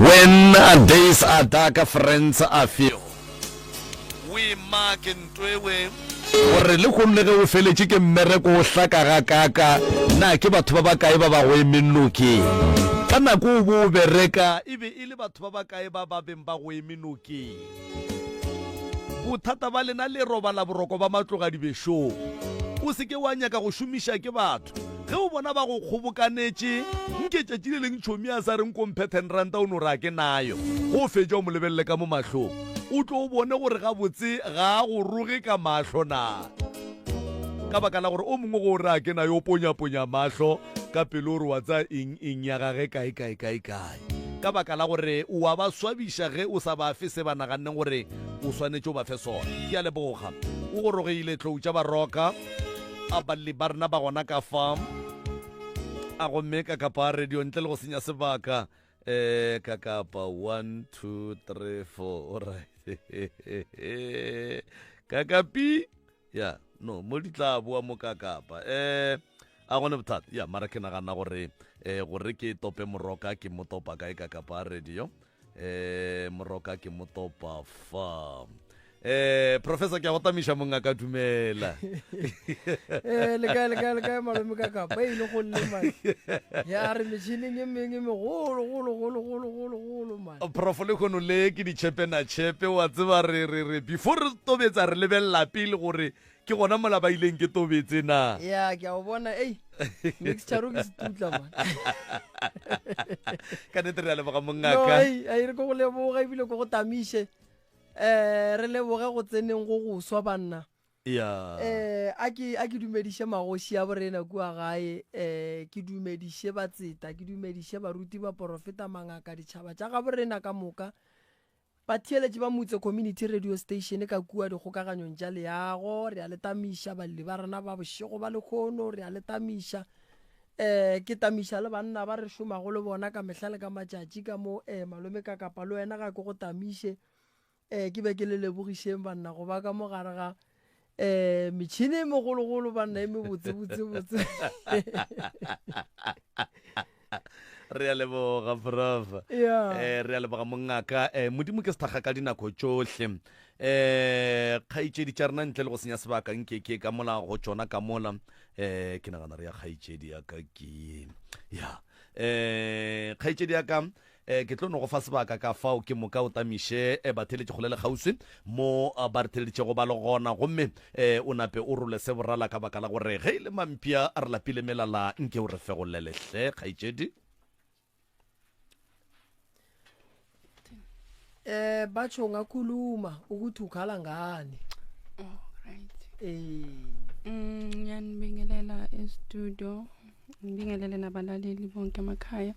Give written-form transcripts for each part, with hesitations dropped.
When days are dark, friends are few. O e make ntwewe gore lehono le ge o feletše ke mmereko o hlaka gakaaka, na ke batho ba bakae ba ba go emeng nokeng? Ka nako o bo o bereka e be e le batho ba bakae ba ba beng ba go eme nokeng? Bothata ba lena le robala boroko ba matloga dibešong. O se ke wa nyaka go šomiša ke batho. Ge o bona ba go kgobokanetše, nke tšatši le leng tšhomi a sa re nko mphe ten ranta o no re a ke nayo. Ge o fetša o mo lebelele ka mo mahlong, o tlo o bone gore gabotse ga a go roge ka mahlo na. Ka baka la gore o mongwe ge o re a ke nayo o ponyaponya mahlo ka pelo o re wa tsaya eng eng ya gage kae kae kae kae. Ka baka la gore o a ba swabiša ge o sa ba fe se ba naganneng gore o swanetše o ba fe sona. Ke a leboga. O gorogile tlou tša Baroka. A balli ba rena ba gona ka fa. A gomme ka kapa radio ntle le go senya sebaka. Eh ka kapa 1 2 3 4. All right. Kakapi. Ya, no, mo di tla boa mo ka kapa. Eh a gone bothata. Ya, mara ke nagana gore eh gore ke tope moroka ke mo topa kae ka kapa radio. Eh moroka ke mo topa fa. Eh professor ke a go tamiša mongaka dumela. Eh le kae le kae le kae malome ka kapa e ile go lle man. Ya re metšhineng e mengwe e megolo golo golo golo golo golo man. Prof lehono le ke ditšhepe na tšhepe wa tseba re re re before re tobetsa re lebelela pele gore ke gona mola ba ileng ke tobetse na. Ya ke a o bona ei mixture ke setutla man. Ka nnete re a leboga mongaka. No ei ei re ko go leboga ebile ko go tamiše. Eh, re leboge go tseneng go go swa banna. Ya. Eh, a ke a ke dumediše magoši a borena kua gae, eh ke dumediše batseta, ke dumediše baruti, baporofeta, mangaka, ditšhaba tša ga borena ka moka. Batheeletši ba Motse Community Radio Station ka kua dikgokaganyong tša leago, re a le tamiša, balli ba rena ba bošego ba lekhono, re a le tamiša. Eh, ke tamiša le banna ba re šomago le bona ka mehla le ka matšatši ka mo, eh, malome ka kapa le wena ga ke go tamiše. Eh, ke be ke le lebogišeng banna go ba ka mo gare ga eh metšhini e megologolo banna e mebotse botse botse. Re a leboga prof. Yeah. Eh, re a leboga mongaka. Eh, Modimo ke sethakga ka dinako tšohle. Eh, kgaetšedi tša rena ntle le go senya sebaka nke ke ka mola go tšona ka mola. Eh, ke nagana re ya kgaetšedi ya ka ke ya. Eh, kgaetšedi ya ka eh, ke tlo no go fa sebaka ka fao ke moka o tamiše eh, batheeletši kgole le kgauswi mo eh, ba re theeleditšego ba le gona gomme eh, o nape o role se borala ka baka la gore ge e le mampša a re lapile melala nke o re fegolele hle kgaetšedi. Eh batsho ungakhuluma ukuthi ukhala ngani. Oh, right. Eh Ngiyanibingelela e-studio. Ngibingelele nabalaleli bonke emakhaya.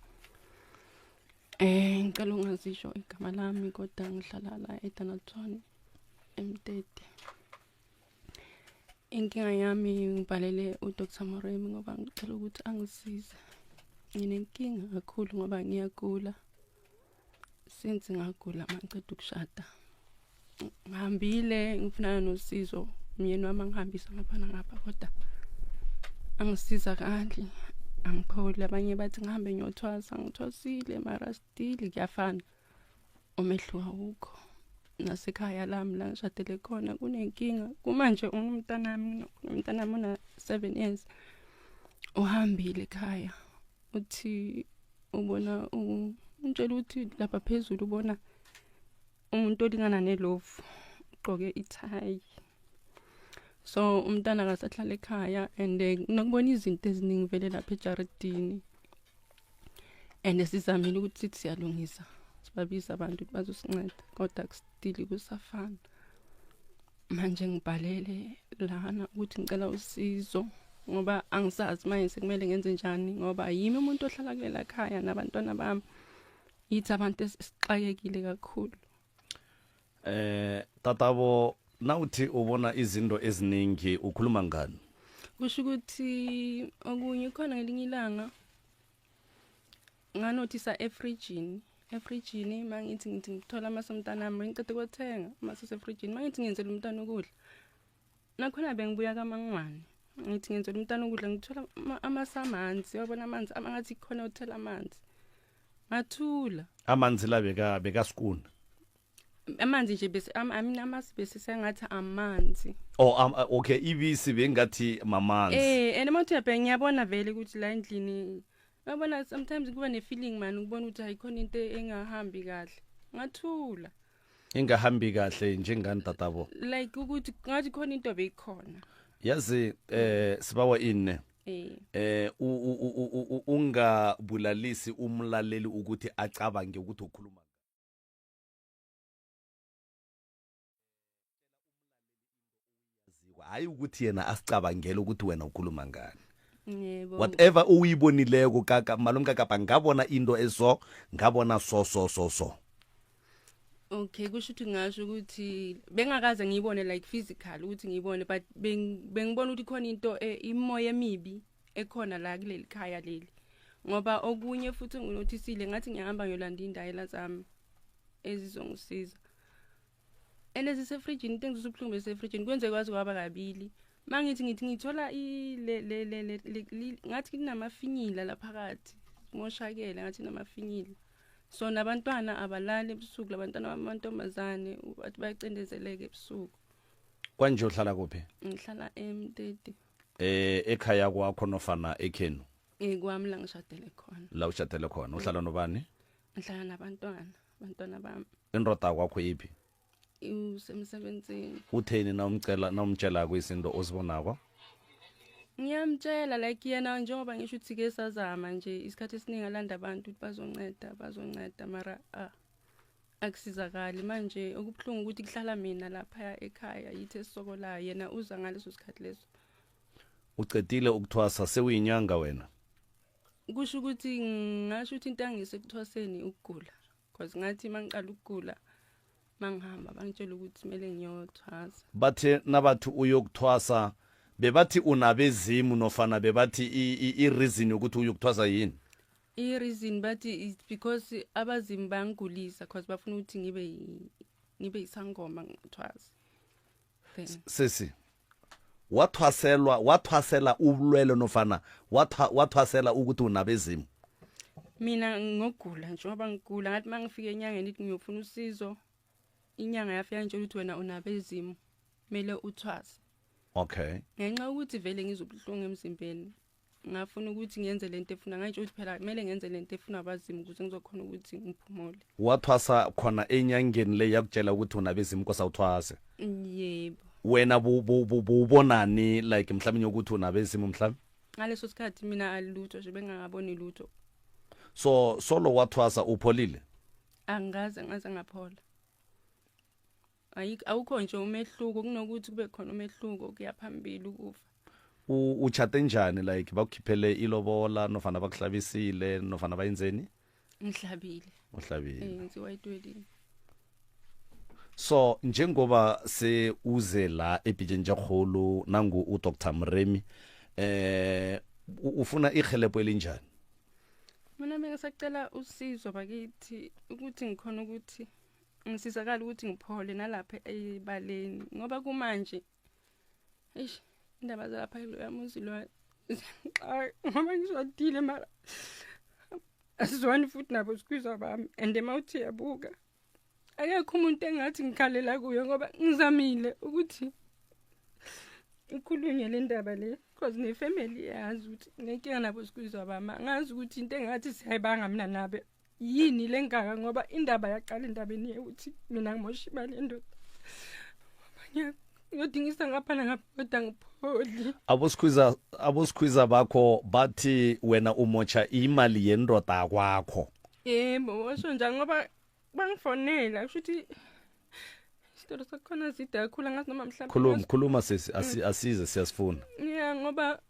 Eh ngicela ungazisho igama lami kodwa ngihlala la eDonaldson eMtete. Inkinga yami ngibhalele uDr Moremi ngoba ngicela ukuthi angisize. Nginenkinga kakhulu ngoba ngiyagula. Since ngagula mangiceda ukushada. Ngihambile ngifunana nosizo umyeni wami angihambisa ngapha nangapha kodwa angisiza kahle angipholi abanye bathi ngihambe ngiyothwasa ngithwasile mara still kuyafana umehluko awukho nasekhaya lami la ngishadele khona kunenkinga kumanje umntanami umntanami una 7 years uhambile ekhaya uthi ubona umtshela ukuthi lapha phezulu ubona umuntu olingana nelofu ugqoke ithayi so umntana akasahlala ekhaya and eh, nokubona izinto eziningi vele lapha ejaridini and sizamile ukuthi sithi siyalungisa sibabiza abantu ukuthi bazosinceda kodwa kustili kusafana manje ngibhalele lana ukuthi ngicela usizo ngoba angisazi manje sekumele ngenze njani ngoba yimi umuntu ohlala kulela khaya nabantwana bami yithi abantu esixakekile kakhulu Eh tatabo nawuthi ubona izinto eziningi ukhuluma ngani? Kusho ukuthi okunye khona ngelinye ilanga nganothisa efrijini efrijini mangithi ngithi ngithola amasi omntanami ngicede kothenga amasi asefrijini mangithi ngenzela umntana ukudla nakhona bengibuya kamangwane ngithi ngenzela umntana ukudla ngithola amasi amanzi wabona amanzi angathi khona uthela amanzi. Ngathula. Amanzi la beka beka skoon. Amanzi nje bese I mean amasi bese sengathi amanzi. Oh um, okay ibisi bengathi mamanzi. Eh and mawuthi uyabheka ngiyabona vele ukuthi la endlini uyabona sometimes kuba ne feeling man ukubona ukuthi ayikhona into engahambi kahle. Ngathula. Ingahambi kahle njengani tatabo? Like ukuthi ngathi khona into beyikhona. Yazi eh sibawa ini? Eh. Eh ungabulalisi umlaleli ukuthi acabange ukuthi ukhuluma hayi ukuthi yena asicabangele ukuthi wena ukhuluma ngani. Yebo. Whatever uyibonileko kaka malome kakapa ngabona into eso ngabona so so so so. Okay kusho ukuthi ngasho ukuthi bengakaze ngiyibone like physical ukuthi ngiyibone but bengibona ukuthi khona into eh, imoya emibi ekhona la kuleli khaya leli. Ngoba okunye futhi nginothisile ngathi ngiyahamba ngiyolanda indayela zami ezizongisiza. And ezisefrijini into engizwisa ubuhlungu besefrijini kwenze kwazi kwaba kabili. Mangithi ngithi ngithola i le le le ngathi kunamafinyila laphakathi. Moshakele ngathi namafinyila. So nabantwana abalali ebusuku labantwana bamantombazane bathi bayacindezeleka ebusuku. Kwanje uhlala kuphi? Ngihlala eMteti. Eh ekhaya kwakho nofana ekhenu? Eh kwami la ngishadele khona. La ushadele khona. Uhlala nobani? Ngihlala nabantwana, abantwana bami. Indoda kwakho iphi? Usemsebenzini. Utheni nawumcela nawumtshela kwizinto ozibonako? Ngiyamtshela like yena njengoba ngisho ukuthi ke sazama nje isikhathi esiningi alanda abantu ukuthi bazonceda bazonceda mara ah akusizakali manje okubuhlungu ukuthi kuhlala mina lapha ekhaya yithi esisokolayo yena uza ngaleso sikhathi leso. Ucedile ukuthwasa sewuyinyanga wena? Kusho ukuthi ngasho ukuthi into angise ekuthwaseni ukugula because ngathi mangiqala ukugula mangihamba bangitshela ukuthi kumele ngiyothwasa. Bathe nabathi uyokuthwasa bebathi unabezimu nofana bebathi i-reason yokuthi uyokuthwasa yini? I-reason bathi it's because abazimu bayangigulisa because bafuna ukuthi ngibe ngibe isangoma ngithwasa. Then Sesi wathwaselwa wathwasela ubulwele nofana wathwasela ukuthi unabezimu? Mina ngogula njengoba ngigula ngathi mangifika enyangeni ithi ngiyofuna usizo inyanga yafika ngitshela ukuthi wena unabezimu kumele uthwase. Okay. Ngenxa yokuthi vele ngizobuhlungu emzimbeni ngafuna ukuthi ngiyenze lento efuna ngayitsho ukuthi phela kumele ngenze lento efuna abazimu ukuze ngizokhona ukuthi ngiphumule. Wathwasa khona enyangeni le yakutshela ukuthi unabezimu kosa uthwase? Yebo. Wena buwubonani like mhlawumbe ukuthi unabezimu mhlawumbe? Ngaleso sikhathi mina alutho nje bengangaboni lutho. So solo wathwasa upholile? Angikaze ngaze ngaphola. Ayikho awukho nje umehluko kunokuthi kube khona umehluko kuya phambili ukufa. Uchate njani like bakukhiphele ilobola nofana bakuhlabisile nofana bayenzeni? Ngihlabile. Uhlabile. Eh ngithi white wedding. So njengoba se uze la ebhijeni jakgolo nangu uDr Mremi eh ufuna ihelebho elinjani? Mina bengisacela usizo bakithi ukuthi ngikhona ukuthi ngisizakala ukuthi ngiphole nalapha ebaleni ngoba kumanje eish indaba zalapha kuloya muzi lo xa ngoba ngishadile mara asizwani futhi nabo sikwizwa bami and mawuthi yabuka akekho umuntu engathi ngikhalela kuyo ngoba ngizamile ukuthi ikhulunywe le ndaba le because nefamily yazi ukuthi nenkinga nabo sikwizwa bami angazi ukuthi into engathi siyayibanga mina nabe yini lengaka ngoba indaba yaqala endabeni yokuthi mina ngimosha imali yendoda ngiyodingisa ngapha nangapha kodwa ngipholi abosikhwiza abosikhwiza bakho bathi wena umotsha imali yendoda kwakho yebo washo njalo ngoba bangifonela kusho ukuthi isitori sakhona side kakhulu angazi noma mhlawumbe khuluma khuluma sisi asize siyasifuna ya ngoba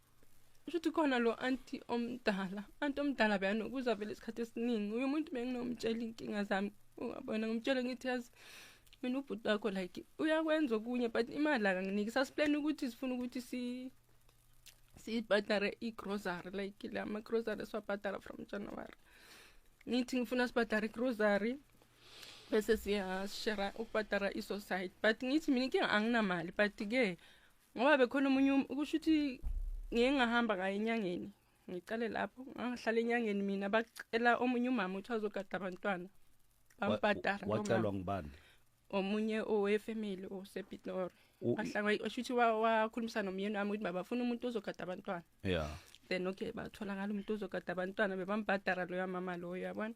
kusho ukuthi khona lo anti omdala anti omdala beyanokuza vele isikhathi esiningi uye umuntu benginomtshela iy'nkinga zami ungabona ngimtshele ngithi yazi mina ubhuti wakho like uyakwenza okunye but imali akanginiki sasiplane ukuthi sifuna ukuthi si siyibhadare i-grocery like la ma-grocery esiwabhadara from January ngithi ngifuna sibhadare i-grocery bese siyashera ukubhadara i-society but ngithi mina inkinga anginamali but-ke ngoba bekhona omunye kusho ukuthi ngiye ngahamba kaye enyangeni. Ngiqale lapho ngangihlala enyangeni mina bacela omunye umama ukuthi azogada abantwana. Bambhadara lo Wacelwa mama. ngubani? Omunye owefamily osePitori. Wahlanga shuthi wakhulumisana nomyeni wami ukuthi babafuna umuntu ozogada abantwana. Yeah. Then okay batholakala umuntu ozogada abantwana bebambhadara loya mama loyo yabona.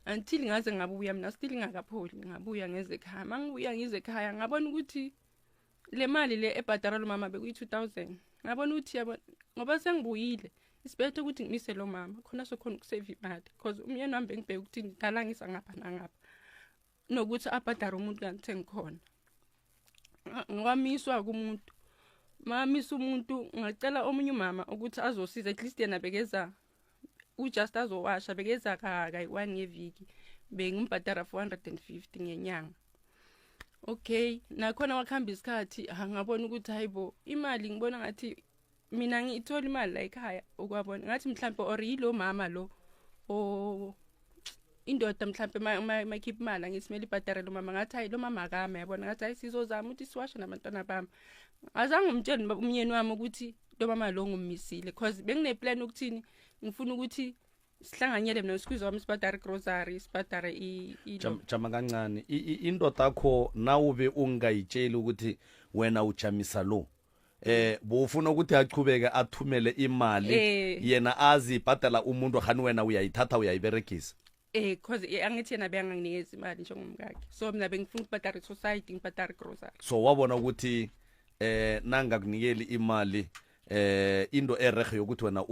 Until ngaze ngabuya mina still ngakapholi ngabuya ngeze ekhaya. Mangibuya ngize ekhaya ngabona ukuthi le mali le ebhadara lo mama bekuyi 2000. Ngabona ukuthi yabona ngoba sengibuyile isibethe ukuthi ngimise lo mama khona sokhona ukusave imali because umyeni wami bengibheka ukuthi ngidala ngisa ngapha nangapha nokuthi abhadare umuntu kanti sengikhona. Ngwamiswa kumuntu mamisa umuntu ngacela omunye umama ukuthi azosiza at least yena bekeza ujust azowasha bekeza kayi-one ngeviki bengimbhadara 450 ngenyanga. Okay nakhona wakuhamba isikhathi ngabona ukuthi hayibo imali ngibona ngathi mina ngiyithola imali la ekhaya ukwabona ngathi mhlambe or yilo mama lo o indoda mhlambe mayikhipha imali angithi kumele ibhadare lo mama ngathi hayi lo mama akame yabona ngathi hayi sizozama ukuthi siwashe nabantwana bami. Azange ngimtshele umyeni wami ukuthi lo mama lo ngummisile because bengineplan ukuthini ngifuna ukuthi sihlanganyele mina noSqueeze wami sibhadare grocery sibhadare Jama kancane indoda yakho nawube ungayitsheli ukuthi wena ujamisa lo bowufuna ukuthi achubeke athumele imali yena azi ibhadala umuntu khani wena uyayithatha uyayiberegisa. Cause angithi yena beyanganginikeza imali njengomkakhe so mina bengifuna ukubhadara i-society ngibhadare grocery. So wabona ukuthi nangakunikeli imali into erehe yokuthi wena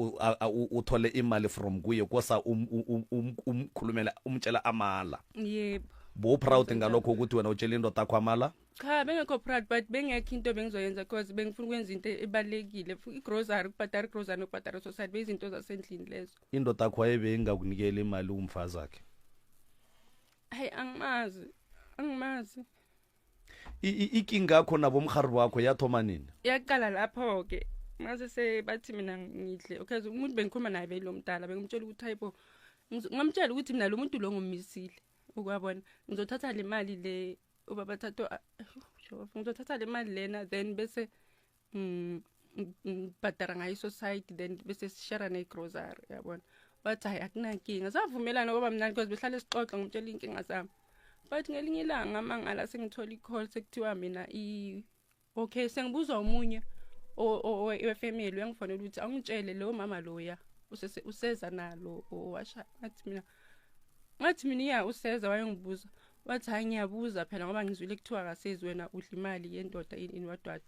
uthole imali from kuye kosa umkhulumela umtshela amala. Yebo. Bo proud ngalokho ukuthi wena utshela indoda yakho amala? Cha bengekho proud but bengekho into bengizoyenza cause bengifuna ukwenza into ebalekile igrocery ukubhadara igrocery nokubhadara society beyizinto zasendlini lezo. Indoda yakho ayebe ingakunikeli imali umfazi wakhe? Hayi angimazi angimazi. Ikinga yakho nabomrhari wakho yathoma nini? Yaqala lapho ke mase sebathi mina ngidle okay umuntu bengikhuluma naye belo mdala bengimtshela ukuthi hayibo ngamtshela ukuthi mina lo muntu lo ngummisile ukwabona ngizothatha le mali le ubaba thatho ngizothatha le mali lena then bese ngibhadara ngayo i-society then bese sishare ne-grocery yabona. Wathi hayi akunankinga savumelana ngoba mnandi because behlale sixoxa ngimtshela iy'nkinga zami but ngelinye ilanga mangala sengithola i-call sekuthiwa mina okay sengibuzwa omunye wefamily uyangifonela ukuthi angitshele lo mama loya useza nalo owasha ngathi mina iya useza wayengibuza wathi hayi ngiyabuza phela ngoba ngizwile kuthiwa akasezi wena udla imali yendoda ini wadwadi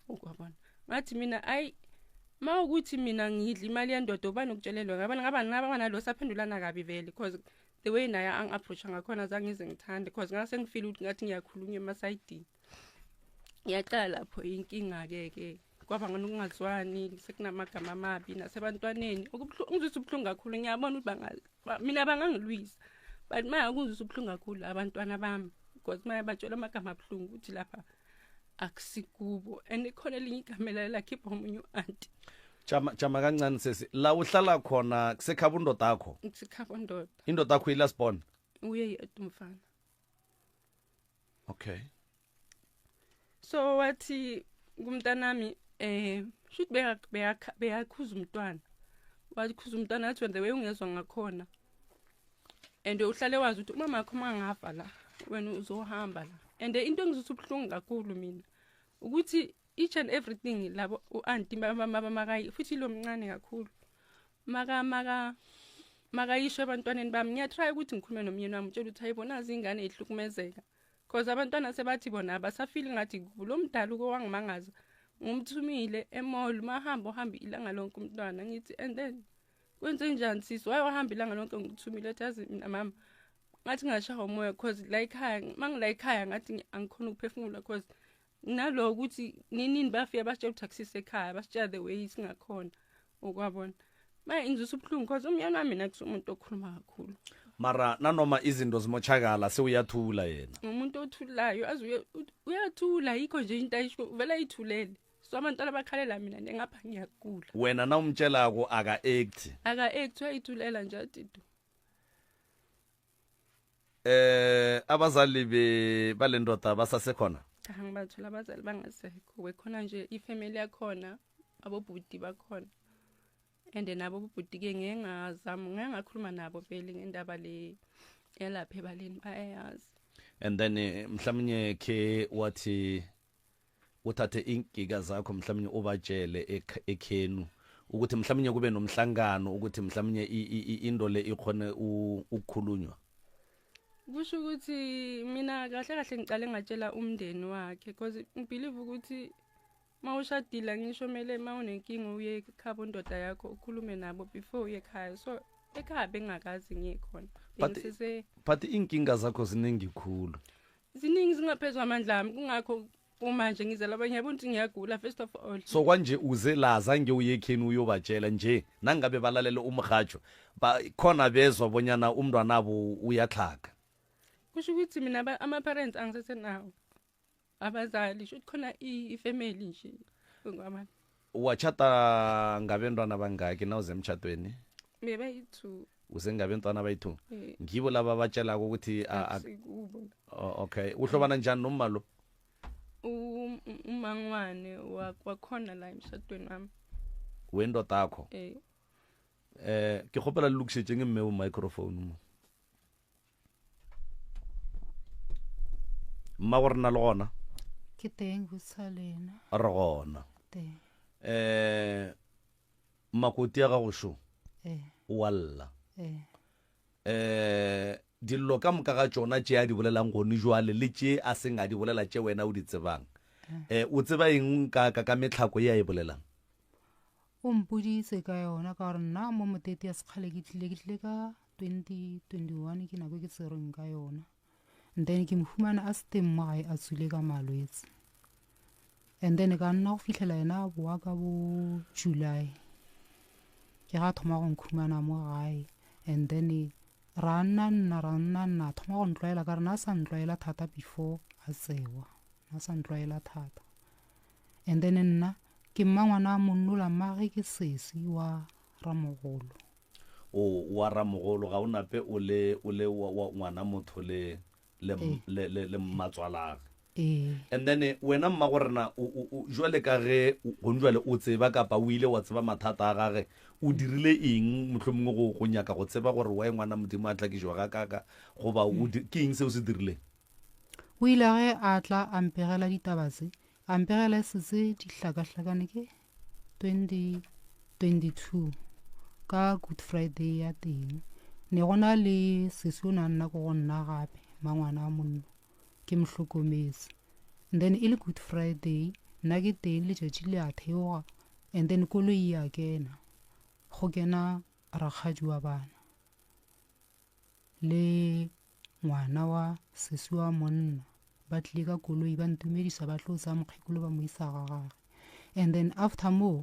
ukwabona. Ngathi mina ayi mawukuthi mina ngidla imali yendoda ubani ukutshelelwa ngaba ngaba ngaba nalo saphendulana kabi vele because the way naye angi-approacha ngakhona zange ngize ngithande because ngase ngifeel ukuthi ngathi ngiyakhulunywa emasayidini. Ngiyaqala lapho inkinga-ke ke kwaba ngokungazwani sekunamagama amabi nasebantwaneni ngizwisa ubuhlungu kakhulu ngiyabona ukuthi mina bangangilwisa but manje kungizwisa ubuhlungu kakhulu abantwana bami because manje batshela amagama abuhlungu ukuthi lapha akusikubo and ikhona elinye igama lakhipha omunye u-anti. Jama kancane sesi la uhlala khona kusekhaba undoda yakho? Kusekhaba undoda. Indoda yakho i-last born? Uye yedwa umfana. Okay. So wathi kumntanami shuthi beyakhuza umntwana. Wakhuza umntwana wathi the way ungezwa ngakhona. And uhlale wazi ukuthi umama wakho mangafa la wena uzohamba la. And into engizwisa ubuhlungu kakhulu mina ukuthi each and everything labo u-anti makayi futhi lo mncane kakhulu maka maka makayisho ebantwaneni bami ngiyatry ukuthi ngikhulume nomyeni wami utshela ukuthi hayibo nazi ingane ihlukumezeka because abantwana sebathi bona abasafili ngathi lo mdala uko wangimangaza ngumthumile emall mahamba uhamba ilanga lonke umntwana ngithi and then kwenze njani sisi waye wahamba ilanga lonke ngikuthumile ethi yazi mina mama ngathi ngashaya umoya because la ekhaya mangila ekhaya ngathi angikhona ukuphefumula because nalo ukuthi ninini bafika basitshela ukuthi akusise ekhaya basitshela the way singakhona ukwabona manje ngizwisa ubuhlungu because umyeni wami mina kusumuntu okhuluma kakhulu. Mara nanoma izinto zimochakala sewuyathula yena. Umuntu othulayo aze uyathula yikho nje into ayisho vele ayithulele. So abantwana bakhalela mina ngapha ngiyagula. Wena nawumtshelako aka act. Aka act uyayithulela nje athi du. Abazali be balendoda basasekhona? Cha ngibathola abazali bangasekho. Wekhona nje ifamily yakhona abobhuti bakhona. And nabo bobhuti-ke ngeke ngazama, ngeke ngakhuluma nabo vele ngendaba le yalapha ebaleni, bayayazi. And then eh, mhlawumnye khe wathi uthathe iingiga zakho mhlawumnye ubatshele ekhenu ukuthi mhlawumnye kube nomhlangano ukuthi mhlawumnye into le ikhone ukukhulunywa. Kusho ukuthi mina kahle kahle ngicale ngatshela umndeni wakhe because ngibelieve ukuthi mawushadile ngisho mele mawunenkinga uye ekhabo ndoda yakho ukhulume nabo before uye ekhaya, so ekhaya bengakazi ngiye khona. But but iinkinga zakho ziningi khulu. Ziningi, zingaphezu kwamandla ami, kungakho kumanje ngize lapha ngiyabona ukuthi ngiyagula first of all. So kwanje uze la zange uye ekheni uyobatshela nje nangabe balalele umrhatsho khona bezwa bonyana umntwanabo uyatlhaga. Kusho ukuthi mina ama-parents angisesenawo abazali, sho ukuthi khona ifamily nje ngwamani. Wachata ngabentwana bangaki nawuze emtshatweni? Bebayi-two. Usengabentwana bayi-two? Ngibo laba batshelako ukuthi Akusikubo. Oh, okay, uhlobana njani nomma lo? Umangwane wakhona la emshadweni wami. Wendodakho? Eh. Eh, ke kgopela le lokišetšeng mme o microphone mo. Mma go rena le gona? Ke teng botsa lena. Re gona. Teng. Eh, makoti ya gago šo o a lla. Eh, dillo ka moka ga tšona tše a di bolelang gone jwale le tše a seng a di bolela tše wena o di tsebang, eh, o tseba eng ka ka ka metlhako ye a e bolelang? O mpoditse ka yona ka gore nna mo motete ya sekgale ke tlile, ke tlile ka 2021, ke nako e ke tserweng ka yona. And then ke mo humana a se teng mo gae a tswile ka malwetse. And then ka nna go fitlhela yena a boa ka bo July, ke ga thoma go nkhumana mo gae. And then ra nna nna ra nna nna, a thoma go ntlwaela ka re na a sa ntlwaela thata before a tsewa, na sa ntlwaela thata. And then nna ke mma ngwana a monnola mmage ke sesi wa ramogolo. O wa ramogolo, ga o nape o le o le wa, wa ngwana motho le le Ee. le le, le mmatswalage. Ee. And then eh, wena mma go rena o, o, o jwale ka ge gong jwale o tseba kapa o ile wa tseba mathata a gage, o dirile eng mohlomongwe go, go nyaka go tseba gore why ngwana Modimo a tlakišwa ga kaka, goba o di, ke eng se o se dirileng? O ile ge a tla a mpegela ditaba tse, a mpegela e setse di hlakahlakane ke 2022 ka Good Friday ya teng. Ne go na le sesi o ne a nna ko go nna gape, mangwana a monno, ke mo hlokometse. And then e le Good Friday, nna ke teng letšatši le a theoga, and then koloi ya kena, go kena rakgadi wa bana le ngwana wa sesi wa monna, ba tlile ka koloi ba ntumedisa, ba tlo tsaya mokgekolo ba mo isa ga gage. And then after moo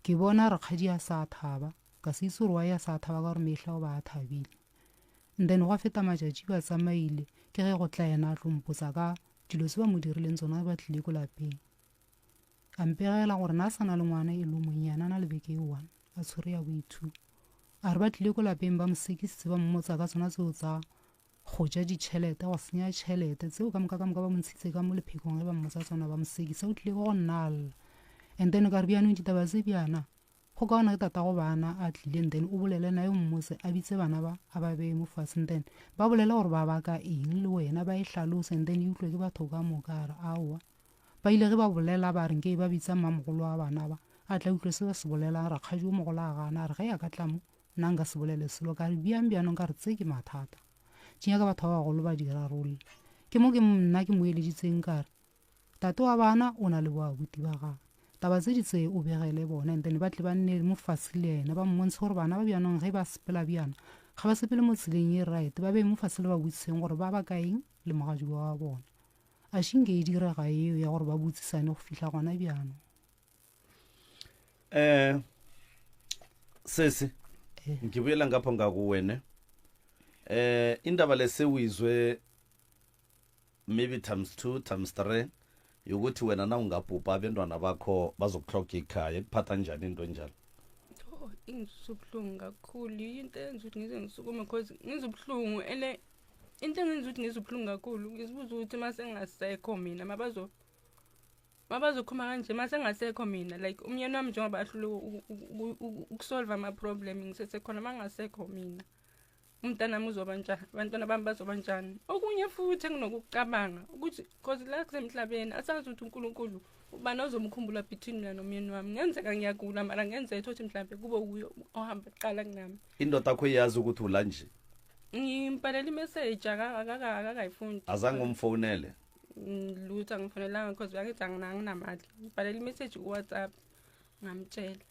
ke bona rakgadi a sa thaba, ka se itse gore why a sa thaba ka gore mehla o ba a thabile. And then gwa feta matšatši ba tsamaile, ke ge go tla yena a tlo mpotsa ka dilo tse ba mo dirileng tsona ba tlile ko lapeng. A mpegela gore na sa na le ngwana e lo monnyane, a na le beke e one, a tshwere ya bo two. A re ba tlile ko lapeng ba mo sekisitse, ba mmotsa ka tsona tseo tsa go ja ditšhelete, go senya tšhelete tseo ka moka ka moka, ba mo ntshitse ka mo lephekong ge ba mmotsa tsona, ba mo sekisa. O tlile ko go nna a lla. And then ka re bjanong ditaba tse bjana go kaona ke tatago bana a tlile, and then o bolele naye, o mmotse, a bitse bana ba a ba beye mo fatshe, and then ba bolele gore ba baka eng le wena, ba e hlalose, and then e utlwe ke batho ka moka. A re aowa, ba ile ge ba bolela ba re nke ba bitsa mmamogolo wa bana ba a tla utlwe se ba se bolelang. Rakgadi o mogolo a gana, a re ge a ka tla mo nna nka se bolele selo. Ka re bjang bjanong, ka re tse ke mathata tše nyaka batho ba bagolo ba di rarolle. Ke mo ke nna ke mo eleditseng ka re tate wa bana o na le boabuti ba gagwe, taba tse di tseye o begele bona, and then ba tle ba nne mo fatshe le yena, ba mmontshe gore bana ba bjanong ge ba sepela bjana ga ba sepele mo tseleng e right, ba beye mo fatshe le ba botsiseng gore ba baka eng le mogadiwa wa bona. A šinke e direga eo ya gore ba botsisane go fihla gona bjano. Eh, sesi ngibuyela ngapho ngakuwene, eh, indaba lesewizwe maybe times 2 times 3 yokuthi wena na ungabhubha abentwana bakho bazokuhloga ikhaya, ikuphatha njani into enjalo? Oh, ingizwisa ubuhlungu kakhulu, into eyenza ukuthi ngize ngisukume cause ngizwa ubuhlungu, ene into engenza ukuthi ngizwe ubuhlungu kakhulu ngizibuza ukuthi uma sengingasekho mina mabazo Mabazokhuluma kanje mase ngasekho mina like umyeni wami njengoba ahlule ukusolve ama-problem ngisesekhona mangasekho mina. Umntanami uzoba njani? Abantwana bami bazoba njani? Okunye futhi enginokucabanga ukuthi cause la kusemhlabeni asazi ukuthi uNkulunkulu ubani ozomkhumbula between mina nomyeni wami. Ngenzeka ngiyagula mara ngenzeka ukuthi mhlambe kube uyo ohamba kuqala kunami. Indoda yakho iyazi ukuthi ula nje? Ngimbhalela imeseji akakayifundi. Azange umfonele? Lutho angifonelanga cause uyangithi anginamali. Ngibhalela imeseji ku-WhatsApp ngamtshela.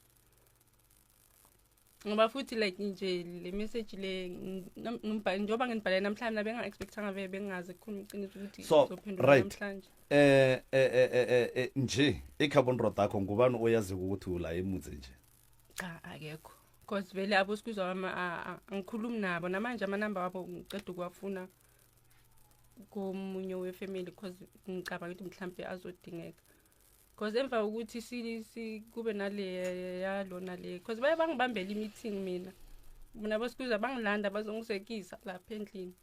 Ngoba futhi like nje le message le njengoba nginibhalele namhlanje mina benga-expectanga vele bengingazi kukhuluma iqiniso ukuthi So, ngizophendula right. namhlanje. Nje ekhabo ndoda yakho ngubani oyaziko ukuthi ula emutse nje? Cha akekho. Cause vele abosikuzwa wami angikhulumi nabo namanje amanamba wabo ngiceda ukuwafuna komunye wefamily cause ngicabanga ukuthi mhlambe azodingeka. Cause emva kokuthi si, si kube nale yalona le cause baye bangibambela i-meeting mina. Bona abosikuzwa bangilanda bazongisekisa lapha endlini.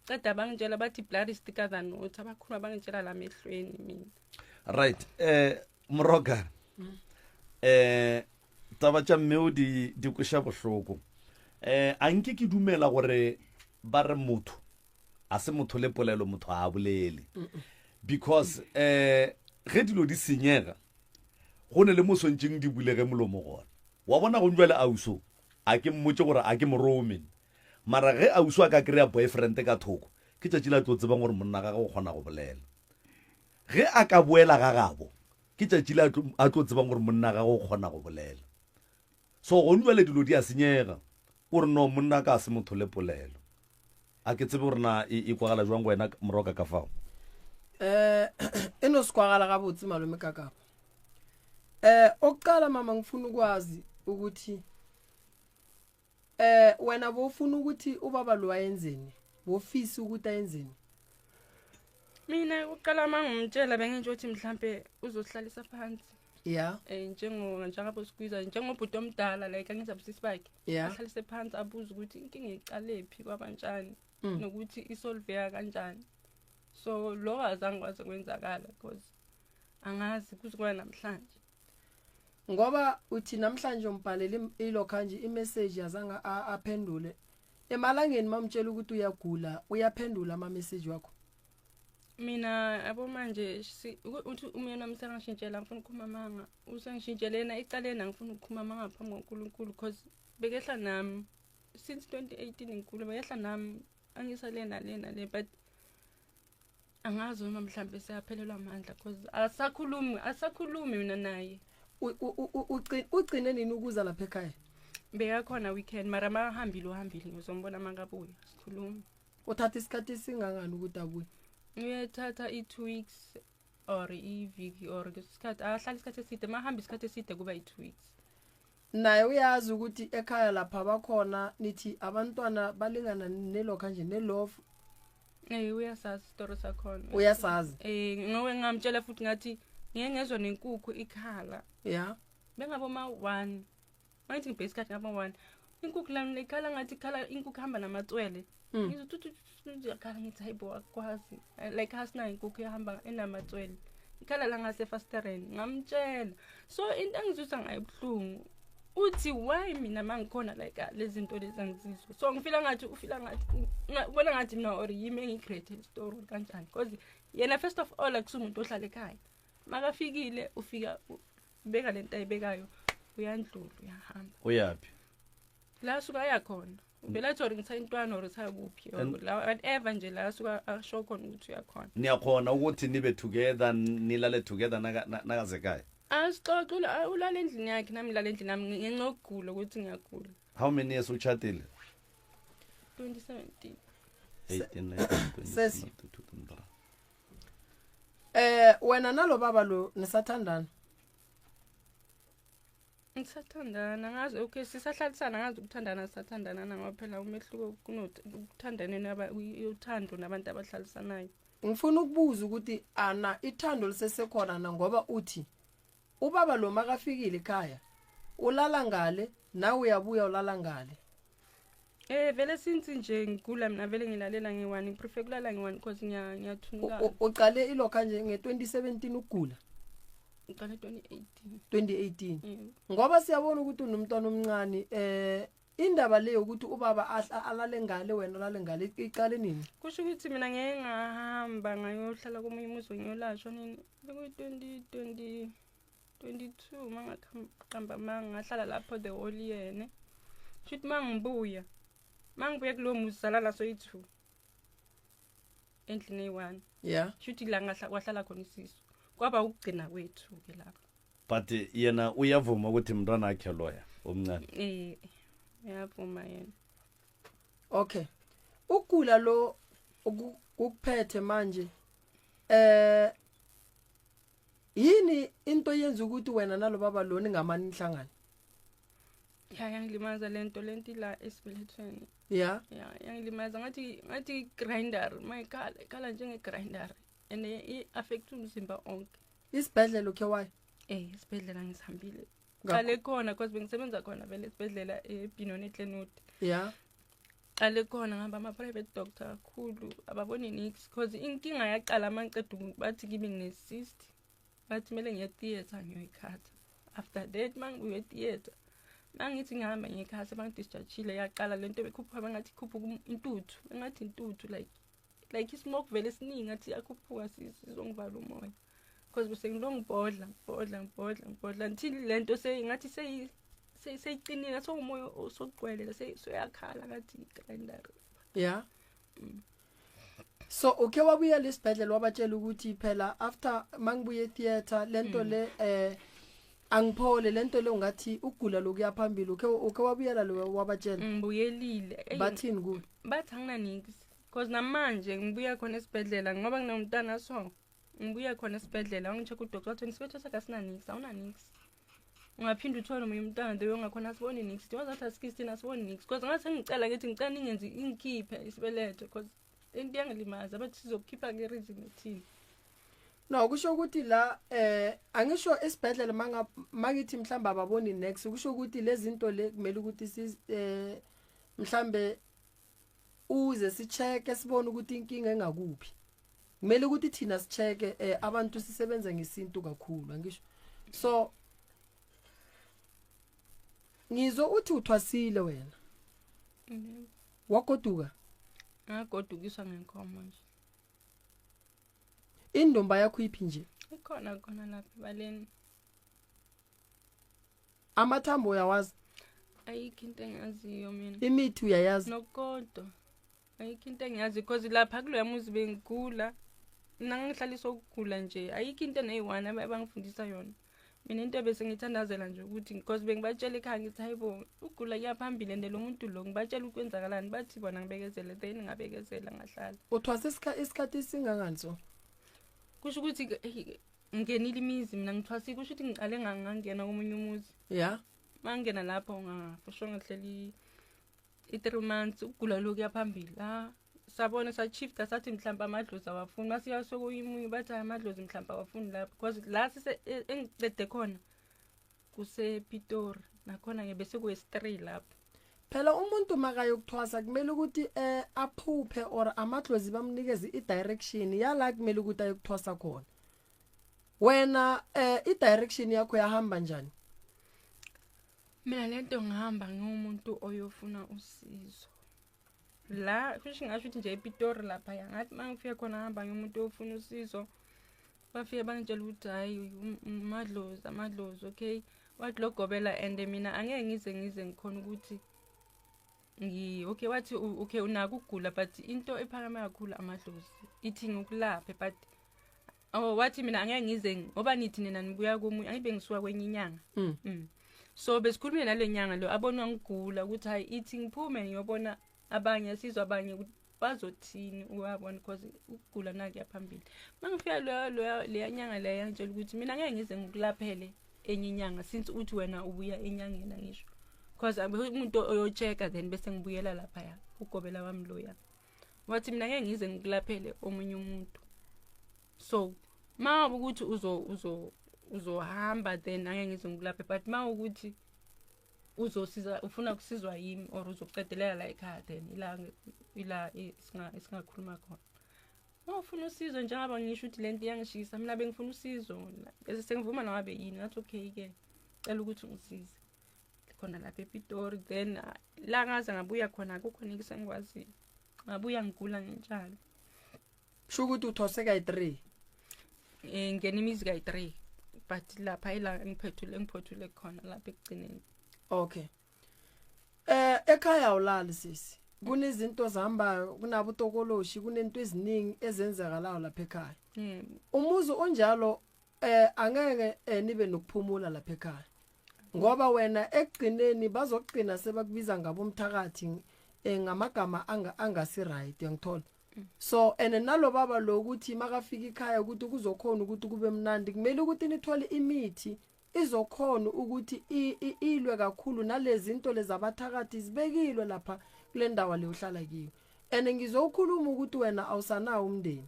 Ceda bangitshela bathi blood is thicker than water abakhuluma bangitshela la mehlweni mina. Right Moroka taba tša mmeo di di kweša bohloko. A nke ke dumela gore ba re motho a se motho le polelo motho a bolele because ge dilo di senyega go ne le mo swantšeng di bulege molomo gona. Wa bona go njwale auso a ke mmotše gore a ke morome mara ge auso a ka kry-a boyfriend ka thoko ke tšatši la tlo tsebang gore monna gagwe o kgona go bolela. Ge a ka boela ga gabo ke tšatši le a tlo tsebang gore monna gagwe o kgona go bolela. So gone jwale dilo di a senyega. O re no monna ka se motho le polelo. A ke tsebe gore na e, e kwagala jwang go wena Moroka ka fao. Eh e no se kwagala gabotse malome ka kapa. Eh okuqala mama ngifuna ukwazi ukuthi eh wena bofuna ukuthi ubaba lo ayenzeni? Bofisa ukuthi ayenzeni? Mina uqala mangimtshela benginje ukuthi mhlambe uzosihlalisa phansi. Yeah. Njengo njengabo squeezer njengobhuti omdala like angithi abusisi bakhe. Yeah. Ahlalise phansi abuze ukuthi inkinga iqalephi kwabanjani nokuthi isolveka kanjani. So lo azange kwaze kwenzakala because angazi kuze kuba namhlanje. Ngoba uthi namhlanje umbhalele ilokha nje imessage azange aphendule. Emalangeni mamtshela ukuthi uyagula uyaphendula ama message wakho. Mina yabo manje uthi umyeni wami sengashintshela ngifuna ukukhuluma amanga. Usengishintshele yena ecaleni angifuni ukukhuluma amanga phambi koNkulunkulu because bekehla nami since 2018 ngikhuluma bekehla nami angisa le nale nale but angazi noma mhlambe seyaphelelwa amandla because asakhulumi asakhulumi mina naye. Ugcine nini ukuza lapha ekhaya? Bekakhona weekend mara makahambile uhambile ngizombona makabuya sikhuluma. Uthatha isikhathi esingangani ukuthi abuye? Uyathatha i-2 weeks or iviki or isikhathi ahlala isikhathi eside mahamba isikhathi eside kuba i-2 weeks. Naye uyazi ukuthi ekhaya lapha bakhona nithi abantwana balingana nelokha nje nelofu. Uyasazi isitori sakhona. Uyasazi. Ngobe ngamtshela futhi ngathi ngeke ngezwa nenkukhu ikhala. Yeah. Bengabo ma 1. Mangithi ngibheke isikhathi ngabo 1. Inkukhu lami ikhala ngathi ikhala inkukhu ihamba namatswele. Ngizwe tu tu yakhala ngithi hayibo akwazi. Like hasina inkukhu ehamba enamatswele. Ikhala la ngasefasitereni ngamtshela. So into engizwisa ngayo buhlungu uthi why mina mangikhona like lezi zinto lezi angizizwa. So ngifila ngathi ufila ngathi ubona ngathi mina or yimi engicreate story kanjani because yena first of all akusumuntu ohlala ekhaya. Makafikile ufika beka lento ayibekayo uyandlula uyahamba. Uyaphi? La suka ayakhona. Vele athi or ngithatha intwana or ngithatha kuphi or la whatever nje la suka asho khona ukuthi uyakhona. Niyakhona ukuthi nibe together nilale together nakazekhaya? Asixoxe ulala endlini yakhe nami ngilala endlini nami ngenxa yokugula ukuthi ngiyagula. How many years uchatile? 2017. 18 19 20 Sesi. 22 23. Wena nalo baba lo nisathandana? Ngisathandana ngazi okay sisahlalisana ngazi ukuthandana sisathandana ngoba phela umehluko kunokuthandana naba uthando nabantu abahlalisanayo. Ngifuna ukubuza ukuthi ana ithando lisesekhona na ngoba uthi ubaba lo makafikile ekhaya ulala ngale nawe uyabuya ulala ngale. Eh vele since nje ngigula mina vele ngilalela nge-one ngiprefer kulala nge-one because ngiyathunukala. Uqale ilokha nje nge-2017 ukugula? Ngiqale 2018. 2018. Ngoba siyabona ukuthi unomntwana omncane eh indaba le yokuthi ubaba alale ngale wena ulale ngale iqale nini? Kusho ukuthi mina ngeke ngahamba ngayohlala komunye umuzi ngiyolashwa nini bekuyi-2020 22 mangaqamba manga ngahlala lapho the whole year ne shuthi mangibuya mangibuya kulowo muzi salala soyi-two endlini eyi-one yeah shuthi la kwahlala khona isisu kwaba ukugcina kwethu-ke lapho but yena uyavuma ukuthi mntwana akhe loya omncane eh uyavuma yena okay ukugula lo ukuphethe manje eh yini into yenza ukuthi wena nalobaba lo ningamani nihlangane ya yangilimaza lento lento ila esibelethweni ya ya yangilimaza ngathi ngathi grinder mayikhala ikhala njenge grinder and i-affect umzimba onke isibhedlela ukhe wayo eh isibhedlela ngisihambile qale khona because bengisebenza khona vele esibhedlela eBinoni eGlenwood ya qale khona ngihamba ama-private doctor kakhulu ababoni nix cause inkinga yaqala uma ngiceda bathi kimi ngine-cyst bathi kumele ngiye theatre ngiyoyikhatha after that uma ngibuye theatre uma ngithi ngihamba ngiyikhatha bangidischargile yaqala le nto bekhuphuka bengathi ikhuphuka intuthu bengathi intuthu like like ismoke vele esiningi ngathi iyakhuphuka sizongivala umoya because bese ngilongibhodla ngibhodla ngibhodla ngibhodla until le nto ngathi seyiqinile sewumoya osogcwele seyakhala ngathi grinder ya so ukhe wabuyela esibhedlela wabatshela ukuthi phela after mangibuye etheatre lento mm. le eh angiphole lento le ungathi ukugula lokuya phambili ukhe ukhe wabuyela lo wabatshela ngibuyelile bathini kuwe bathi anginanix because namanje ngibuya khona esibhedlela ngoba nginomntana so ngibuya khona esibhedlela wangi-check udoctor wathi isibetho sakhe asinanix awunanix ungaphinde uthole omunye umntwana the ungakhona asiboni nix thina wazathi asikisi thina asiboni nix because ngathi ngicela ngithi ngicela ningenzi ingikhiphe isibeletho because into iyangilimaza bathi sizokukhipha nge-reason ethini no kusho ukuthi la eh angisho esibhedlela manga mangithi mhlamba ababoni next kusho ukuthi lezi zinto le kumele ukuthi si eh mhlambe uze sicheke sibone ukuthi inkinga engakuphi kumele ukuthi thina sicheke eh, abantu sisebenza ngesintu kakhulu angisho so ngizwe uthi uthwasile wena mm. wagoduka ngagodukiswa ngenkomo nje indomba yakho iphi nje ikhona khona lapha ebaleni amathambo uyawazi ayikho into engiyaziyo mina imithi uyayazi nokodwa ayikho into engiyazi because lapha kuloya muzi bengigula mina ngangihlaliswa ukugula nje ayikho into neyi-one abangifundisa yona mina into bese ngithandazela nje ukuthi because bengibatshela ekhaya ngithi hayi bo ukugula kuya phambili and lo muntu lo ngibatshela ukwenzakalani bathi bona ngibekezele then ngabekezela ngahlala uthwase isikhathi esingangani so kusho ukuthi ngingenile imizi mina ngithwasile kusho ukuthi ngiqale ngangena komunye umuzi ya mangena lapho ngafosho ngahleli i-three months ukugula lokhu yaphambili ah sabona sachifta sathi mhlawumbe amadlozi awafuni masiya sokuyimunye bathi amadlozi mhlawumbe awafuni lapho because la sise e, engicede khona kusepitori nakhona ke bese kuwesi-three lapho phela umuntu makayokuthwasa kumele ukuthi eh aphuphe or amadlozi bamnikeze i-direction yala kumele ukuthi ayokuthwasa khona wena eh i-direction yakho yahamba njani mina lento ngihamba ngiwumuntu oyofuna usizo la kusho ngasho ukuthi nje epitori lapha ya ngathi uma ngifika khona ngihamba ngiwumuntu oyofuna usizo bafike bangitshela ukuthi hhayi um, amadlozi amadlozi okay wathi logobela and mina angeke ngize ngize ngikhona ukuthi ngi okay wathi okay unako ukugula but into ephakame kakhulu amadlozi ithi ngikulaphe but Oh wathi mina angeke ngize ngoba nithi nina nibuya komunye angibe ngisuka kwenye inyanga. Mm. Mm. So besikhulumile nale nyanga lo abonwa ngigula ukuthi hayi ithi ngiphume ngiyobona abanye sizwa abanye ukuthi bazothini uyabona because ukugula nakuya phambili. Mangifika leyo leyo leya nyanga leya yangitshela ukuthi mina ngeke ngize ngikulaphele enye inyanga since uthi wena ubuya enyangeni angisho. Because umuntu oyochecka then bese ngibuyela lapha ya ugobela wami loya. Wathi mina ngeke ngize ngikulaphele omunye umuntu. So ma ukuthi uzo uzo uzohamba then angeke ngize ngikulaphe but ma ukuthi Uzosiza ufuna ukusizwa yimi or uzokuqedelela la ekhaya then ila ila esingakhuluma khona. Uma ufuna usizo njengoba ngisho ukuthi lento iyangishisa mina bengifuna usizo bese sengivuma nangabe yini ngathi okay ke cela ukuthi ungisize khona lapha ePitori then la ngaze ngabuya khona akukho niki sengikwaziyo ngabuya ngigula nginjalo. Sho ukuthi uthwase kayi-3. Eh ngena imizi kayi-3 but lapha ila ngiphethule ngiphothule khona lapha ekugcineni. Okay. Eh ekhaya awulali sisi. Kunezinto zihambayo, kunabutokoloshi, kunento eziningi ezenzekalayo lapha ekhaya. Yebo. Umuzi onjalo eh angeke eh, nibe nokuphumula lapha ekhaya. Ngoba wena ekugcineni bazogcina sebakubiza ngabomthakathi eh, ngamagama anga angasi right uyangithola. So and nalo baba lo ukuthi makafika ekhaya ukuthi kuzokhona ukuthi kube mnandi kumele ukuthi nithole imithi izokhona ukuthi ilwe kakhulu nalezi zinto lezabathakathi zibekilwe lapha kule ndawo le uhlala kiyo. And ngizokhuluma ukuthi wena awusanawo umndeni.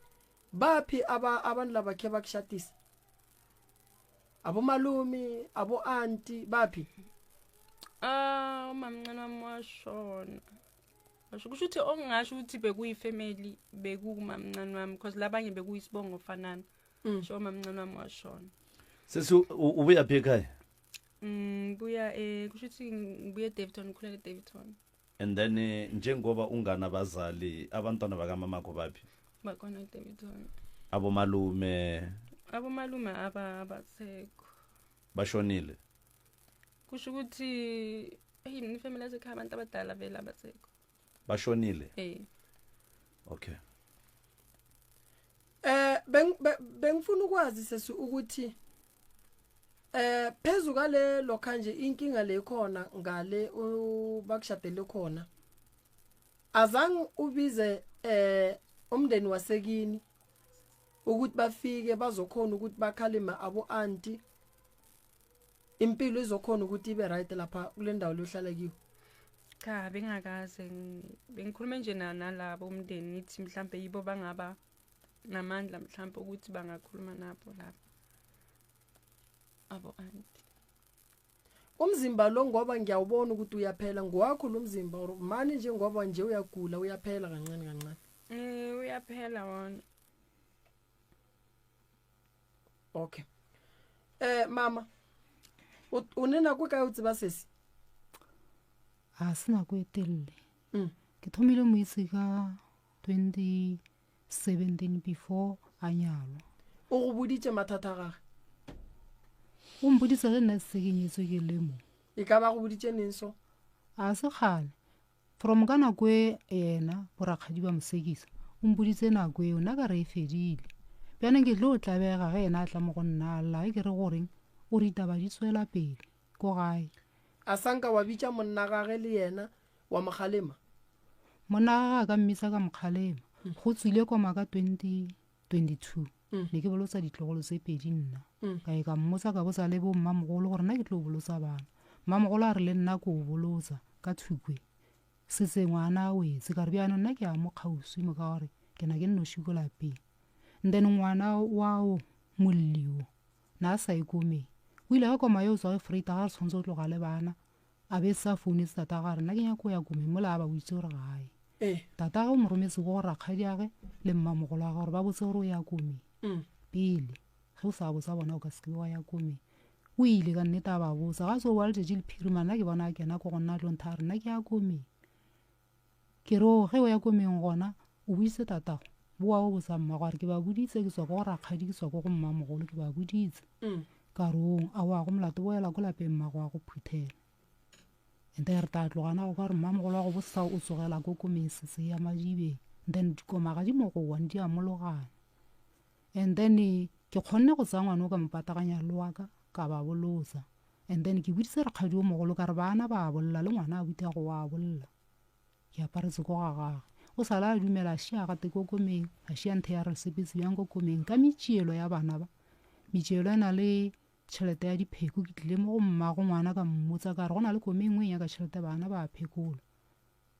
Baphi aba abantu labakhe bakushadisa? Abomalumi, abo auntie baphi? Ah umamncane wami washona. Washo kusho ukuthi ongasho ukuthi bekuyifamily bekumamncane wami because labanye bekuyisibongo fanana. Mm. Sho umamncane wami washona. Sesi ubuya phi ekhaya? Ngibuya eh kusho ukuthi ngibuye eDaveyton ngikhulele eDaveyton. And then eh, njengoba ungana bazali abantwana bakamamakho baphi? Bakhona eDaveyton. Abomalume Abomalume aba abasekho. bashonile. Kusho ukuthi hey mina ifamily yasekhaya abantu abadala vele abasekho. Bashonile. Eh. Okay. Eh bengifuna ukwazi sesi ukuthi eh phezu kwale lokha nje inkinga le khona ngale bakushadele khona azange ubize eh umndeni wasekini ukuthi bafike bazokhona ukuthi bakhalima abo auntie impilo izokhona ukuthi ibe right lapha kule ndawo lohlala kiyo. Cha bengakaze bengikhulume nje nalabo umndeni ngithi mhlambe yibo bangaba namandla mhlambe ukuthi bangakhuluma nabo lapha abo auntie. Umzimba lo ngoba ngiyawubona ukuthi uyaphela ngowakho lo mzimba or mani nje ngoba nje uyagula uyaphela kancane kancane. Eh uyaphela wona. Okay. Eh mama o ne nako kae o tseba sesi? A se nako e telele. Mm. Ke thomile moitse ka 2017 before a nyalwa. O go boditše mathata a gage? O mpoditse ge nna se ke nyetswe ke le mo. E ka ba go boditše neng so? A se kgale. From ka nako e yena borakgadi ba mosekisa o mpoditse nako eo nna ka re e fedile. Bjanong ke tlo tlabega ge yena a tla mo go nna a lla ge ke re goreng o re ditaba di tswela pele ko gae. A sanka wa bitša monna gage le yena wa mo kgalema? Monna gage a ka mmitsa ka mo kgalema. Go tswile koma ka 2022 ne ke bolotsa ditlogolo tse pedi nna. Ka ye ka mmotsa ka botsa le bo mmamogolo gore nna ke tlo bolotsa bana. Mmamogolo a re le nna ko bolotsa ka thukwe. Setse ngwana a wetse ka re bjanong nna ke a mo kgauswi mo ka gore ke na ke nnoši ko lapeng. And then ngwana wa o molli o na a sa ye komeng. O ile ka koma yo tswa ge Freita ga re tshwanetse go tloga le bana a be sa founetse tata ga re nna ke nyaka go ya komeng mola a ba o itse gore ga ye. Eh. Tata ge o mo rometse ko go rakgadiage le mmamogolo wa gore ba botse gore o ya komeng. Mm. Pele ge o sa botsa bona o ka se ke wa ya komeng. O ile ka nnete a ba botsa ga tso wa letšatši le phirima nna ke bona a kena ko go nna a tlo ntha a re nna ke ya komeng. Ke re o ge o ya komeng gona o boditse tatago boa o botsa mmago a re ke ba boditse ke tswa ko go rakgadi ke tswa ko go mmamogolo ke ba boditse. Mm. Ka re ong a wa go molato boela ko lapeng mmago wa go phuthela. And then re tla tloga na go ka re mmamogolo wa go botsa o tsogela ko komeng setse ya madibeng. And then dikoma ga di mo go one di a mologana. And then ke kgonne go tsaya ngwana o ka mo pataganya le wa ka ka ba bolotsa. And then ke boditse rakgadi o mogolo ka re bana ba bolla le ngwana a buta go wa bolla. Ke aparetse ko ga gagwe. O sala a dumela a šia gate ko komeng, a šia nthe ya re sepetse bjang ko komeng ka metšielo ya bana ba. Metšielo e na le tšhelete ya dipheko ke tlile mo go mmago ngwana ka mmotsa ka re go na le kome e nngwe e nyaka tšhelete bana ba phekola.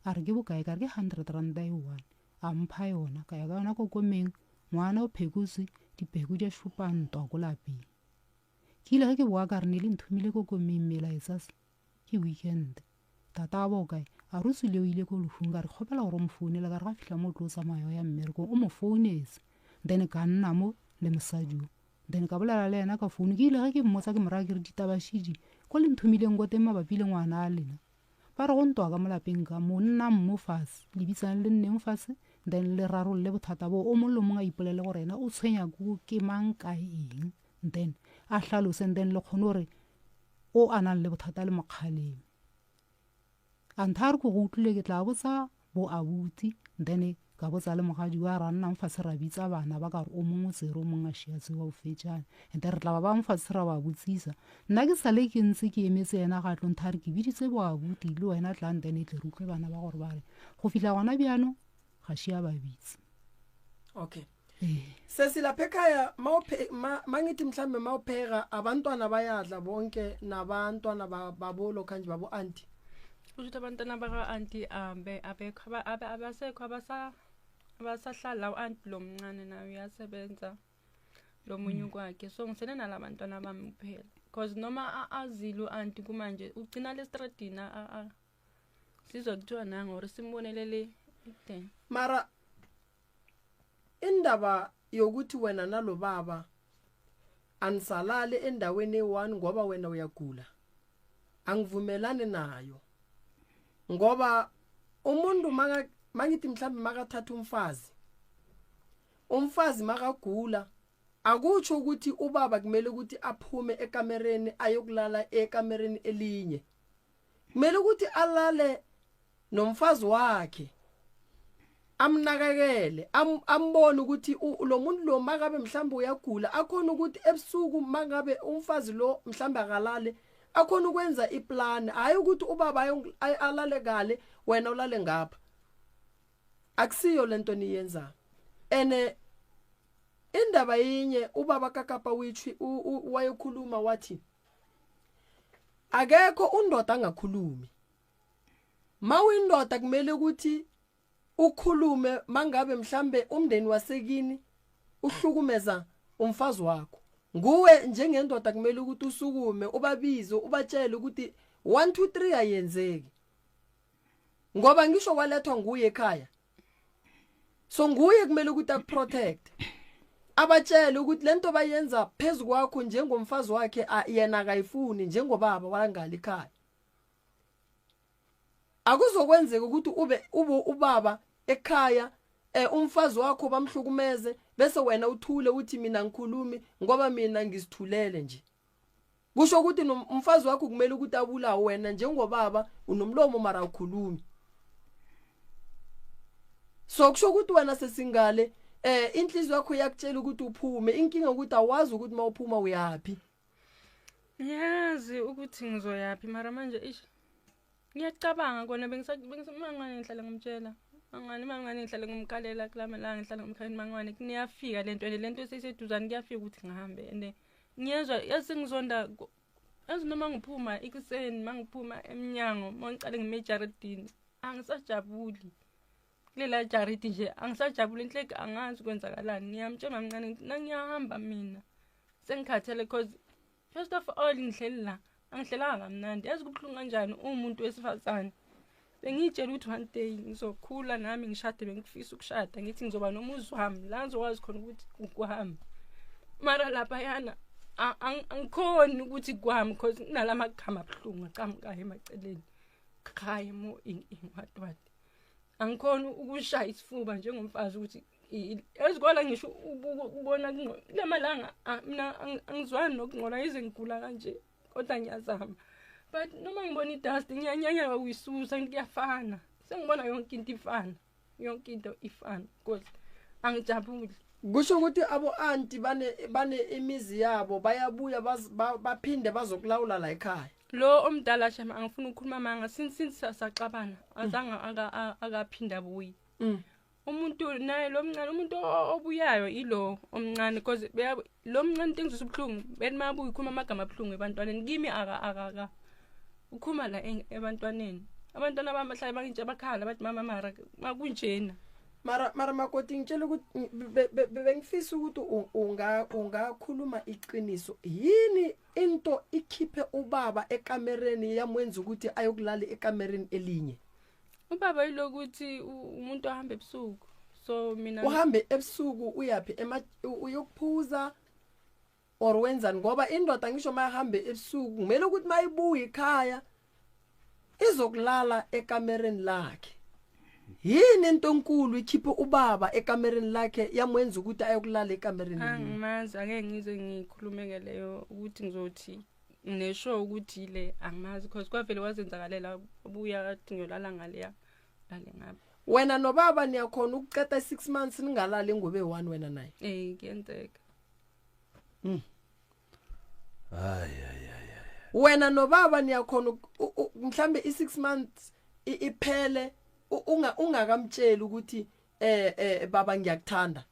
A re ke bokae ka re ke 100 rand e one. A mpha yona ka ya ka yona ko komeng ngwana o phekotswe dipheko di a šupa ntwa ko lapeng. Ke ile ge ke boa ka re ne le nthomile ko komeng melaetsa se. Ke weekend. Tatabo o kae? A re o tswile o ile ko lehung. Ka re kgopela gore o mo founele. Ka re ga fihla mo o tlo tsamaya o ya mmerekong. O mo founetse. Then ka nna mo le mosadi o. Then ka bolela le yena ka founu. Ke ile ge ke mmotsa ke mo raya ke re ditaba šidi ko le nthomileng ko teng mabapi le ngwana a lena. Ba re go ntwa ka mo lapeng ka mo nnang mo fase le bitsang le nneng fase then le rarolle bothata boo o mong le mong a ipolele gore yena o tshwenya ke mang ka eng then a hlalose then le kgone gore o a nang le bothata le mokgaleme. A ntha a re ko go utlwile ke tla botsa bo abuti then ka botsa le mogadi wa ra nnang fatshe ra bitsa bana ba ka re o mongwe o tsere o mongwe a šia tsewa o fetšane and re tla ba bang fatshe ra ba botsisa nna ke sale ke ntse ke emetse yena ga tlo ntha re ke biditse bo abuti le wena tlang then e tle re utlwe bana ba gore ba re go fihla gona bjano ga šia ba bitse okay Sesi lapha ekhaya mawuphe mangithi mhlambe mawupheka abantwana bayadla bonke nabantwana babo lokhanje babo auntie. Kusho ukuthi abantwana baka auntie ambe abekho abasekho abasa abasahlala u-auntie lo mncane naye uyasebenza lo munye hmm. kwakhe so ngisele nalabantwana bami kuphela because noma azile u-auntie kumanje ugcina lestradini sizwa kuthiwa nango or simbonelele ekudeni mara Indaba yokuthi wena nalobaba anisalali endaweni eyi-one ngoba wena uyagula angivumelani nayo ngoba umuntu mangithi mhlawumbe makathatha umfazi umfazi makagula akutsho ukuthi ubaba kumele ukuthi aphume ekamereni ayokulala ekamereni elinye kumele ukuthi alale nomfazi wakhe amnakekele ambone ukuthi lo muntu lo makabe mhlawumbe uyagula akhona ukuthi ebusuku mangabe umfazi lo mhlawumbe akalale akhona ukwenza iplan hayi ukuthi ubaba alale kale wena ulale ngapha akusiyo lento niyenza ene indaba yinye ubaba kakapa witshi wayekhuluma wathi akekho undoda angakhulumi mawuyindoda kumele ukuthi ukhulume mangabe mhlambe umndeni wasekini uhlukumeza umfazi wakho nguwe njengendoda kumele ukuthi usukume ubabize ubatshele ukuthi 1 2 3 ayenzeki ngoba ngisho walethwa nguye ekhaya so nguye kumele ukuthi akuprotect abatshele ukuthi lento bayenza phezu kwakho njengomfazi wakhe yena akayifuni njengobaba walangala ekhaya akuzokwenzeka ukuthi ube ube ubaba ekhaya eh umfazi wakho bamhlukumeze bese wena uthule uthi mina ngikhulumi ngoba mina ngisithulele nje kusho ukuthi umfazi wakho kumele ukuthi abulawe wena njengobaba unomlomo mara ukhulumi so kusho ukuthi wena sesingale eh inhliziyo yakho iyakutshela ukuthi uphume inkinga ukuthi awazi ukuthi mawuphuma uyapi Ngiyazi ukuthi ngizoyaphi mara manje ish ngiyacabanga kona bengisamangane ngihlale ngimtshela mangane mangane ngihlale ngimkalela kulamalanga ngihlale ngimkhalela mangane kuniyafika lento and lento eseseduzane kuyafika ukuthi ngihambe and ngiyezwa yazi ngizonda yazi noma ngiphuma ekuseni mangiphuma emnyango mangicale ngime ejaridini angisajabuli kulela jaridi nje angisajabuli inhleke angazi kwenzakalani ngiyamtshela mamncane ngithi nangiyahamba mina sengikhathele cause first of all ngihleli la angihlelanga kamnandi yazi kubuhlungu kanjani uwumuntu wesifazane bengiyitshela ukuthi one day ngizokhula nami ngishade bengifisa ukushada ngithi ngizoba nomuzi wami la ngizokwazi khona ukuthi kukwami mara laphayana angikhoni ukuthi kwami cause kunala magama abuhlungu aqhamukayo emaceleni crime ing ing what what angikhona ukushaya isifuba njengomfazi ukuthi ezikole ngisho ubona kulamalanga mina angizwani nokungcola yize ngigula kanje kodwa ngiyazama but noma ngibona idust ngiyanyanya ukuyisusa kuyafana sengibona yonke into ifana yonke into ifana because angijabuli kusho ukuthi abo anti bane bane imizi yabo bayabuya baphinde bazokulawula la ekhaya lo omdala shema angifuni ukukhuluma manga since since saxabana azange akaphinda abuye mm. umuntu naye lo mncane umuntu obuyayo ilo omncane because lo mncane into engizwisa ubuhlungu bethi mabuya ukhuluma amagama abuhlungu ebantwaneni kimi aka aka ukhuluma la ebantwaneni abantwana bami bahlale bangitshe bakhala bathi mama mara makunjena Mara mara makoti ngitshela ukuthi bengifisa ukuthi unga ungakhuluma iqiniso. Yini into ikhiphe ubaba ekamereni yamwenza ukuthi ayokulala ekamereni elinye? Ubaba yilokuthi umuntu ohamba ebusuku. So mina uhambe ebusuku uyaphi ema uyokuphuza or wenzani ngoba indoda ngisho mayihambe ebusuku kumele ukuthi mayibuye ekhaya izokulala ekamereni lakhe. Yini into enkulu ikhiphe ubaba ekamereni lakhe yamwenza ukuthi ayokulala ekamereni elinye? Angimazi, angeke ngize ngikhulume ngaleyo ukuthi ngizothi ngineshow ukuthi le angimazi because kwavele wazenzakalela ubuya kathi ngiyolala ngaleya lale ngapha. Wena nobaba niyakhona ukuqeda 6 months ningalali ngobe one wena naye? Eh, kuyenzeka. Hayi hayi hayi. Wena nobaba niyakhona mhlambe i6 months iphele unga ungakamtsheli ukuthi eh eh baba ngiyakuthanda.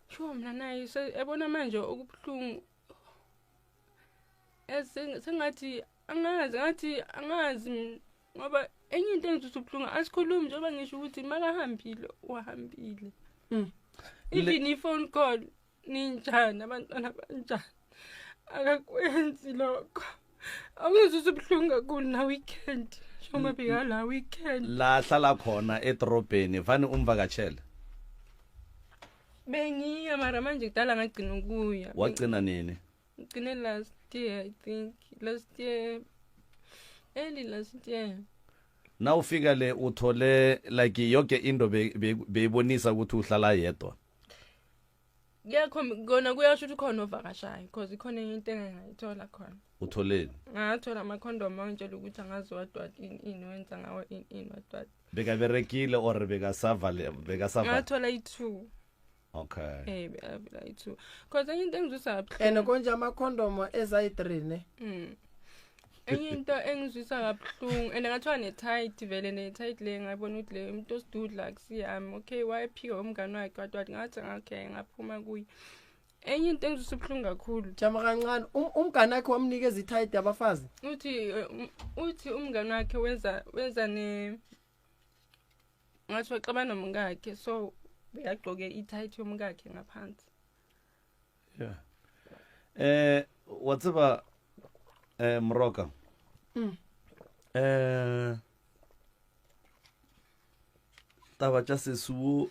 Sho mina naye ebona manje okubuhlungu. Sengathi angazi ngathi angazi ngoba enye into engizwisa ubuhlungu asikhulumi njengoba ngisho ukuthi makahambile wahambile. Even i-phone call ninjani abantwana banjani akakwenzi lokho. Awungizwisa ubuhlungu kakhulu na weekend njengoba bekala weekend. La hlala khona edrobheni vane umvakatshele. Bengiya mara manje kudala ngagcina ukuya. Wagcina nini? Ngigcine last year, I think. Last year. Early last year. Na ufika le uthole like yonke into beyibonisa ukuthi uhlala yedwa. Kuyakhomba kona kuyasho ukuthi khona ovakashayo because ikhona enye into engingayithola khona. Utholeni? Ngathola amakhondomu angitshela ukuthi angazi wadwat ini ini wenza ngawo ini ini wadwat. Bekaberekile or bekasavale bekasavale? Ngathola i2. Okay. Eh bekavela i2. Because enye into engizwisa kabuhlungu. And konje amakhondomu ezayi3 ne? Enye into engizwisa kabuhlungu and ngathiwa ne-tight vele ne-tight le ngabona ukuthi le umuntu osidudla akusiyami. Okay, wayephika umngane wakhe wathi wathi ngathi okay ngaphuma kuye. Enye into engizwisa ubuhlungu kakhulu. Jama kancane, umngane wakhe wamnikeza i-tight yabafazi? Uthi uthi umngane wakhe wenza wenza ne ngathi waxabana nomkakhe so uyagqoke i-tight yomkakhe ngaphansi. Yeah. Wa tseba Moroka. Taba tša sesuo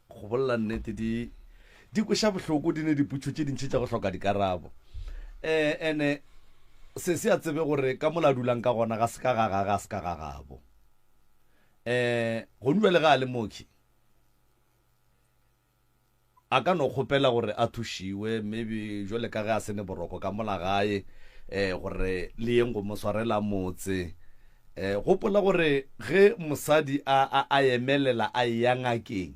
go bolela nnete di di kweša bohloko, di ne diputšo tše dintši tša go hloka dikarabo. Ene se se a tsebe gore ka mola dulang ka gona ga se ka ga ga ga se ka ga gabo. Gone bjale ga a le mooki a ka no kgopela gore a thušiwe maybe jwale ka ge a sene boroko ka mola gae, gore le yeng go mo swarela motse. Gopola gore ge mosadi a a a emelela a eya ngakeng,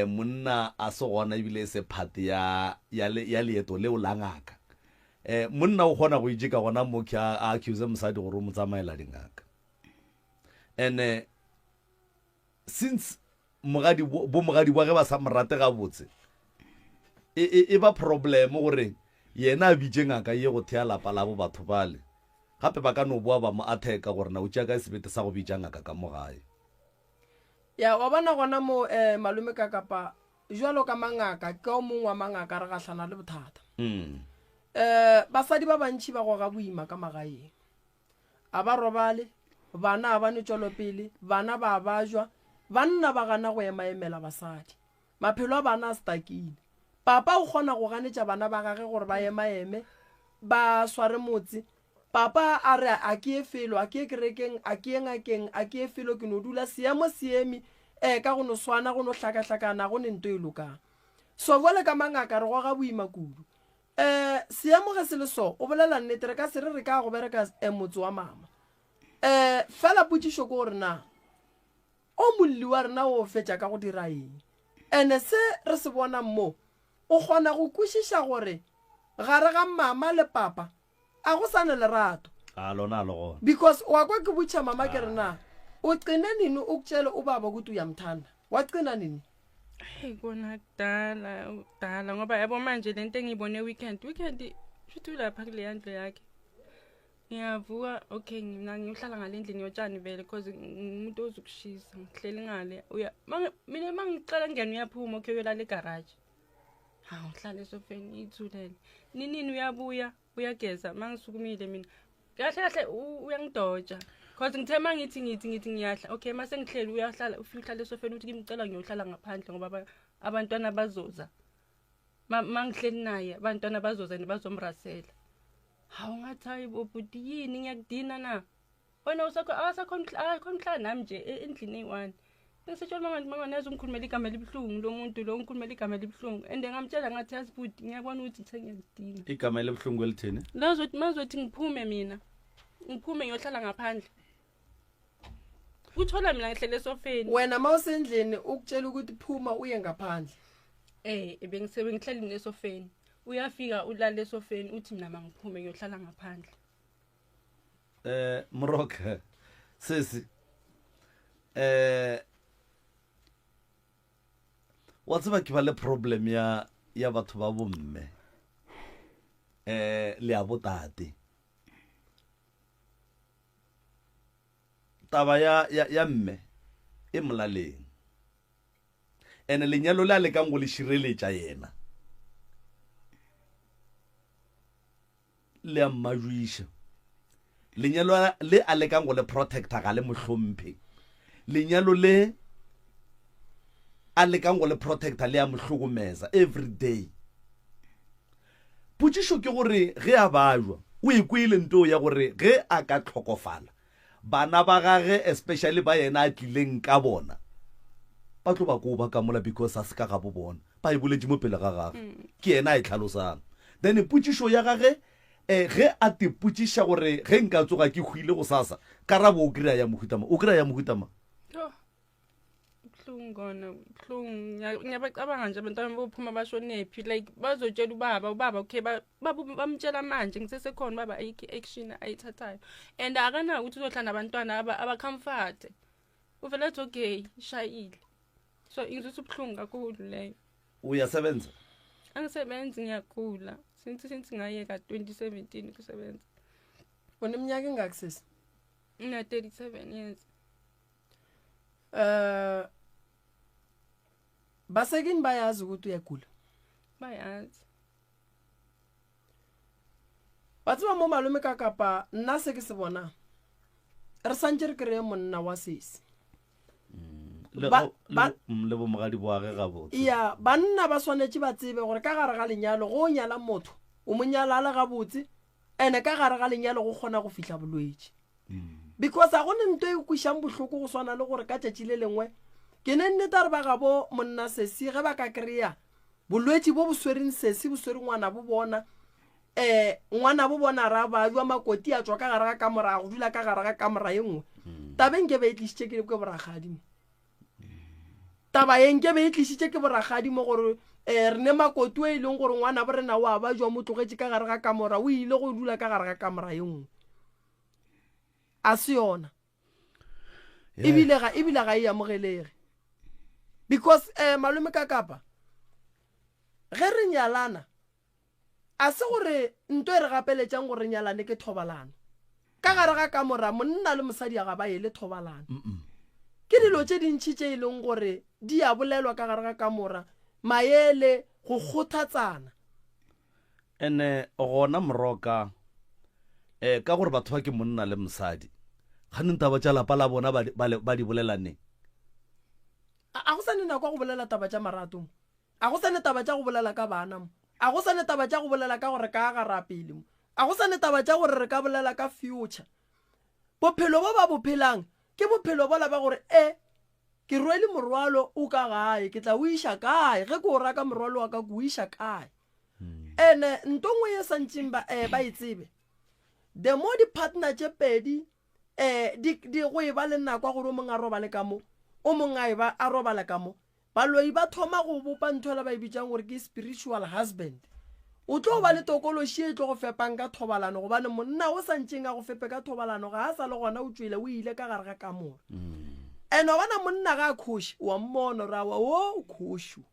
monna a se gona ebile e se phate ya ya ya leeto leo la ngaka. Monna o kgona go itše ka gona mooki a a accuse mosadi gore o mo tsamaela dingaka. And since mogadi bo mogadi wa ge ba sa mo rate gabotse, e, e, e ba problem gore yena a bitše ngaka ye go thea lapa la bo batho bale. Gape ba ka no boa ba mo atheka gore na o tšea kae sebete sa go bitša ngaka ka mo gae. Ya, wa bona gona mo, malome ka kapa jwalo ka mangaka, ke o mongwe wa mangaka re gahlana le bothata. Basadi ba bantši ba goga boima ka magaeng. A ba robale, bana a ba ne tšwelopele, bana ba a bajwa, banna ba gana go emaemela basadi. Maphelo a bana a stakile. Papa o kgona go ganetša bana ba gage gore ba emaeme, ba sware motse. Papa a re, A ke ye felo, a ke ye kerekeng, a ke ye ngakeng, a ke ye felo, ke no dula. Seemo se eme, ee, ka go no swana, go no hlakahlakana, ga go ne nto e lokang. So bjale ka mangaka re goga boima kudu. Eh, seemo ge se le so, o bolela nnete, re ka se re re ka go bereka eh, motse wa mama. Eh, fela potšišo ke gore na o molli wa rena o fetša ka go dira eng? Ene se re se bonang mo, o kgona go kwešiša gore gare ga mama le papa a go sa na lerato. A lona a le gona. Because wa kwa ke botša mama ke re na o qine nini o tšele o baba ukuthi uyamthanda? Waqina nini? Hey kona kudala kudala ngoba yabo manje lento engiyibone weekend weekend shuthi ulapha kuleya ndlu yakhe. Ngiyavuka okay mina ngiyohlala ngale endlini yotshani vele cause ngumuntu ozokushisa ngihleli ngale uya mina mangiqala ngene uyaphuma okay uyolala egarage. Hawu ngihlala esofeni ngiyithulele. Ninini uyabuya uyageza mangisukumile mina. Kahle kahle uyangidoja. Cause ngithe mangithi ngithi ngithi ngiyahla okay mase ngihleli uyahlala ufika uhlala esofeni uthi ngimcela ngiyohlala ngaphandle ngoba abantwana bazoza. Mangihleli naye abantwana bazoza bazomrasela. Hawu ngathi hayi bo bhuti yini ngiyakudina na? Wena usakho akasakhona akakhona ukuhlala nami nje e, endlini eyi-one. Bengisetshela mama mama nazi ungikhulumela igama elibuhlungu lo muntu lo ungikhulumela igama elibuhlungu and ngamtshela ngathi yazi bhuti ngiyabona ukuthi ngithe ngiyakudina. Igama elibuhlungu elithini? Lazothi mazothi ngiphume mina. Ngiphume ngiyohlala ngaphandle. Uthola mina ngihlele esofeni. Wena mawusendlini ukutshela ukuthi phuma uye ngaphandle. Eh bengisebe ngihleli mina esofeni. Uyafika ulale esofeni uthi mina mangiphume ngiyohlala ngaphandle. Eh Mroka sesi eh wa tseba ke ba le problem ya ya batho ba bomme eh le ya botate taba ya ya, ya mme e molaleng ene lenyalo le a lekang go le šireletša yena le a mmajuiša lenyalo le a lekang go le protecta ga le mohlomphe lenyalo le a lekang go le protecta le a mohlokomeza every day potšišo ke gore ge a bajwa o e kwele nto ya gore ge a ka tlhokofala Bana ba gage especially ba yena a tlileng ka bona ba tlo ba koba ka mola because a se ka gabo bona. Ba e boletše mo pele ga gage. Ke yena a e tlhalosang. Then potšišo ya gage eh, ge a te potšiša gore ge nka tsoga ke hwile gosasa, karabo o kry-a ya mohuta mang? O kry-a ya mohuta mang? Buhlungu kona buhlungu ngiyabacabanga nje abantwana bophuma bashonephi like bazotshela ubaba ubaba okay bamtshela manje ngisesekhona ubaba ayikho i-action ayithathayo and akanako ukuthi uzohlala nabantwana abacomforte uvele athi okay ishayile so ingizwisa ubuhlungu kakhulu leyo uyasebenza angisebenzi ngiyagula since since ngayeka 2017 kusebenza uneminyaka engaki sisi ngina 37 years Eh basekini bayazi ukuthi uyagula. Bayazi. Ba tseba mo malome ka kapa nna se ke se bona. Re santse re kry-e monna wa sesi. Mm, mm, le bomogadi boage gabotse ya banna ba swanetše ba tsebe gore ka gare ga lenyalo go o nyala motho o mo nyala a le gabotse ene ka gare ga lenyalo go kgona go fihla bolwetši because a go ne nto e kwišang bohloko go swana le gore ka tšatši le lengwe ke ne nnete a re ba gabo monna sesi ge ba ka kry-a bolwetši bo bo swereng sesi bo swere ngwana bo bona um ngwana bo bona ra ba jwa makoti a tswa ka gare ga kamora go dula ka gare ga kamora ye nngwe mm. tabeng ke be e tlišitše ke ke boragadi mo taba ye nke be e tlišitše ke boragadi mo gore um re ne makoti o e leng gore ngwana bo rena wa ba jwa mo tlogetše ka gare ga kamora o ile go dula ka gare ga kamora ye nngwe a se yona ebile ga ebile ga e amogelege because eh malome ka kapa ge re nyalana a se gore nto e re gapeletšang gore re nyalane ke thobalano ka gare ga kamora monna le mosadi ga ba ele thobalano ke dilo tše dintšhi tše e leng gore di a bolelwa ka gare ga kamora maele go kgothatsana Ene gona moroka eh ka gore batho ba ke monna le mosadi kganeng taba tša lapa la bona ba di- ba le- ba di bolela neng A a go sa ne nako ya go bolela taba tša marato mo. A go sa ne taba tša go bolela ka bana mo. A go sa ne taba tša go bolela ka gore ka aga ra pele mo. A go sa ne taba tša gore re ka bolela ka future. Bophelo bo ba bo phelang ke bophelo bola ba gore e ke rwele morwalo o ka gae ke tla o iša kae ge ke o raka morwalo wa ka ke o iša kae. Ene nto nngwe ye santšeng ba eh, ba e tsebe the more di-partner tše pedi eh, di, di go e ba le nako ya gore o mongwe a robale ka mo o mongwe a e ba a robala ka mo baloi ba thoma go bopa ntho ela ba e bitsang gore ke spiritual husband o tlo ba le tokološi e tlo go fepang ka thobalano gobane monna o sa ntšeng a go fepe ka thobalano ga a sa le gona o tšwele o ile ka gare ga kamora and wa bona monna ga a khoše wa mmona gore awa o khošo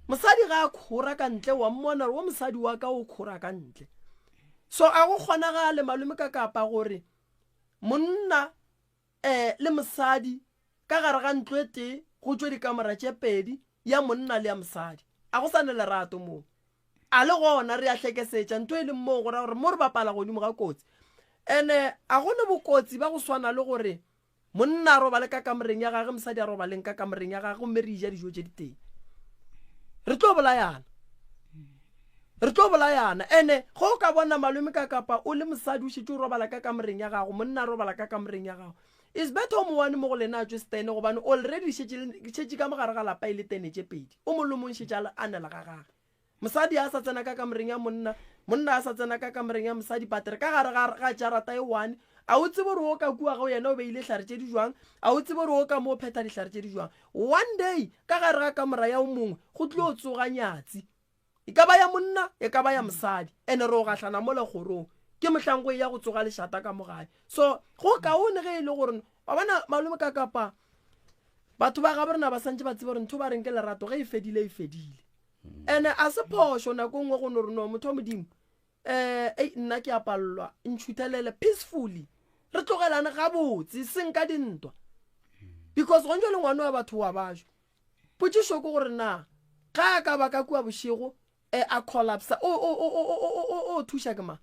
Mosadi ga a khora ka ntle wa mmona gore wo mosadi wa ka o khora ka ntle. So a go kgonagale malome ka kapa gore monna um le mosadi ka gare ga ntlo e tee go tšwe dikamora tše pedi, ya monna le ya mosadi. A go sa ne lerato moo. A le gona re a hlekesetša ntho e leng moo go ra gore mo re bapala godimo ga kotsi. Ene a go ne bokotsi ba go swana le gore monna a robale ka kamoreng ya gage, mosadi a robaleng ka kamoreng ya gage gomme re ja dijo tše ditee. Re tlo bolayana. Re tlo bolayana. Ene ge o ka bona malome ka kapa o le mosadi o šetše o robala ka kamoreng ya gago, monna a robala ka kamoreng ya gago. Is better o mongwe mo go lena a tšwe setene gobane already šetše ka mogare ga lapa e le tene tše pedi. O mongwe le mongwe šetše a anela ga gage. Mosadi a sa tsena ka kamoreng ya monna, monna a sa tsena ka kamoreng ya mosadi, but re ka gare ga, ga jarata e one. A o tsebe gore o ka kua go yena o beile hlare tše di jwang? A o tsebe gore o ka mo o phetha dihlare tše di jwang? One day, ka gare ga kamora ya o mongwe, go tlilo tsoga nyatsi. E ka ba ya monna, e ka ba ya mosadi. Ene re o gahlana mola kgorong. Ke mohlang go eya go tsoga lešata ka mo gae. So, go kaone ge e le gore, wa bona malome ka kapa, batho ba gabo rena ba santše ba tsebe gore ntho ba reng ke lerato, ge e fedile, e fedile. Ene a se phošo nako e nngwe go no re no motho wa Modimo um ei nna ke a palelwa ntšhuthelele peacefully re tlogelane gabotse seng ka dintwa because gone jale ngwane wa batho wa bajwa potšišo ke gore na ga a ka ba ka kua bošego um a collapsa o thuša ke mang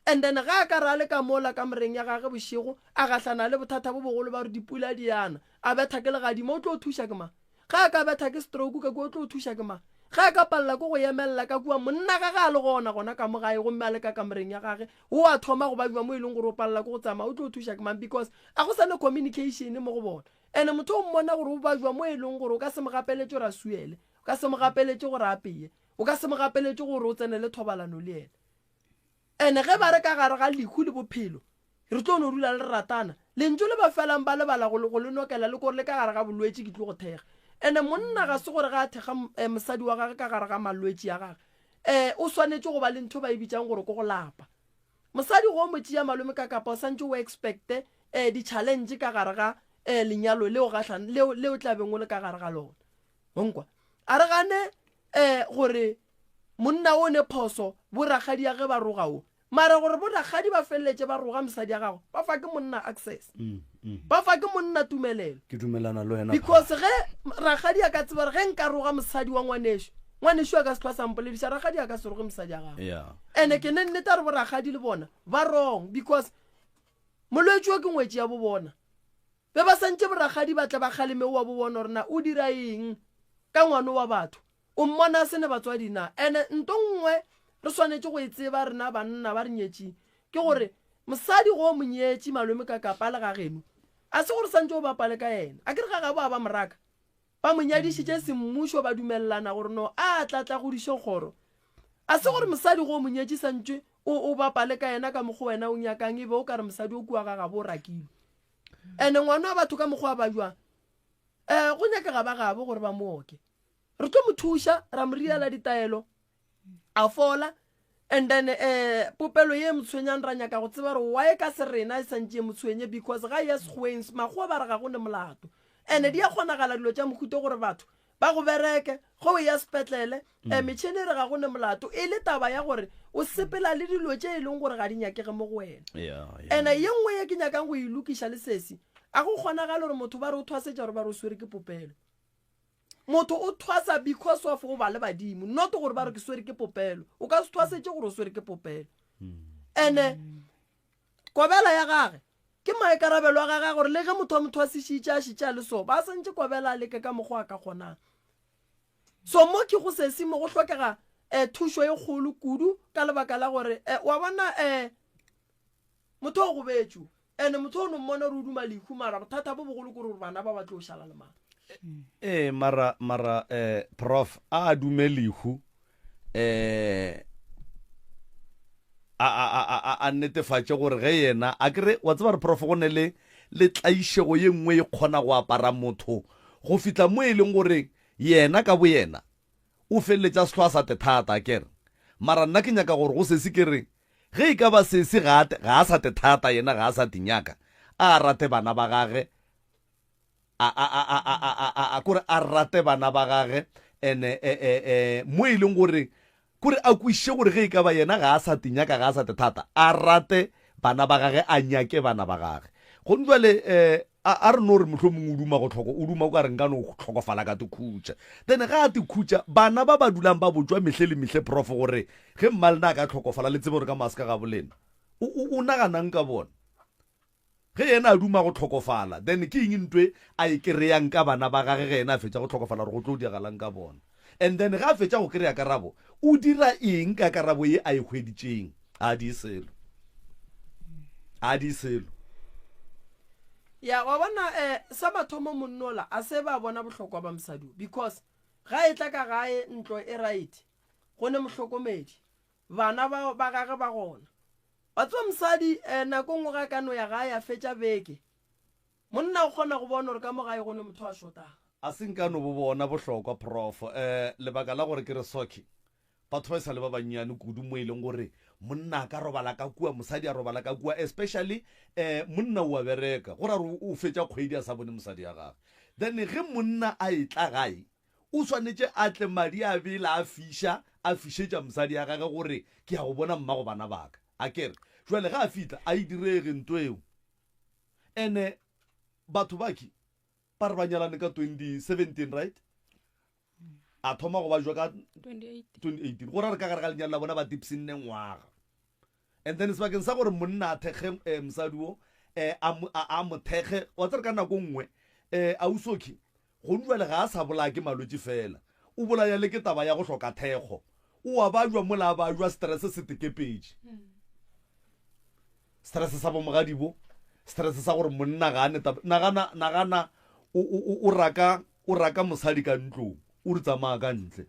And then ge a ka re a le ka mola kamoreng ya gage bošego, a gahlana le bothata bo bogolo ba gore dipula di ana, a betha ke legadima, o tlo thuša ke mang? Ge a ka betha ke stroke ka kua, o tlo thuša ke mang? Ge a ka palela ke go emelela ka kua, monna gage a le gona gona ka mo gae gomme a le ka kamoreng ya gage, o a thoma go babja mo e leng gore o palela ke go tsamaya, o tlo thuša ke mang? Because a go sa ne communication mo go bona. And motho o mmona gore o babja mo e leng gore o ka se mo gapeletše gore a swiele, o ka se mo gapeletše gore a apeye, o ka se mo gapeletše gore o tsenele thobalano le yena. Ene ge ba re ka gare ga lehu le bophelo, re tlo no dula le re ratana, lentšu le ba felang ba lebala go, go le nokela le kore le ka gare ga bolwetši ke tlo go thekga. Ene monna ga se gore ge a thekga mosadi wa gagwe ka gare ga malwetši a gagwe, um o swanetše go ba le ntho ba e bitšang gore ke go lapa. Mosadi go mo tšea malome ka kapa o santše o expecte um di-challenge ka gare ga um lenyalo leo gahlan, leo, leo tla beng o le ka gare ga lona. Wa nkwa? A re gane um gore monna o ne phoso bo rakgadi ya ge ba roga o mara gore bo rakgadi ba feleletše ba roga mosadi ya gagwe ba fa ke monna access mm, mm. ba fa ke monna tumelelo ke dumelana le wena because ge rakgadi a ka tseba gore ge nka roga mosadi wa ngwaneso ngwaneso a ka se tlhwa sa mpolediša rakgadi a ka se roge mosadi ya gagwe yeah. ene ke ne nnete a re bo rakgadi le bona ba wrong because molwetši o ke ngwetši ya bo bona Be ba santše borakgadi ba tle ba kgaleme owa bo bona gore na o dira eng ka ngwano wa batho. O mmona a se ne batswadi na? Ene nto nngwe re swanetše go e tseba rena banna ba re nyetšing ke gore mosadi go o mo nyetše malome ka kapa le ga geno a se gore santše o bapale ka yena. A ke re ga gabo a ba moraka ba mo nyadišitše semmušo ba dumelelana gore no a tla tla godiše kgoro. A se gore mosadi go o mo nyetše santše o o bapale ka yena ka mokgwa wena o nyakang e be o ka re mosadi o kua ga gabo o rakilwe. Ene ngwana wa batho ka mokgwa ba jwang? Um go nyakega ba gabo gore ba mo oke. Re tlo mo thuša, ra mo riela ditaelo, a fola. And then um popelo ye e mo tshwenyang ra nyaka go tseba gore why ka se rena e santše e mo tshwenye because ga e ya sekgoweng makgowa ba re ga go ne molato. Ene di a kgonagala dilo tša mohuta gore batho ba go bereke ge o ya sepetlele mm. eh, metšhene e re ga go ne molato e le taba ya gore o sepela le dilo tše e leng gore ga di nyakege mo go wena ene ye nngwe ye ke nyakang go e lokiša le sesi a go kgonagale gore motho ba re o thwasetša gore ba re o swere ke popelo motho o thwasa because of go ba le badimo not gore ba re ke swere ke popelo o ka se thwasetše gore o swere ke popelo ene mm. Kobela ya gage. Ke maikarabelo a gage a gore le ge motho a mo thwasišitše a šetše a le so, ba santše Kobela a leke ka mokgwa a ka kgonang. So mo ke go sesi mo go hlokega eh, thušo e kgolo kudu ka lebaka la gore eh, wa bona eh, motho o gobetšo ene motho o no mmona gore o duma lehu mara bothata bo bogolo ke gore bana ba ba tlo šala le mang. Ee, mara mara eh, prof a dume lehu eh a a a a a netefatše gore ge yena a kere wa tseba re prof go ne le le tlaišego ye nngwe e kgona go apara motho go fihla mo e leng gore yena ka boyena o feleletša sehlwa sa tethata a kere mara nna ke nyaka gore go sesi ke re ge e ka ba sesi ga a sa tethata yena ga a sa tinyaka a rate bana ba gage a, a, a, a, a, a, a, a, kore a rate bana ba gage, ene, e, e, e, mo e leng gore, Kore a kwešiše gore ge e ka ba yena ga a sa te nyaka, ga a sa te thata, a rate bana ba gage, a nyake bana ba gage. Gomme bjale, um a, a re no re mohlomongwe o duma go hloko, o duma o ka re nka no hlokofala ka te khutša. Then ge a te khutša, bana ba ba dulang ba botšwa mehle le mehle, Prof, gore ge mmalena a ka hlokofala, le tsebe gore ka mo a se ka gabo lena. O, o, o naganang ka bona? Ge yena a duma go hlokofala, then ke eng ntwe a e kereyang ka bana ba gage ge yena a fetša go hlokofala gore go tlo diragalang ka bona? And then ge a fetša go kereya karabo, o dira eng ka karabo ye a e hweditšeng? Ga a die selo. Ga a die selo. Ya, wa bona, eh, sa mathomo monnola a se ba bona bohlokwa ba mosadi o, because ga e tla ka gae ntlo e right, go ne mohlokomedi, bana ba, ba gage ba gona. Wa tseba mosadi, eh, nako nngwe ge a ka no ya gae a fetša beke, monna o kgona go bona gore ka mo gae go ne motho a šotago. A se nka no bo bona bohlokwa, Prof. Eh, lebaka la gore ke re soke, batho ba e sa le ba bannyane kudu mo e leng gore monna a ka robala ka kua, mosadi a robala ka kua, especially eh, monna o a bereka, go ra gore o fetša kgwedi a sa bone mosadi ya gagwe. Then ge monna a etla gae, O swanetše a tle madi a bela a fiša, a fišetša mosadi ya gage gore ke ya go bona mmago bana ba ka. A ke re, jwale ge a fihla, a e direge nto eo. Ene batho baki ba re ba nyalane ka 2017, right? A thoma go ba jwa ka 2018. Go ra re ka gare ga lenyalo la bona ba tipsinne ngwaga. And then sebakeng sa gore monna a thekge eh, mosadi wo eh, a, a, a mo thekge, wa tsere ka nako nngwe eh, ausoki gonu jwale ga a sa bolaya ke malwetši fela, o bolaya le ke taba ya go hloka thekgo. O a bajwa mola a bajwa stress se tekepetše. Stress sa bomogadibo, stress sa gore monna ga a ne taba. Nagana, nagana o, o, o raka, o raka mosadi ka ntlong, o re tsamaya ka ntle.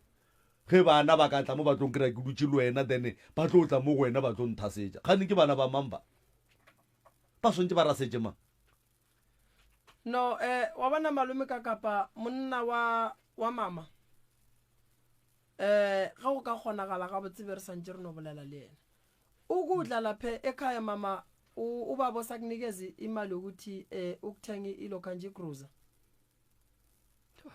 Ge bana ba ka tla mo ba tlo nkry-a ke dutše le wena then ba tlo tla mo go wena ba tlo nthasetša. Kgane ke bana ba mang ba? Ba swantše ba rasetše mang? No, eh, wa bona malome ka kapa monna wa, wa mama, eh, ge go ka kgonagala gabotse be re santše re no bolela le yena. Ukudla lapha ekhaya mama, ubaba osakunikeza imali yokuthi eh, ukuthenge ilokhanje igruza.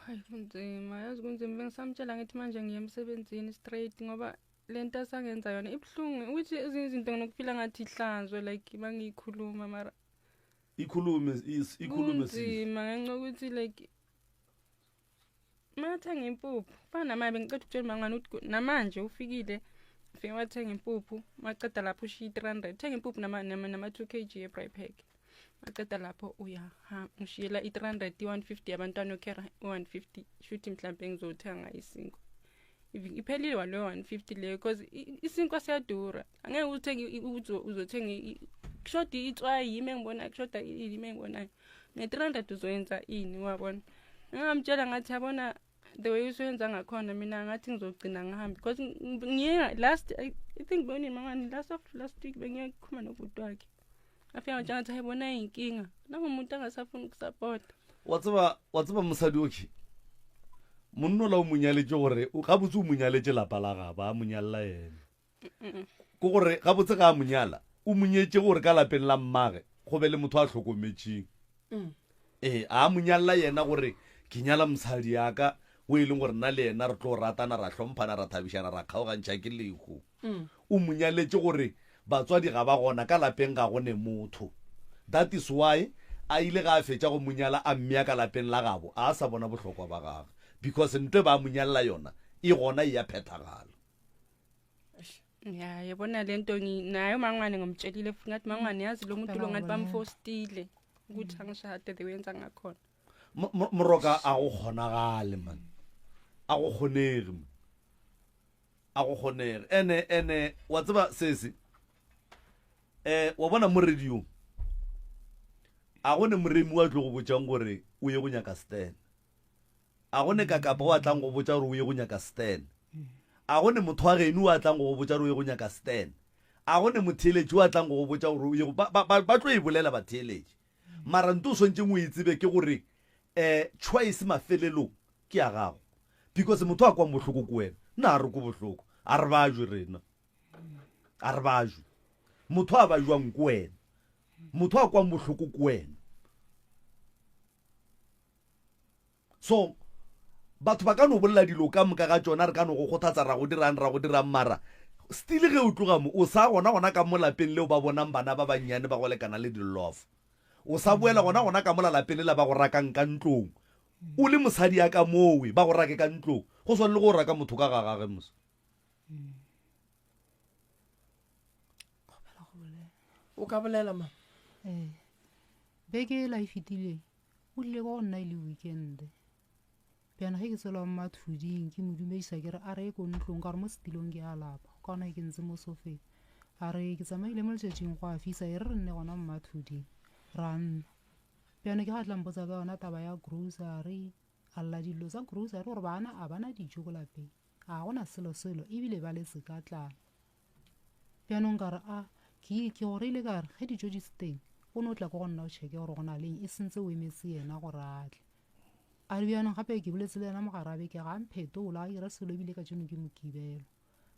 Hayi kunzima, yazi kunzima bengisamtshela ngithi manje ngiye emsebenzini straight ngoba lento asangenza yona ibuhlungu ukuthi ezinye izinto nginokufila ngathi ihlanzwe like mangiyikhuluma mara ikhulume ikhulume kunzima ngenxa yokuthi like mathenga impuphu fana namanje bengiceda ukutshela mangane ukuthi namanje ufikile ufike wathenga impuphu maceda lapho ushiya i-three hundred thenga impuphu nama-two k g ye-bry pack Maqeda lapho uyaha ngishiyela i-300 i-150 yabantwana yokhera i-150 shuthi mhlampe ngizothenga isinkwa iphelile waleyo 150 leyo because isinkwa siyadura angeke uthenge uzothenga kushoda itswayi yimi engibonayo kushoda yimi engibonayo nge-300 uzoyenza ini wabona ngingamtshela ngathi yabona the way usuyenza ngakhona mina ngathi ngizogcina ngihambe because ngiye last I, I think bonini mangani last of last week bengiye kukhuluma nobhuti wakhe afika ngitshela ngathi hayibona inkinga nangumuntu angasafuni ukusapota wa tseba wa tseba mosadi oke monno la o mo nyaletše gore gabotse o mo nyaletše lapa la gaba a mo nyalla yena ke gore gabotse ga a mo nyala o mo nyetše gore ka lapeng la mmage go be le motho a hlokometšeng mm. ee a mo nyalla yena gore ke nyala mosadi yaka o e leng gore nna le yena re tlo ratana ra hlomphana ra thabišana ra kgaogantšha ke lehu mm. o mo nyaletše gore batswadi ga ba gona ka lapeng ga go ne motho that is why a ile ga a fetša go mo nyala a mmea ka lapeng la gabo a sa bona bohlokwa ba gage because ntwe ba mo nyalla yona e gona e ya phethagala Ya yabona lento naye umangwane ngomtshelile futhi ngathi mangwane yazi lo muntu lo ngathi bamfostile ukuthi angishade the way enza ngakhona. Moroka a go kgonagale man. A go kgonege man. A go kgonege. Ene ene wa tseba sese. Eh wa bona mo radio. A go ne moremi wa tlo go botšang gore o ye go nyaka stand. A go ne kakapa o a tlang go botša gore o ye go nyaka Stan? A go ne motho wa geno o a tlang go go botša gore o ye go nyaka Stan? A go ne motheeletši o a tlang go go botša gore o ye go... Ba, ba, ba, ba tlo e bolela batheeletši. Mara nto o swantšeng o e tsebe ke gore um choice mafelelong ke ya gago. Because motho a kwang bohloko ke wena. Nna a re kwe bohloko. A re bajwe rena. A re bajwe. Motho a bajwang ke wena. Motho a kwang bohloko ke wena. So, Batho ba ka no bolela dilo ka moka ga tšona, re ka no go kgothatsa ra go dirang, ra go dirang, mara still ge o tloga mo, o sa gona gona ka mo lapeng leo ba bonang bana ba bannyane ba go lekana le di-love. O sa boela gona gona ka mola lapeng lela ba go rakang ka ntlong. O le mosadi ya ka mowe, ba go rake ka ntlong. Go swana le go raka motho ka ga gage mos. O ka bolela ma? Ee. Beke ela e fetileng, o tlile ko go nna e le weekend. Bjana ge ke tswela mathuding ke mo dumedisa ke re a re ye ko ntlong ka gore mo setilong ke a lapa ka gona ke ntse mo sofeng. A re ke tsamaile mo letšatšing go a fisa e re re nne gona mo mathuding. Ra nna. Bjana ke ga tla mpotsa ka yona taba ya grocery a lla dillo tsa grocery gore bana a bana dijo ko lapeng a gona selo selo ebile ba letse ka tlala. Bjanong ka re, A, ke, ke go reile ka re, ge dijo di se teng, o no tla ko go nna o tšheke gore go na le eng, e sentse o emetse yena gore a tle. A re, Bjanong gape ke boletse le yena mogare a beke, ga a mphetola, a dira selo ebile kajeno ke Mokibelo.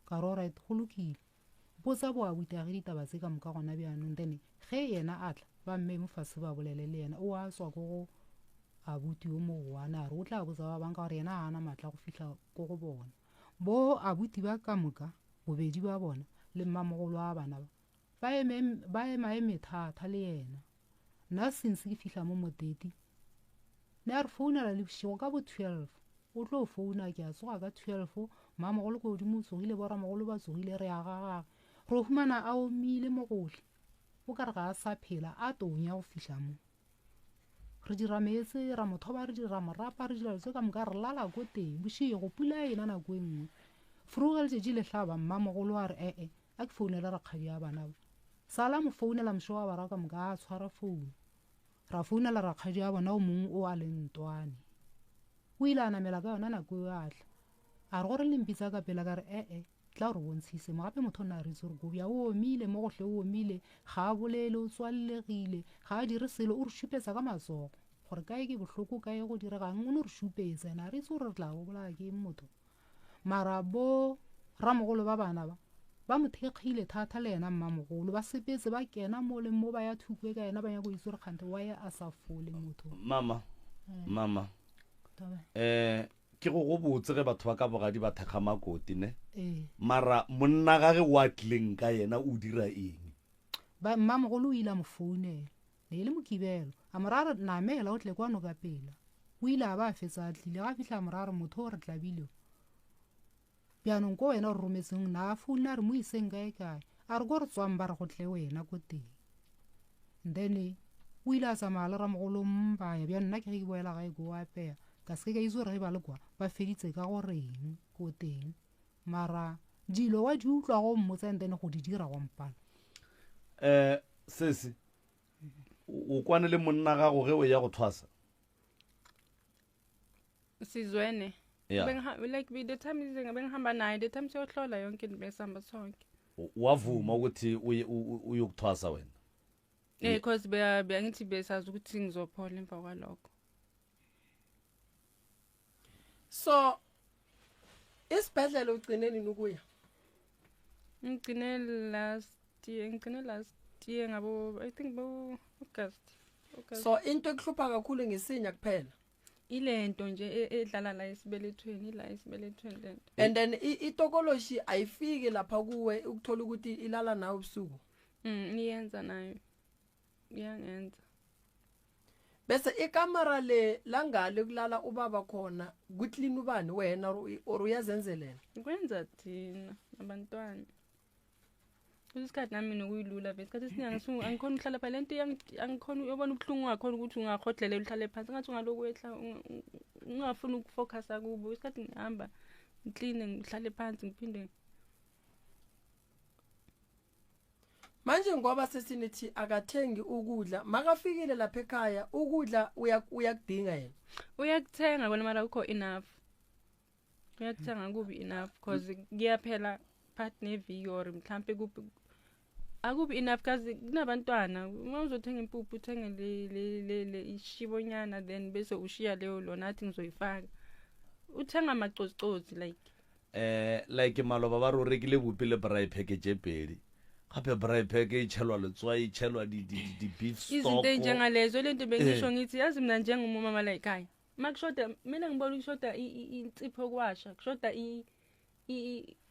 Ka re, Alright, go lokile. Botsa bo abuti-age ditaba tse ka moka gona bjanong, then ge yena a tla, ba mmeye mo fase ba bolele le yena. O a tswa ko go abuti yo mogoane, a re o tla botsa ba bang ka gore yena ga a na maatla a go fihla ko go bona. Bo abuti ba ka moka, bobedi ba bona, le mmamogolo wa bana ba, ba eme, ba emaeme thata le yena. Nna since ke fihla mo Moteti, ne a re founela le bošego ka bo 12. O tlo founa, ke a tsoga ka 12, mmamogolo ko godimo o tsogile, boramogolo ba tsogile, re ya ga gage. Ro humana a omile mo gohle, o ka re ga a sa phela, a tonya go fihla mo. Re dira meetse, ra mo thoba, re dira morapa, re dira tse ka moka, re lala ko teng bošego, pula e na nako e nngwe. Fru ge letšatši le hlaba, mmamogolo a re, E-e, a ke founele rakgadi ya bana ba. Sala mo founela mošego wa bara ka moka, a tshwara founu. Ra founela rakgadi ya bona o mongwe o a leng ntwane. O ile a namela ka yona nako eo a tla. A re gore le mpitsa ka pela ka re, E-e, Tla o re bontshise mo. Gape motho o nna a re itse gore Gobja o omile mo gohle, o omile, ga a bolele, o tswallegile, ga a dire selo, o re šupetsa ka matsogo gore kae ke bohloko, kae go diregang, o no re šupetsa. Ene a re itse gore re tla go bolaya ke eng motho. Mara bo ramogolo ba bana ba, ba mo thekgile thata le yena mmamogolo, ba sepetse ba kena mo le mo ba ya thukwe ka yena, ba nyaka go itse gore kganthe why a sa fole motho. Mama, mama, eh, Ke go go botse ge batho ba ka bogadi ba thekga makoti ne? Ee. Mara monna gage wa tlileng ka yena o dira eng? Ba, mmamogolo o ile a mo founela. Ne e le Mokibelo. A mo ra re, Namela o tle kwano ka pela. O ile a ba a fetsa a tlile. Ga a fihla a mo ra re, Motho o re tlabile o. Bjanong ko wena o re rometseng na a founa a re mo iseng kae kae. A re ko re tswang ba re go tle wena ko teng. Then o ile a tsamaya le ramogolo mbaya bja nna ke ge ke boela gae ko apeya ka se ke ka itse gore ge ba le kwa ba feditse ka go reng ko teng mara dilo wa di utlwa go mmotsa and then go di dira wa mpala. Eh sesi o kwane le monna gago ge o ya go thwasa? Sizwene. Yeah. Bengiha like the time bengihamba naye the time siyohlola yonke into besihamba sonke. Wavuma ukuthi uye uyokuthwasa wena. Eh because beya bengithi besazi ukuthi ngizophola emva kwalokho. So isibhedlela ugcine nini ukuya? Ngigcine last year, ngigcine last year ngabo I think bo August. August. So into ekuhlupha kakhulu ngisinya kuphela. Ilento nje e, edlala la esibelethweni, la esibelethweni lento. And then itokoloshi ayifiki lapha kuwe ukuthola ukuthi ilala nawe ubusuku. Iyenza nayo. Iyangenza. Bese ikamera le langale kulala ubaba khona kuclean ubani wena or uyazenzelela? Kwenza thina abantwana. Kwesinye isikhathi nami nokuyilula vele isikhathi esiningi angisuke angikhona ukuhlala pha lento angikhona uyobona ubuhlungu ungakhona ukuthi ungahodlela uhlale phansi ngathi ungaloku wehla ungafuni ukufocusa kubo isikhathi ngihamba ngikline ngihlale phansi ngiphinde Manje ngoba sesinithi akathengi ukudla makafikile lapha ekhaya ukudla uyakudinga yena. Uyakuthenga kona mara akukho enough. Uyakuthenga kubi enough cause kuyaphela phakathi neviki or mhlampe kubi akubi enough kazi kunabantwana uma uzothenga impuphu uthenge le le le le ishibonyana then bese ushiya leyo lona athi ngizoyifaka uthenga amacozcozi like eh like maloba ba re o rekile bupi le braai pack tše pedi gape braai pack e tšhelwa letswai e tšhelwa di-beef izinto ey'njengalezo le nto bengisho ngithi yazi mina njengomama la ekhaya. Makushoda mina ngibona ukushoda insipho yokuwasha, kushoda i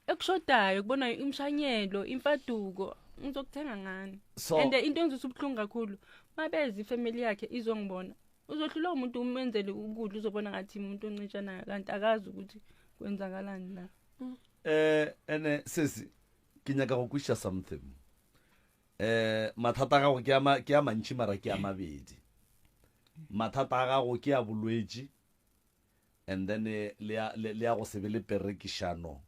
ekushodayo kubona imshanyelo, imfaduko. Ngizokuthenga ngani? So And into engizwisa ubuhlungu kakhulu, mabeza ifamily yakhe izongibona. Uzohlulwa umuntu umenzele ukudla uzobona ngathi umuntu oncitshanayo kanti akazi ukuthi kwenzakalani la. Eh ene sesi ke nyaka go kwisha something. Eh mathata a gago ke a ke a mantši mara ke a mabedi. Mathata a gago ke a bolwetši and then eh, le ya le ya go se be le perekišano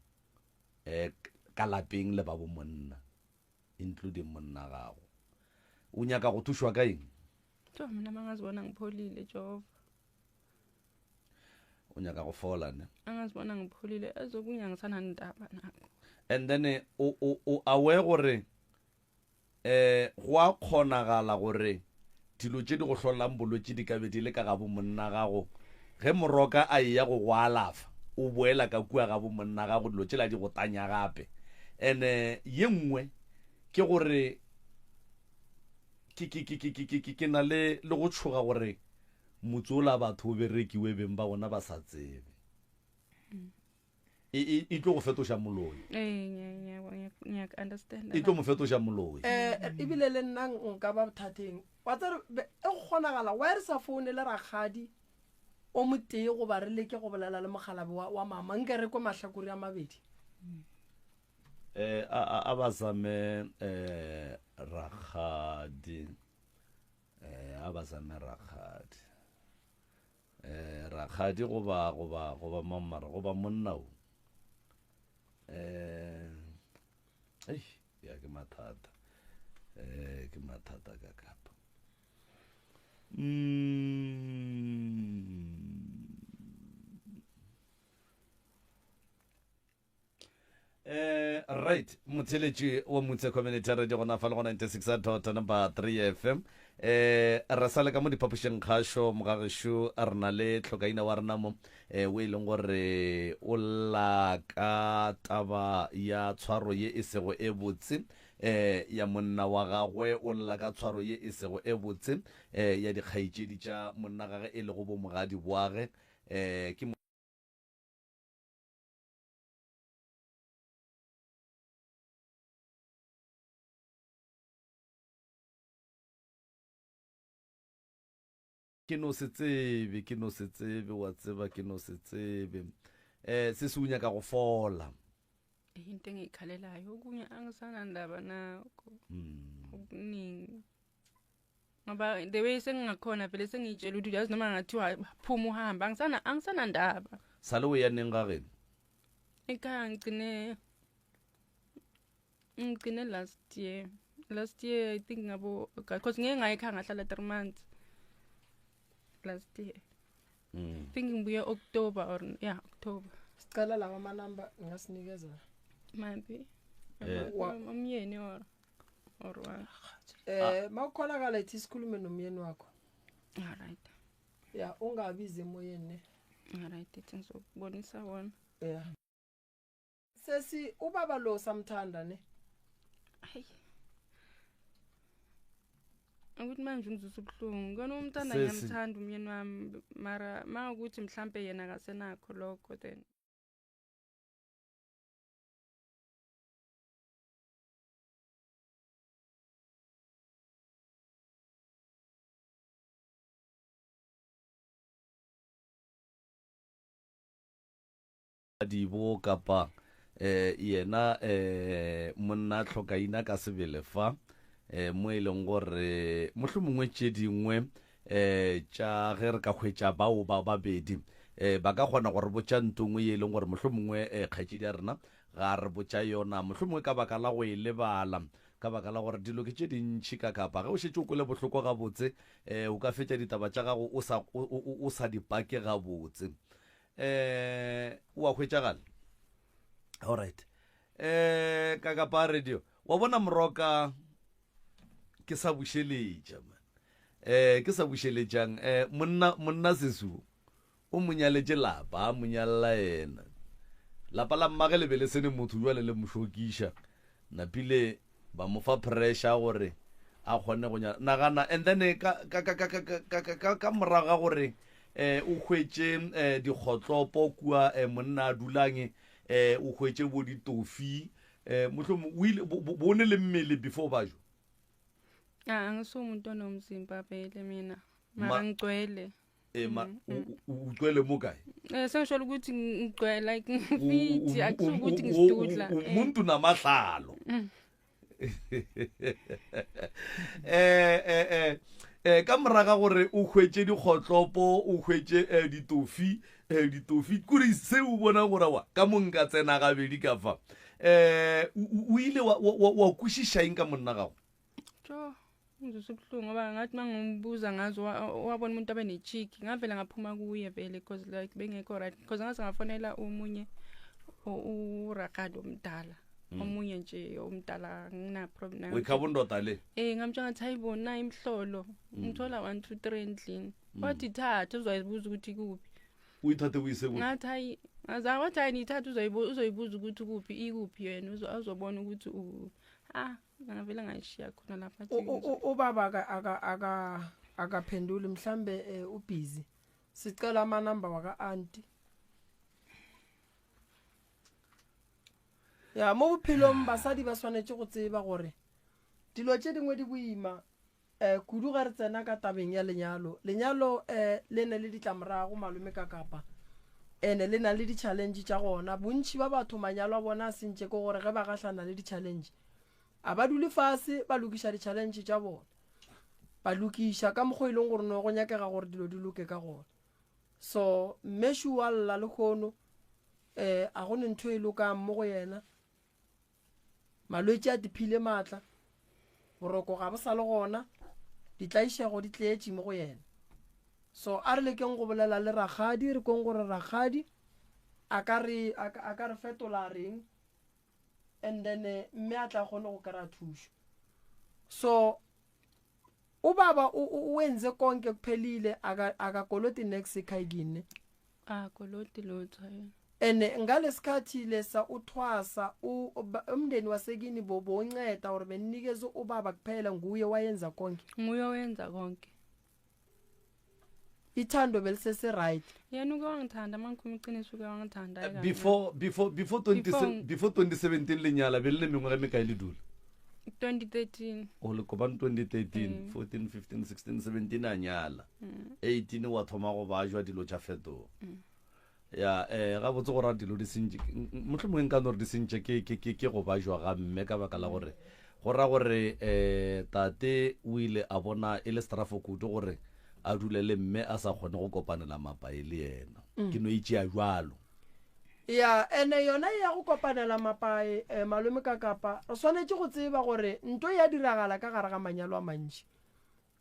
eh ka lapeng le ba bo monna including monna gago. O nyaka go thušwa ka eng? To mina mangazibona ngipholile Jehova. O nyaka go fola ne? Angazibona ngipholile ezokunye angisanandaba nakho. And then eh, o o o aware gore eh go a kgonagala gore dilo tše di go hlolelang bolwetši di ka be di le ka ga bomonna gago ge moroka a eya go go alafa o boela ka kua ga bomonna gago dilo tšela di go tanya gape ene ye nngwe ke gore ke ke ke ke ke ke ke na le le go tshoga gore motse ola batho o berekiwe beng ba bona ba sa tsebe e, e, e tlo go fetoša moloi e tlo mo fetoša moloi um ebile le nna nka ba bothateng wa tsere e go kgonagala wa re sa founele rakgadi o motee goba re leke go bolela le mogalabe wa, wa mama nke re kwe mahlakore a mabedi um a ba zame um rakgadi um a ba zame rakgadi Eh, rakgadi goba goba goba mang mara goba monna o eh ei ya ke mathata eh ke mathata ka kapa mm. Eh, right motheletši wa mutse community radio gona fa le go 96 dot number 3 fm eh re sa le ka mo diphapošeng kgašo mogagešu re na le tlhokaina wa rena mo eh o e leng gore o lla ka taba ya tshwaro ye e sego e botse eh ya monna wa gagwe o lla ka tshwaro ye e sego e botse eh ya dikgaetšedi tša monna gage e lego bo mogadi boage eh ke Ke no se tsebe, ke no se tsebe, wa tseba, ke no se tsebe. Eh, se se o nyaka go fola. Into engiyikhalelayo okunye angisanandaba nakho. Mm. Okuningi. Ngoba the way sengingakhona vele sengiyitshela ukuthi yazi noma ngathiwa phuma uhambe angisana angisanandaba. Sale o ya neng ga geno? Ekhaya ngigcine ngigcine last year. Last year I think ngabo because ngeke ngaye ekhaya ngahlala 3 months. Last year. Mm. I think ngibuye October or yeah October. Sicela lawa amanamba ngasinikeza. Maybe. Eh. Umyeni or or what? Eh mawukholakala ithi sikhulume nomyeni wakho. All right. Ya ungabizi emoyeni ne. All right, ithi ngizokubonisa wona. Yeah. Sesi ubaba lo samthanda ne. Hayi. Ukuthi manje ungizwisa ubuhlungu. Kona umntana Sesi. ngiyamthanda umyeni wami mara mawukuthi mhlambe yena akasenakho lokho then Dibo kapa eh yena eh monna tlhokaina ka sebele fa eh mo e leng gore mohlomongwe tše dingwe eh tša ge re ka hwetša bao ba babedi eh ba ka kgona go re botša nto nngwe ye e leng gore mohlomongwe eh kgaetšedi ya rena ga re botša yona mohlomongwe ka baka la go e lebala ka baka la gore dilo ke tše dintšhi ka kapa ge o šetše o kwele bohloko gabotse eh o ka fetša ditaba tša gago o sa o, o, o sa di pake gabotse eh o a hwetšagala alright eh ka kapa radio wa bona moroka ke sa bušeletša man eh ke sa bušeletšang eh monna monna sesu o mo nyaletše lapa a mo nyalla yena lapa la mmage le be le sene motho jwale le mo šokiša napile ba mo fa pressure gore a kgone go nyala nagana and then eh, ka ka ka ka ka ka ka ka ka morago ga gore um o hwetše um dikgotlopo kua um monna a dulang um o hwetše bo ditofi um mohlomong o ile bo ne le mmele before ba jo a angisumuntu onomzimba vele mina mara ngigcwele e ma mm, mm. o utlwele mo kae eh sengisho ukuthi ngigcwele like ngifit akusukuthi ngisidudla eh. umuntu namahlalo mm. eh eh eh eh ka moraga gore o hwetše dikgotlopo o hwetše eh, ditofi eh, ditofi kore se o bona gore wa ka mo nka tsena gabedi ka fa eh o ile wa wa kwešiša eng ka monna gago Tjo, ngizwisa ubuhlungu ngoba ngathi uma ngimbuza ngazo wabona umuntu abe ne-cheek ngavele ngaphuma kuye vele because like bengekho right because ngaze ngafonela omunye urakadi omdala mm. omunye nje omdala ngina-problem wekhabo ndoda le eh ngamtshela ngathi hayi bona imihlolo mm. ngithola 1 2 3 endlini mm. wathi thatha uzoyibuza ukuthi kuphi uyithathe uyise kuphi ngathi hayi ngaze wathi hayi niyithatha uzoyibuza ukuthi kuphi ikuphi yena uzobona ukuthi ah ngavele ngayishiya khona lapha ubaba aka aka akaphenduli mhlambe eh, ubhizi sicela amanamba waka anti ya mo bophelong basadi ba swanetše go tseba gore dilo tše dingwe di boima um kudu ga re tsena ka tabeng ya lenyalo lenyalo um le ne le ditlamorago malome ka kapa ene le na le di-challenge tša gona bontšhi ba batho manyalo a bona a sentše ke gore ge ba gahlana le di-challenge a ba dule fase ba lokiša di-challenge tša bona ba lokiša ka mokgwa e leng gore no go nyakega gore dilo di loke ka gona so mmešu wa lla lehono um a go ne ntho e lokang mo go yena Malwetši a tiphile maatla, boroko ga bo sa le gona, ditlaišego di tletše mo go yena. So a re lekeng go bolela le rakgadi, re kweng gore rakgadi a ka re, a ka, a ka re fetola a reng, and then eh, mme a tla kgone go kry-a thušo. So ubaba wenze konke kuphelile akakoloti nex ekhayikini akoloti lutho yena and ngalesikhathi lesa uthwasa umndeni wasekini bobonceda or beninikeza ubaba kuphela nguye wayenza konke nguye owenza konke ithando belisese right yena uke wangithanda uma ngikhuluma iqiniso uke wangithanda eh, before before before 20 before 2017 lenyala be le le mengwaga e mekae le dula 2013 o le kopane 2013 14 15 16 17 a nyala 18 mm. wa thoma go bajwa dilo tša fetoga mm. Ya, eh, gabotse go ra dilo di sentše, mohlomongwe nka no re di sentše ke, ke, ke, ke go bajwa ga mme ka baka la gore go ra gore eh, tate o ile a bona e le strafo kudu gore a dule le mme a sa kgone go kopanela mapae le yena. Mm. Ke no e tšea bjalo. Ya, ene yona ya go kopanela mapae, eh, malome ka kapa, re swanetše go tseba gore nto ya diragala ka gare ga manyalo a mantši.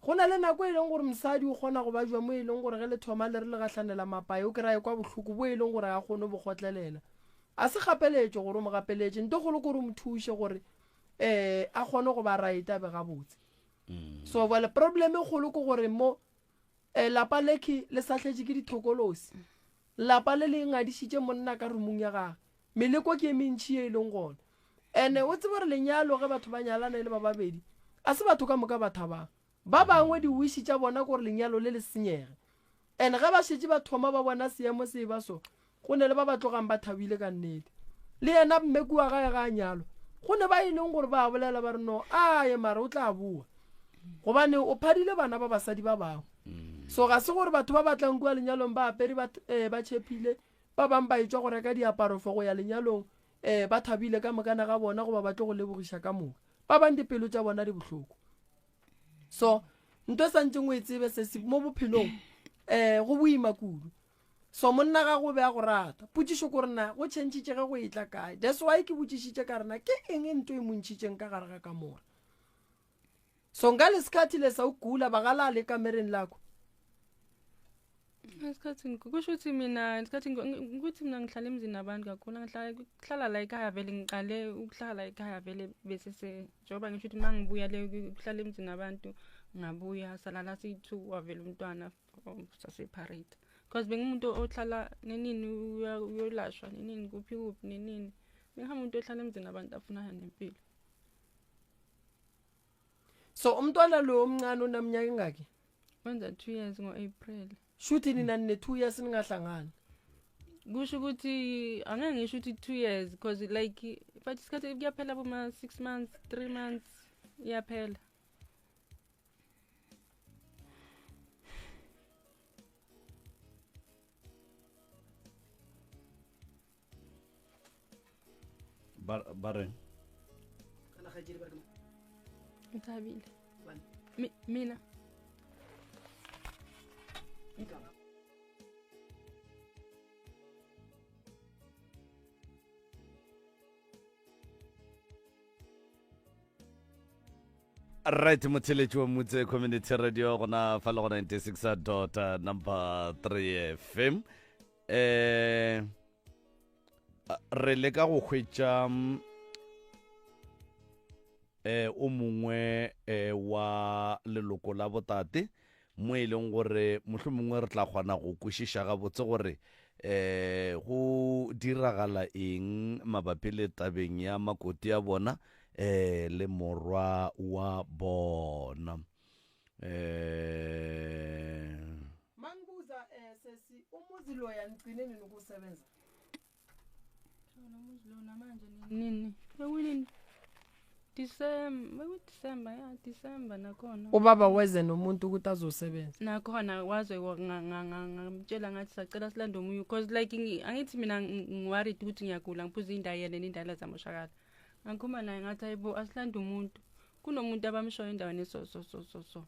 Go na le nako e leng gore mosadi o kgona go bajwa mo e leng gore ge le thoma le re le gahlanela mapae o kry-a ekwa bohloko bo e leng gore ga a kgone bo kgotlelela. A se kgapeletšo gore o mo gapeletše, nto kgolo ke gore o mo thuše gore um a kgone go ba right a be gabotse. So bjale problem e kgolo ke gore mo um lapa lekhi le sahletše ke dithokolosi. Lapa le le ngadišitše monna ka roomong ya gagwe. Meleko ke e mentši ye e leng gona. Ene o tsebe gore lenyalo ge batho ba nyalana e le ba babedi, a se batho ka moka ba thabang. Ba bangwe di-wish tša bona ke gore lenyalo le le senyege. Ene ge ba šetše ba thoma ba bona seemo se eba so, go ne le ba ba tlogang ba thabile ka nnete. Le yena mme kua gae ga a nyalwa, go ne ba e leng gore ba a bolela ba re no aye mara o tla boa. Gobane o phadile bana ba basadi ba bangwe. So ga se gore batho ba ba tlang kua lenyalong ba apere ba, eh, ba tšhephile, Ba bang ba etšwa go reka diaparo for go ya lenyalong, ee, ba thabile ka mokana ga bona goba ba tlo go lebogiša ka moka. Ba bang dipelo tša bona di bohloko. So, nto e santšeng o e tsebe sesi mo bophelong, eh, go boima kudu. So monna gago o be a go rata. Potšišo ko rena go tšhentšhitše ge go etla kae? That's why ke botšišitše ka rena ke eng nto e mo ntšhitšeng ka gare ga kamora. So nka lesikhathi lesa ugula bakalali ekamereni lakho. Ngesikhathi kusho ukuthi mina ngesikhathi ukuthi mina ngihlala emzini nabantu kakhulu ngihlala kuhlala la ekhaya vele ngiqale ukuhlala ekhaya vele bese se njengoba ngisho ukuthi uma ngibuya le kuhlala emzini nabantu ngabuya salala siyi-two wavela umntwana oh, saseparate because bengumuntu ohlala nenini uyolashwa nenini kuphi kuphi nenini bengihamba umuntu ohlala emzini nabantu afunana nempilo So umntwana lo omncane unaminyaka engaki? Wenza 2 years ngo-April. Shuthi nina nine 2 years ningahlangani. Kusho ukuthi angeke ngisho ukuthi 2 years because like but isikhathi kuyaphela boma 6 months, 3 months iyaphela. Ba ba reng? Ngithabile. Mi- Mina. Right motheletši wa Motse Community Radio gona fa le go 96 dot number 3 FM. Eh re leka go hwetša mm, eh o mongwe eh wa leloko la botate mo e leng gore mohlomongwe re tla kgona go kwešiša gabotse gore eh go diragala eng mabapi le tabeng ya makoti ya bona eh le morwa wa bona eh Mangibuza eh sesi umuzi loya nigcine nini ukusebenza? Lo muzi lo namanje nini? Bekunini? December, bekuDecember ya December nakhona. Ubaba weze nomuntu ukuthi azosebenza. Nakhona waze ngamtshela ngathi sacela silande omunye because like angithi mina ngiworried ukuthi ngiyagula ngiphuza indayela nendayela zamoshakala. Ngakhuluma naye ngathi hayibo asilande umuntu. Kunomuntu abamshoyo endaweni so so so so so.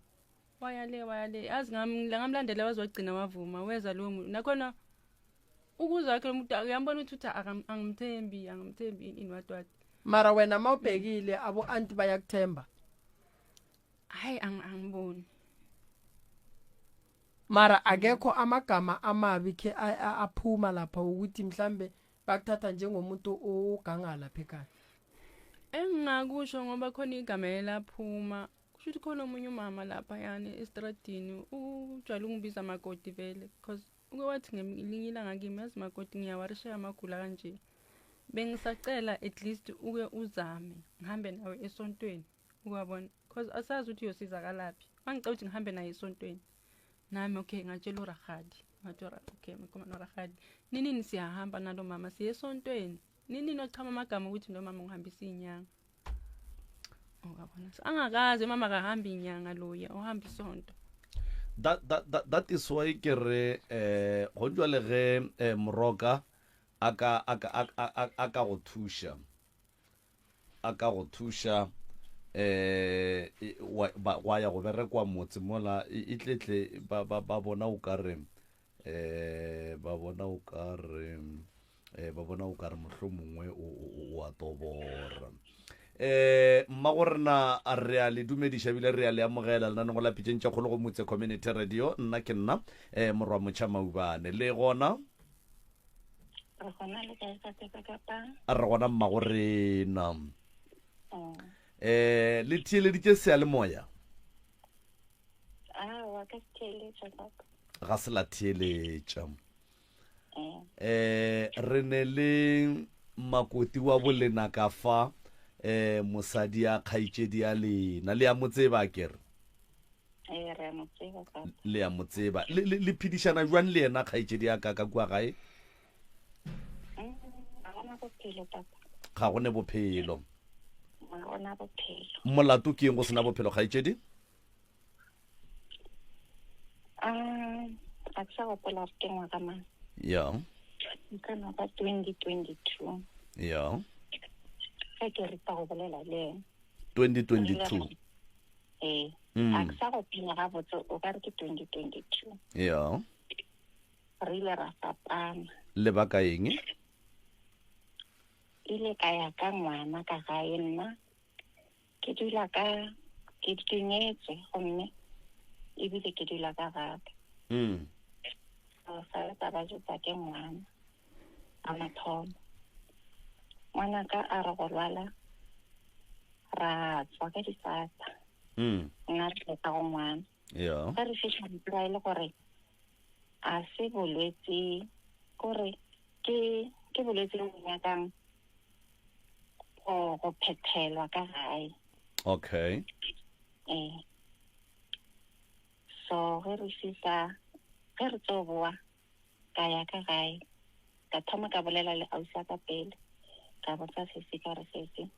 Waya le waya le azi ngamlandela waze wagcina wavuma weza lowo muntu. Nakhona ukuza wakhe lo muntu uyambona ukuthi uthi angimthembi angimthembi ini what what. Mara wena mawubhekile abo anti bayakuthemba. Hayi angiboni. Mara akekho amagama amabi ke aphuma lapha ukuthi mhlambe bakuthatha njengomuntu oganga lapha ekhaya. Engingakusho ngoba khona igama elaphuma kusho ukuthi khona omunye umama lapha yani estradini ujwayele ukungibiza makoti vele because uke wathi ngelinye ilanga kimi yazi makoti ngiyawarisheka amagula kanje bengisacela at least uke uzame ngihambe nawe esontweni ukwabona because asazi ukuthi uyosizakalaphi wangicela ukuthi ngihambe naye esontweni nami okay ngatshela urahadi ngathi okay ngikoma norahadi ninini siyahamba nalo mama siye esontweni ninini ochama amagama ukuthi lo mama ngihambisa inyanga ungabona angakaze mama akahambi inyanga loya uhamba isonto that, that, that, that is why ke re eh go jwale ge eh, moroka a ka a ka a ka go thuša a ka go thuša eh wa ya go berekwa motse mola e tletle ba ba ba bona o ka re eh ba bona o ka re eh ba bona o ka re mohlomongwe o o a tobora eh mma go rena re a le dumediša ebile re a le amogela lenanego la pitšeng tša kgolo go motse community radio nna ke nna eh morwa motšha maubane le gona Re gona le kae tate ka kapa? Re gona mmago rena. Mm. Eh le theeleditše seyalemoya? Ah, wa ka theeletša papa. Ga se la theeletša. Mm. Eh re ne le makoti wa bolena ka fa eh mosadi ya kgaitšedi ya lena le ya mo tseba kere? Ee, re a mo tseba papa. Le a mo tseba. Le, le, le phedišana jwang le yena kgaetšedi ya ka ka kua gae? Mm, ga gona bophelo papa. Ga go ne bophelo. Ga gona bophelo. Molato ke eng go sena bophelo kgaetšedi? Ah, ga ke sa gopola gore ke ngwaga mang. Ya. Nka no ba 2022. Ya. Ge ke ripa go bolela le ena. 2022. Ee. Mm. A ke sa go phenya gabotse o ka re ke 2022. Ya. Re ile ra fapana. Lebaka eng? Ile ka ya ka ngwana ka gae nna ke dula ka ke ke nyetswe gomme ebile ke dula ka gaka. Mm. So sa le taba jotsa ke ngwana a mathomo. Ngwana ka a re go lwala ra tswa ka disata mm. nna re tle ka go ngwana yeah. ge re fitlha mpla e le gore a se bolwetse kore ke ke bolwetse bo nyakang go go phethelwa ka gae okay ee so ge re fitlha Ge re tlo boa, ka ya ka gae. Ka thoma ka bolela le ausi wa ka pele. Ka botsa sesi ka re sesi,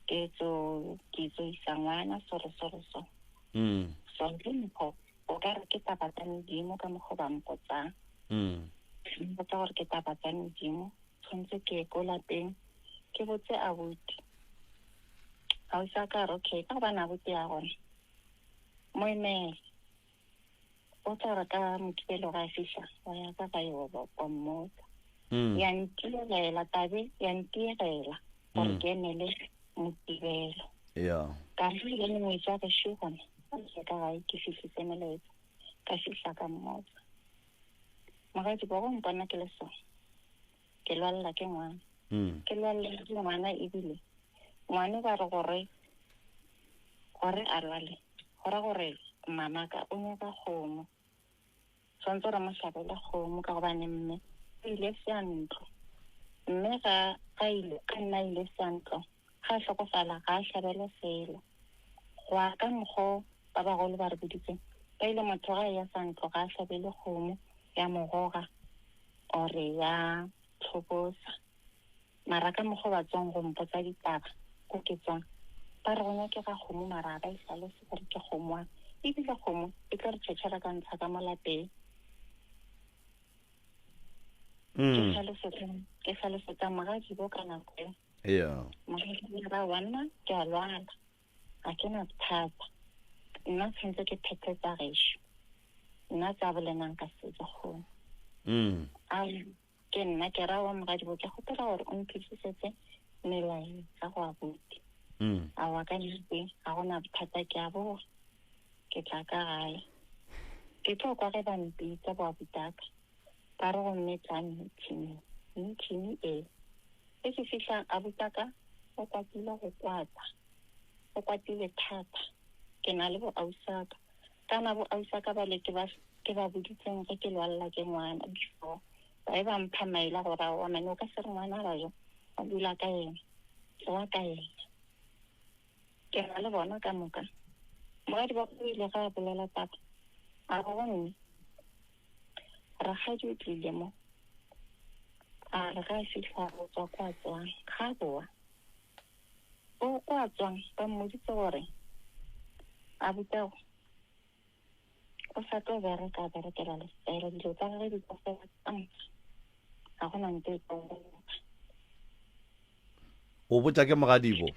ke tlo ke tlo isa ngwana so le so le so. Mm. So le mpho o ka re ke taba tsa medimo ka mokgwa ba mpotsang. Mm. Mpotsa gore ke taba tsa medimo, tshwanetse ke ye ko lapeng ke botse abuti. Ausi wa ka a re okay, ka gobane abuti ya gona mo emele. O tla re ka Mokibelo ga a fihla, wa ya ka gae wa ba wa mmotsa. Ya ntiegela tabe, ya ntiegela gore ke emele Mokibelo. Ya. Ka re le mongwetši wa gešo gona, a tle ka gae ke fihlise molaetša. Ka fihla ka mmotsa. Mogatši bo go mpona ke le so, ke lwalela ke ngwana. Ke lwalela ke ngwana ebile ngwane ba re gore gore a lwale go ra gore mamaka o nyaka kgomo. Tshwanetse re mo hlabele kgomo ka gobane mme o ile seantlo. Mme ga ga ile ga nna ile seantlo ga a hlokofala ga a hlabelwe selo. Go ya ka mokgo ba bagolo ba re boditseng, ba ile motho ga eya santlo ga a hlabele kgomo ya mogoga or ya tlhobosa. Mara ka mokgo ba tswang go mpotsa ditaba ko ke tswang, ba re go nyakega kgomo mara ga ba e hlalose gore ke kgomo ebile kgomo e tlo re tšhetšhela ka ntsha ka mo lapeng. Ke hlalosetsa ke hlalosetsa mogadibo ka nako eo. Yeah. Mogadibo ra wa nna ke a lwala ga ke na bothata nna tshwanetse ke phethe tsa gešo nna tsa bolenang ka setso kgomo. A ke nna ke ra wa mogadibo ke kgopela gore o mphitlhisetse melaetsa go abuti. A wa ka nnete ga gona bothata ke a boa ke tla ka gae. Ke tlo kwa ge ba mpitsa bo abutaka ba re gomme tla meeting. Meeting ee. Ge ke fihla abutaka o kwatile go kwata. O kwatile thata. Ke na le bo ausaka. Kana bo ausaka bale ke ba ke ba boditseng ge ke lwalela ke ngwana before. Ba e ba mpha maele a gore aowa mane o ka se re ngwana a jo o dula ka yena. Tsoga ka yena. Ke na le bona ka moka. Moradi wa o ile ge a bolela taba a re go nna rakgadi o tlile mo a re ge a fihla go tswa kwa tswang ga a boa o kwa tswang ba mmoditse gore abutago o sa tlo bereka a berekela lefela dilo tsa gage di tlo fela ka moka ga gona nto e tlo O botša ke mogadibo?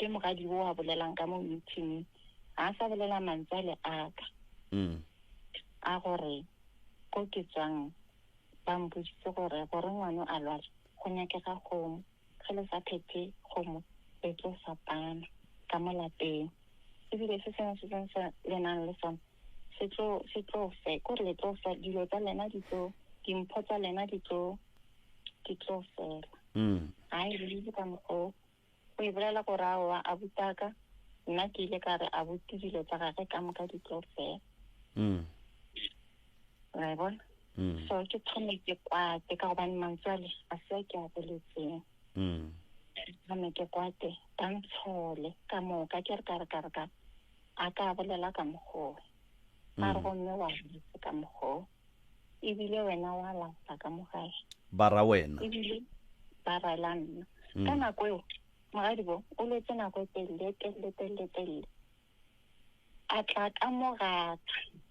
Ke mogadibo a bolelang ka mo meeting. Ga a sa bolela mantswe ale a ka. A gore ko ke tswang ba mpoditse gore gore ngwano a lwale go nyakega kgomo. Ge le sa phethe kgomo le tlo fapana ka mo lapeng. Ebile se sengwe se sengwe se le nang le sona se tlo se tlo fe kore le tlo fe dilo tsa lena di tlo dimpho tsa lena di tlo di tlo fela. Ga e bolele ka mokgwa o. O e bolela gore aowa abutaka nna ke ile ka re abuti dilo tsa gage ka moka di tlo fela. Wa e bona? So ke thome ke kwate ka gobane mantswe ale a se a ke a boletseng. Ke thome ke kwate ba ntshole ka moka ke re ka re ka re ka a ka bolela ka mokgwa o. A re gomme wa boletse ka mokgwa o. Ebile wena wa lapa ka mo gae. Ba ra wena. Ebile ba raela nna. Ka nako eo, mogadibo o lwetse nako e telele, telele, telele, telele. A tla ka mo gaka,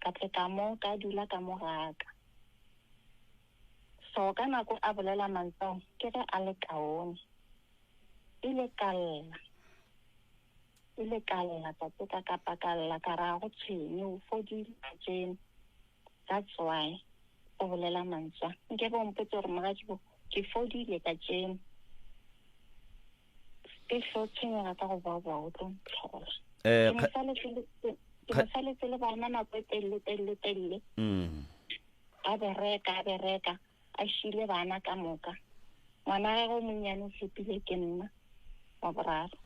ka tle ka mo, ka dula ka mo gaka. So ka nako a bolela mantswe ao, ke ge a le kaone. Ile ka lla. Ile ka lla tate ka kapa ka lla ka re a go tshwenye, o fodile kajeno. That's why o bolela mantswe a. Nke be o mpotse gore mogadibo ke fodile kajeno. Ke hlo tshwenyega ka go boaboa o tlo ntlhola. Eh, Ke mo saletse le ke mo saletse le bana nako e telele telele telele. A bereka a bereka a šile bana ka moka. Ngwana gagwe o monnyane o fepile ke nna wa boraro.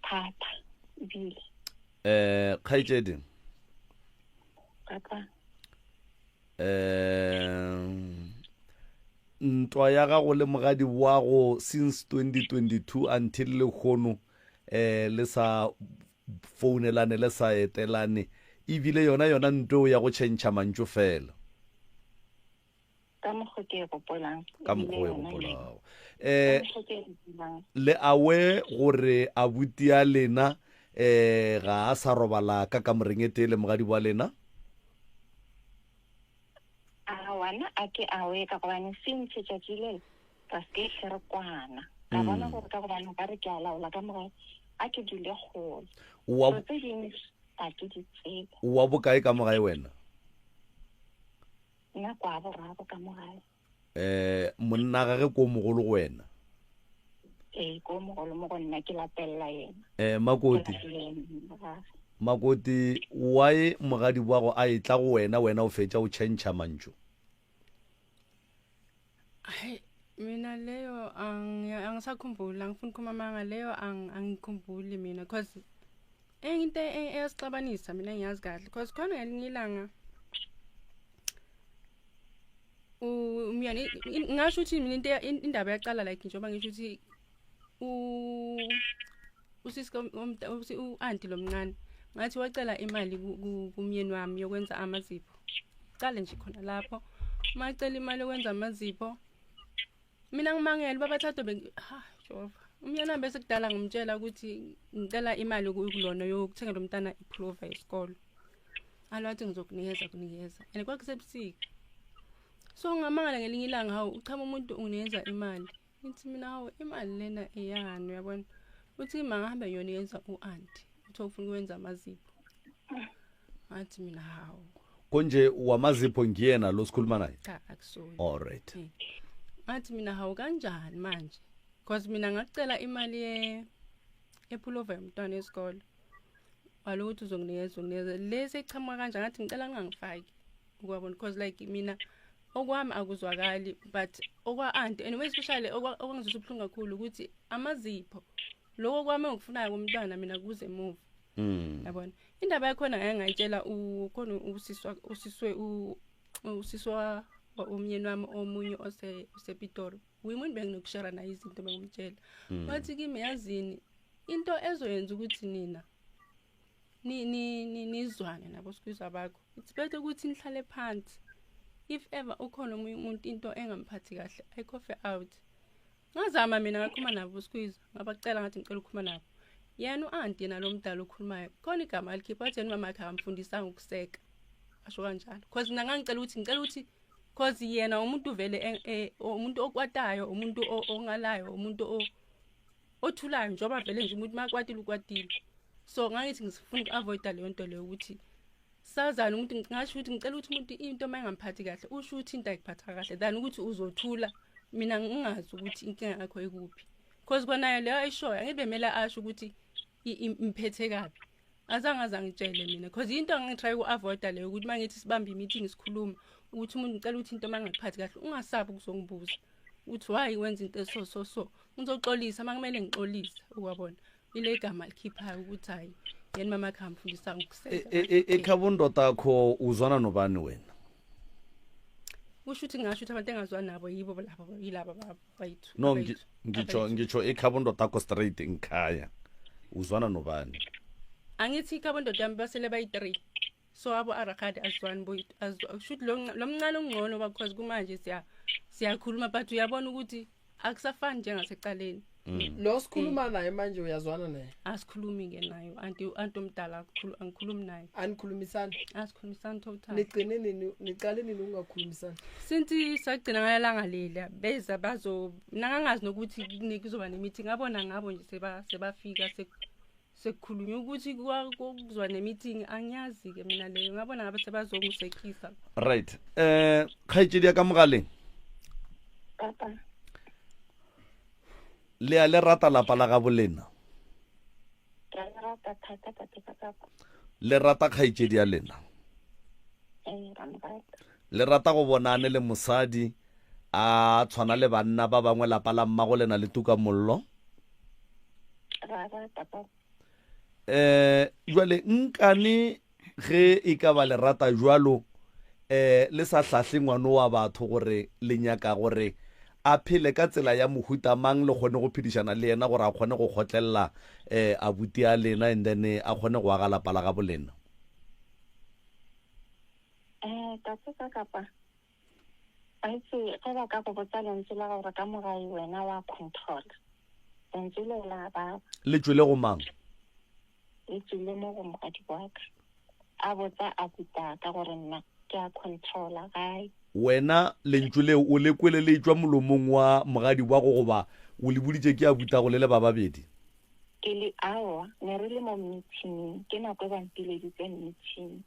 Thata ebile. Eh, kgaetšedi. Papa. Eh, ntwa ya gago le mogadi wago since 2022 until lehono eh le sa founelane le sa etelane. E bile yona yona ntweo ya go tšhentšha mantšu fela. Ka mokgo ke e gopolang. Ka mokgo o e gopolago. Eh, le awe gore abuti ya lena eh ga a sa robala ka kamoreng e tee le mogadi wa lena? Aowa, nna a ke awe ka gobane since tšatši lela ra se ke hle re kwana. Ka bona gore ka gobane nka re ke a laola ka mo gae, a ke dule kgole. Wa So tse dingwe ga ke di tsebe. O wa bokae ka mo gae wena? Nna kwa boraro ka mo gae. Eh, monna gage ko mogolo go wena? Ee, ko mogolo mo go nna, ke latelela yena. Eh, Makoti. Ke latelela monna gage. Makoti, why mogadi wa go a etla go wena, wena o fetša o tšhentšha mantšu? Hai, mina leyo ang angisakhumbuli, angifuni ukukhuluma amanga, leyo ang angikhumbuli mina cause enye into e- eyasixabanisa mina ngiyazi kahle cause khona ngelinye ilanga umyeni ngingasho ukuthi mina into indaba yaqala like njengoba ngisho ukuthi u usisi u-anti lomncane ngathi wacela imali kumyeni wami yokwenza amazipho cale nje khona lapho uma ecela imali yokwenza amazipho mina ngimangele baba thato ha Jehova umyeni wami bese kudala ngimtshela ukuthi ngicela imali kulona yokuthengela umntana ipulova yesikolo alo wathi ngizokunikeza kunikeza and kwakusebusika so ngamangala ngelinye ilanga hawu uchama umuntu unginikeza imali ngithi mina hawu imali lena eyani uyabona uthi mangahambe ngiyonikeza u-anti uthi ufuna ukwenza amazipho ngathi mina hawu Konje wamazipho ngiyena lo sikhuluma naye? Cha akusuye. All right. Eh. Ngathi mina hawu kanjani manje? Because mina ngacela imali ye epulova yomntwana esikole. Walo ukuthi uzonginikeza unginikeza le seyichamuka kanjani ngathi ngicela ngingangifaki. Ukwabona because like mina okwami akuzwakali but okwa auntie anyway especially okwangizwisa ubuhlungu kakhulu ukuthi amazipho lokho kwami engikufunayo kumntwana mina kuze emuva mm. yabona indaba yakhona ngake ngayitshela khona usiswa usiswe usiswa umyeni wami omunye osepitori uyimuntu benginokushara naye izinto bengimtshela mm. wathi kimi yazini into ezoyenza ukuthi nina ni ni nizwane nabo sikwiza bakho it's better ukuthi nihlale phansi if ever ukhona omunye umuntu into engamphathi kahle ayikhofe out Ngazama mina ngakhuluma nabo uSqueeze, ngabacela ngathi ngicela ukukhuluma nabo. Yena u-anti yena lo mdala okhulumayo, khona igama alikhipha wathi yena umama wakhe akamfundisanga ukuseka. Asho kanjalo. Cause mina ngangicela ukuthi ngicela ukuthi cause yena umuntu vele e, e, umuntu okwatayo, umuntu ongalayo, umuntu othulayo njengoba vele nje umuntu makwatile ukwatile. So ngangithi ngifuna uku-avoida leyo nto leyo ukuthi sazana umuntu ngasho ukuthi ngicela ukuthi umuntu into uma engamphathi kahle usho ukuthi into ayikuphatha kahle than ukuthi uzothula mina ngingazi ukuthi inkinga yakho ikuphi because kwanayo leyo ayishoyo angithi bemele asho ukuthi imphethe kabi azange azangitshele mina because into angitry uku-avoida leyo ukuthi uma ngithi sibambe i-meeting sikhuluma ukuthi umuntu ngicela ukuthi into uma engakuphathi kahle ungasabi ukuzongibuza ukuthi why wenza into eso so so ngizoxolisa uma kumele ngixolise ukwabona ile gama likhiphayo ukuthi hayi yena mama akhe amfundisa ngokuseka e, e, e, ekhabo ndodakho uzwana nobani wena kusho ukuthi ngingasho ukuthi abantu engazwani nabo yibo laba yilaba bayithu no ngitsho ngitsho ekhabo ndodakho straight ngikhaya uzwana nobani angithi ikhabo ndoda yami basele bayi-three so abo arakhadi azwani boyithu shuthi lo mncane ongcono because kumanje siya siyakhuluma but uyabona ukuthi akusafani njengasekuqaleni mm. lo sikhuluma eh. naye manje uyazwana naye asikhulumi ke naye anti anti omdala angikhulumi naye anikhulumisani asikhulumisani total nigcine nini niqale nini ukungakhulumisani since sagcina ngalelanga lela beza bazo nangangazi nokuthi kuzoba ne-meeting ngabona ngabo nje seba sebafika sekukhulunywa ukuthi kuzoba ne-meeting angiyazi-ke mina leyo ngabona ngabe sebazongisekisa right eh kgaetšedi ya ka mogaleng papa le a le rata lapa la gabo lena ke a le rata thata tate ka papa le rata kgaetšedi ya lena ee ra mo rata le rata go bonane le mosadi a tshwana le banna ba bangwe lapa la mmago lena le tuka mollo ra rata papa eh jwale nkane ge e ka ba le rata jwalo eh le sa hlahle ngwano wa batho gore le nyaka gore a phele ka tsela ya mohuta mang le kgone go phedišana le yena gore a kgone go kgotlelela eh abuti a lena and then a kgone go aga lapa la gabo lena. Eh, tate ka kapa a itse ge ba ka go botsa lentswe la gore ka mogae wena wa controla lentswe le la ba Le tšwele go mang? Le tšwele mo go mogadi wa ka a botsa a buta ka gore nna ke a controla gae. Wena lentšu leo o le kwele le etšwa molomong wa mogadi wa go goba o le boditše ke a butago le le ba babedi? Ke le, Aowa, ne re le mo meeting, ke nako e ba mpileditseng meeting.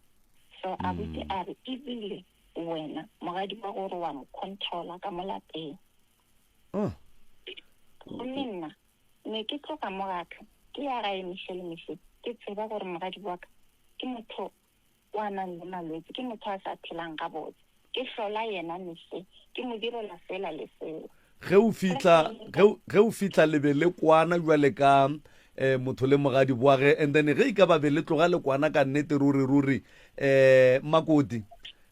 So abuti a re, Ebile wena mogadi wa gore wa mo controla ka mo lapeng. Gomme nna ne ke tloga mo gaka ke ya gae mehle le mehle ke tseba gore mogadi wa ka ke motho wa nang le malwetsi, ke motho a sa phelang gabotse. Ke hlola yena mehle, ke mo direla sela le sela. Ge o fihla, ge, ge o fihla le be le kwana bjale ka eh, motho le mogadi boage, and then ge e ka ba be le tloga le kwana ka nnete ruri ruri, eh, Makoti,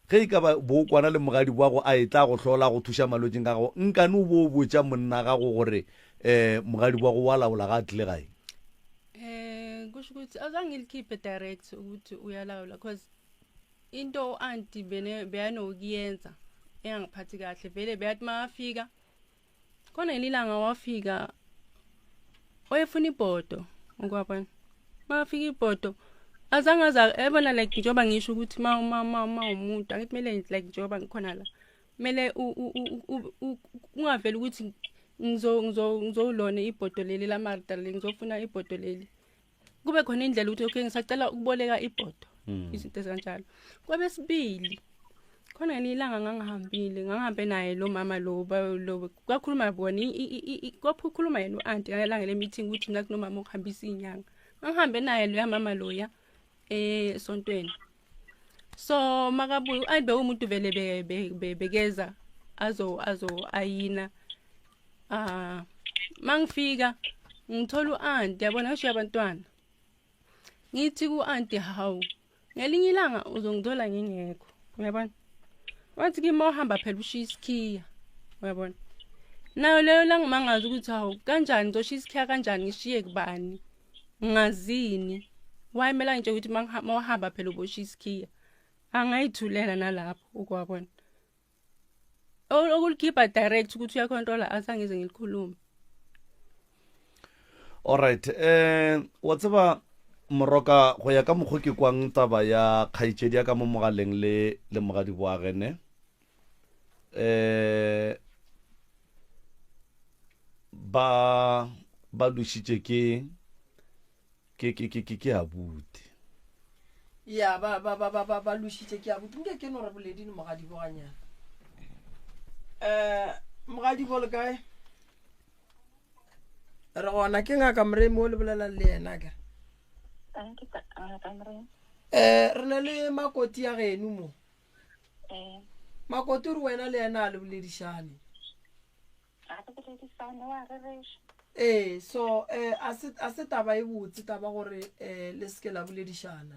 ge e ka ba bo kwana le mogadi boago a e tla go hlola go thuša malwetšing a gago, nkane o bo o botša monna gago gore eh, mogadi boago wa laola ga a tlile gae? Eh kusho ukuthi azange ngilikhiphe direct ukuthi uyalawula cause into u-anti bene beyanokuyenza engangiphathi kahle vele beyathi makafika khona ngelinye ilanga wafika wayefuna ibhodo ukwabona makafika ibhodo azange aza yabona like njengoba ngisho ukuthi ma ma ma ma umuntu angithi kumele like njengoba ngikhona la kumele ungaveli ukuthi ngizo ngizo ngizolona ibhodo leli lamarta leli ngizofuna ibhodo leli kube khona indlela ukuthi okay ngisacela ukuboleka ibhodo hmm. izinto ezikanjalo kwabesibili khona ngelinye ilanga ngangihambile ngangihambe naye lo mama lo lo kwakhuluma bona kwakhuluma yena u-anti ngalelanga le-meeting ukuthi mina kunomama okuhambisa iy'nyanga ngangihambe naye loya mama loya esontweni so makabuya u-anti bewumuntu vele bekeza azo azo ayina ah mangifika ngithola u-anti yabona ngishiya abantwana ngithi ku-anti hawu ngelinye ilanga uzongithola ngingekho uyabona wathi kimi uhamba phela ushiya isikhiya uyabona nayo leyo langimangaza ukuthi hawu kanjani ngizoshiya isikhiya kanjani ngishiye kubani ngazini wayemela nje ukuthi mawuhamba phela uboshiya isikhiya angayithulela nalapho ukwabona okulikhipha direct ukuthi uyacontrola asangize ngilikhulume alright eh wa tseba moroka go ya ka mokgo ke kwang taba ya kgaetšedi ya ka mo mogaleng le le mogadi boagene eh ba ba dušitše ke ke ke ke ke ke abuti ya ba ba ba ba ba ba lošitše ke abuti nke ke no re boleding mogadibo ganyana um mogadibo le kae re gona ke ngaka moremi o le bolelang le yena ka um re na le makoti ya geno mo makoti o re wena le yena a le boledišane Ee, so eh, a se a se taba e botse taba gore eh, le seke la boledišana.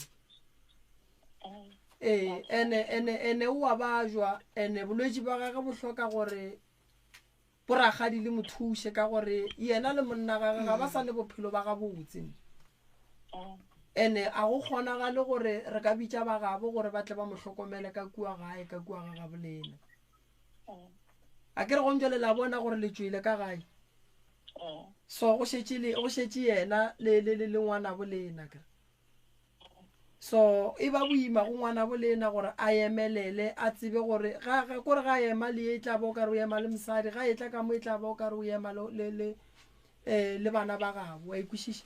Ee, ene ene ene o a bajwa ene bolwetši ba gage bo hloka gore boragadi le mo thuše ka gore yena le monna gage ga ba sa le bophelo ba gabotse. Ene a go kgonagale gore re ka bitša ba gabo gore ba tle ba mo hlokomele ka kua gae ka kua ga gabolena. A ke re gong jale la bona gore le tšwele ka gae so go šetše le go šetše yena le le le le ngwanabo lena ka so e ba boima go ngwanabo lena gore a emelele a tsebe gore ga ga kore ga ema le e tla ba o ka re o ema le mosadi ga e tla ka mo e tla ba o ka re o ema le le le eh, le bana ba gabo wa ikwešiša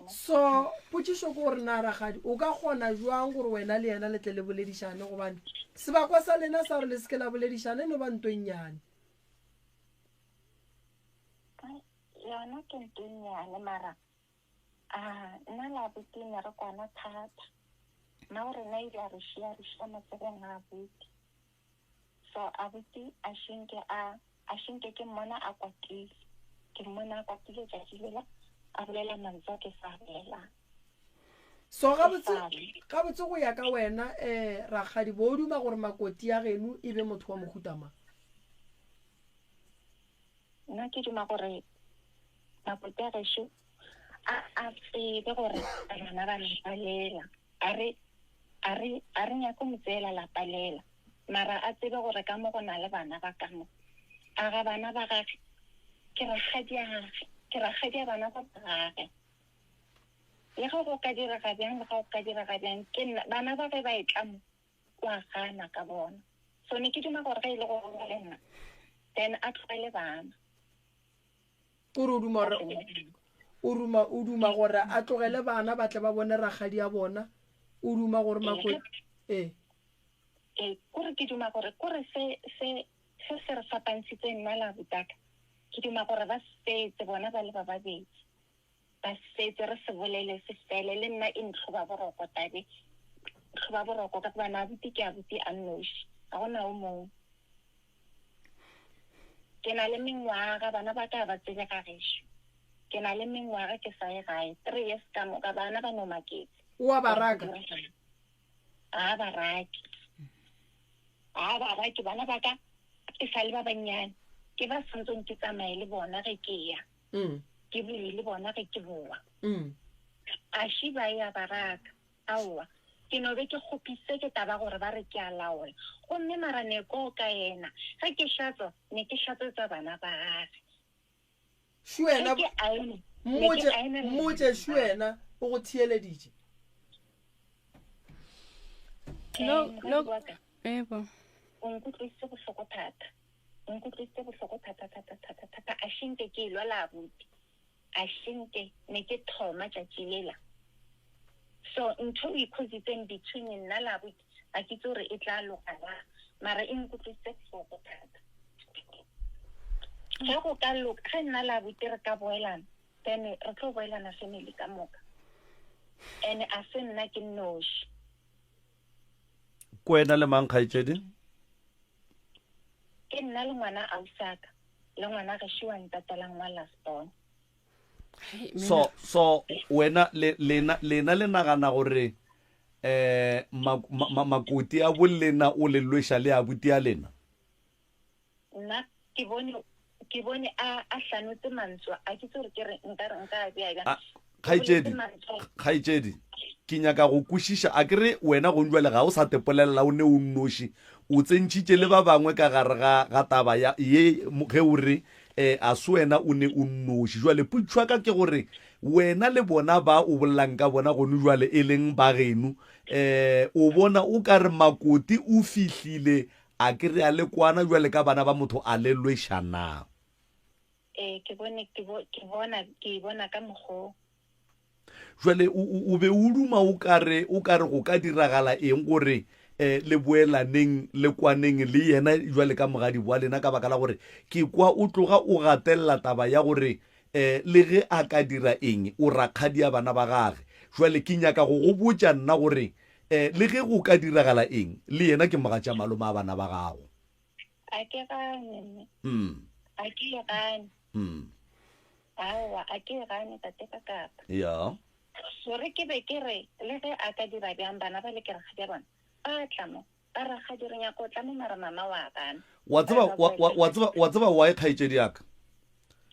So, potšišo ke gore na rakgadi o ka kgona jwang gore wena le yena le tle le boledišane gobane sebakwa sa lena sa gore le seke la boledišana e no ba nto e nnyane. Yona ke nto e nnyane mara a nna le abuti ne re kwana thata. Mma o rena ile a re šia re šia matsogong a abuti. So abuti a šinke a a šinke ke mmona a kwatile. Ke mmona a kwatile tšatši lela a bolela mantswe a ke sa a bolelang. So gabotse gabotse go ya ka wena eh rakgadi bo o duma gore makoti ya geno e be motho wa mohuta mang? Nna ke duma gore makoti a gešo a a tsebe gore rena ba lapa lela a re. A re, a re nyake mo tseela lapa lela, mara a tsebe gore ka mo go na le bana ba ka mo. A ga bana ba gage? Ke rakgadiage, ke rakgadia bana ba ba gage. Le ge go ka direga bjang, le ga go ka direga bjang, ke nna, bana ba ge ba etla mo, o a gana ka bona. So ne ke duma gore ge e le gore o le nna, then a tlogele bana. O re o duma gore o ruma o duma gore a tlogele bana ba tle ba bone rakgadi ya bona. O duma gore makoti ee. Ee, kore ke duma gore kore se se se se re fapantshitseng nna le abutaka, ke duma gore ba setse bona ba le ba babedi. Ba setse re se bolele se fele le nna e ntlhoba boroko tabe ntlhoba boroko ka gobane abuti ke abuti a nnoši ga gona o mongwe. Ke na le mengwaga bana ba ka ba tsebe ga gešo. Ke na le mengwaga ke sa ye gae three years ka moka bana ba no maketse. O a ba raka? Ga ba rake. Ga ba rake bana ba ka e sa le ba bannyane ke ba swantseng ke tsamaye le bona ge ke ya. Ke boe le bona ge ke boa. A shi ba ya ba raka. Aowa, ke no be ke kgopisitse ke taba gore ba re ke a laola. Gomme mara ne ko ka yena, ge ke hlatswa, ne ke hlatswetsa bana ba gage. Shu wena, Ge ke aena, ne ke mmotše, aenela mmotše, bana shu ba gage. wena o go theeleditše. Eh, Lo, moradi lo, wa ka, ebo. o nkutlwisitse bohloko thata. O nkutlwisitse bohloko thata, thata, thata, thata. A shinke ke elwa le abuti. A shinke ne ke thoma tšatši lela. So ntho o ikhozitseng between nna le abuti ga ke itse gore e tla loka na, mara e nkutlwisitse bohloko thata. Ge go ka loka, ge nna le abuti re ka boelana, then re tlo boelana family ka moka. And a se nna ke nnoši. Ke wena le mang kgaetšedi? Ke nna le ngwana ausaka le ngwana gešo wa ntatelang wa last born. So so wena le lena lena le nagana gore eh makoti a bolena o le lweša le abuti a lena? Nna ke bone ke bone a a hlanotse mantswe a ke tsore ke re nka re nka a bea bjang. Kgaetšedi, kgaetšedi, ke nyaka go kwešiša a ke re wena gong jwale ga o sa tepolelela o ne o nnoši o tsentšhitše le ba bangwe ka gare ga ga taba ya ye ge o re eh, a se wena o ne o nnoši jwale potšišo ya ka ke gore wena le bona ba o bolelang ka bona gone jwale e leng ba geno eh, o bona o ka re makoti o fihlile A ke re a le kwana bjale ka bana ba motho a le lweša na? Ee, ke bone, ke bo, ke bona, ke e bona ka mokgo. Jwale o, o, o be o duma o ka re, o ka re go ka diragala eng gore eh, le boelaneng, le kwaneng le yena jwale ka mogadi wa lena, ka baka la gore ke kwa o tloga o gatelela taba ya gore eh, le ge a ka dira eng, o rakgadia bana ba gage. Jwale ke nyaka go go botša nna gore Eh, le ge go ka diragala eng, le yena ke mogatša malome a bana ba gago. A ke gane, mme. Mm. A ke e gane. Mm. Aowa, a ke e gane, tate ka kapa. Ya. Gore ke be ke re, le ge a ka dira bjang, bana ba le ke rakgadi ya bona, ba tla mo. Ba rakgadi re nyaka go tla mo, mara mama wa gana. Wa tseba, wa, wa, wa tseba, wa tseba why, kgaetšedi ya ka?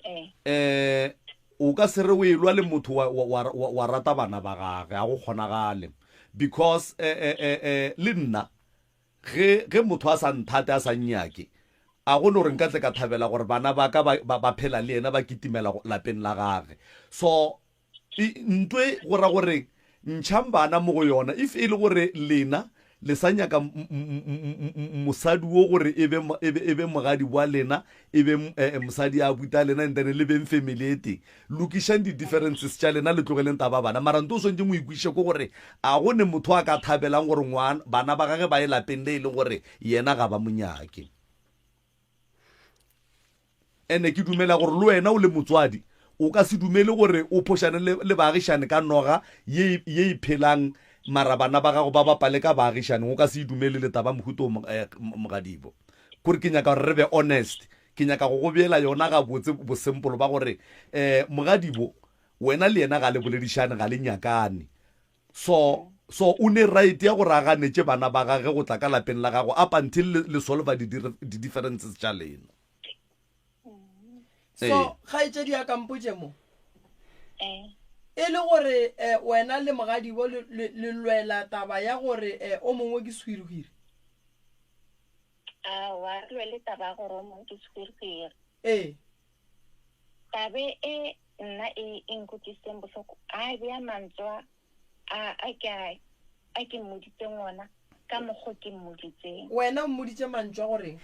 Eh. Eh, o ka se re o elwa le motho wa, wa, wa, wa, wa rata bana ba gage, ga go kgonagale. Because, eh, eh, eh, eh, le nna, ge, ge motho a sa nthate, a sa nnyake, a go no re nka tle ka thabela gore bana ba ka ba, ba, ba phela le yena, ba kitimela lapeng la gage. So, E, ntwe go ra gore ntšhang bana mo go yona. If e le gore lena le sa nyaka mosadi wo gore e be, e be, e be mogadi wa lena, e be eh, mosadi a buta lena, and then le beng family e tee, lokišang di-differences tša lena, le tlogeleng taba bana. Mara nto o swanetšeng o ikwešiše ke gore a go ne motho a ka thabelang gore ngwana, bana ba gage ba ye lapeng le e leng gore yena ga ba mo nyake. Ene ke dumela gore le wena o le motswadi o ka se dumele gore o phošane le, le baagišane ka noga ye, ye e phelang mara bana ba gago ba bapale ka baagišaneng. O ka se e dumele le taba mohuta o, eh, mogadibo. Kore ke nyaka gore re be honest. Ke nyaka go go beela yona gabotse bosempolo ba gore eh, mogadibo wena le yena ga le boledišane, ga le nyakane. So, so o ne right ya gore a ganetše bana ba gage go tla ka lapeng la gago up until le, le solva di-differences tša lena. So, kgaetšedi ya ka mpotše mo. Eh. E le gore eh, wena le mogadibo le, le, le lwela taba ya gore eh, o mongwe ke sehwirihwiri? Aowa, re lwele taba ya gore o mongwe ke sehwirihwiri. Ee. Tabe e nna e e nkutlwisitseng bohloko, a bea mantswe a a ke a a ke mmoditseng ona ka mokgo ke mmoditseng. Wena o mmoditše mantšu a goreng?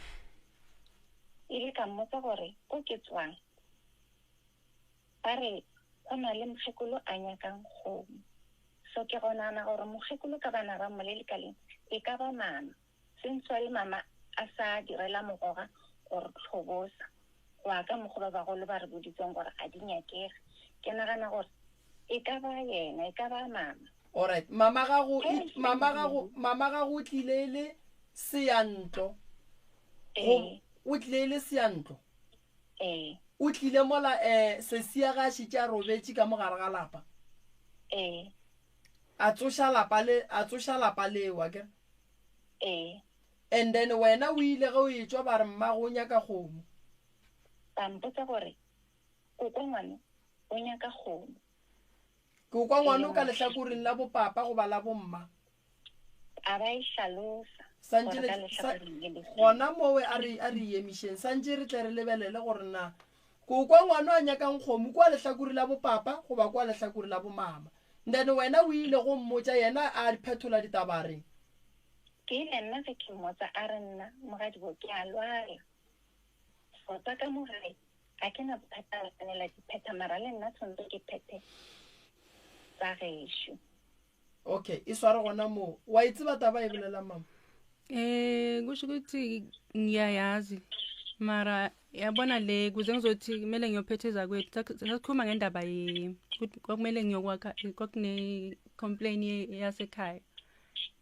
Ile ka mmotsa gore ko ke tswang ba re go na le mokgekolo a nyakang kgomo. So ke go nagana gore mokgekolo ka bana ba mmolele ka leng e ka ba mama. Since le mama a sa direla mogoga gore tlhobosa go ya ka mokgwa ba bagolo ba re boditseng gore a di nyakege. Ke nagana gore e ka ba yena, e ka ba mama. Alright, mama gago, mama gago, mama gago o tlile e le seyantlo. Ee. O tlile e le seyantlo. Ee. O tlile mola um sesia ga a šetše a robetše ka mo gare ga lapa. Ee. A tsoša lapa le, a tsoša lapa leo, akere? Ee. And then wena o ile ge o etšwa ba re mmago o nyaka kgomo. Ba mpotsa gore koko ngwano o nyaka kgomo. Kokwa ngwano ka lehlakoreng la bopapa goba la bomma? A ba e hlalosa Santše gore ka le, sa, lehlakoreng le le feng. gona mowe a re, a re emišeng. Santše re tle re lebelele gore na kokwa ngwano a nyakang kgomo kua lehlakore la bopapa goba kua lehlakore la bomama. Then wena o ile go mmotša yena a phethola ditaba a reng? Ke ile nna ge ke mmotsa a re nna mogadibo ke a lwala. So tsa ka mo gae ga ke na bothata la tshwanela di phetha mara le nna tshwanetse ke phethe tsa gešo. Okay, e sware gona moo. Wa e tseba taba e bolelang mama? Eh kusho ukuthi ngiyayazi mara yabona le kuze ngizothi kumele ngiyophetheza kwethu sakhuluma ngendaba ye ukuthi kwakumele ngiyokwakha kwakune complain yasekhaya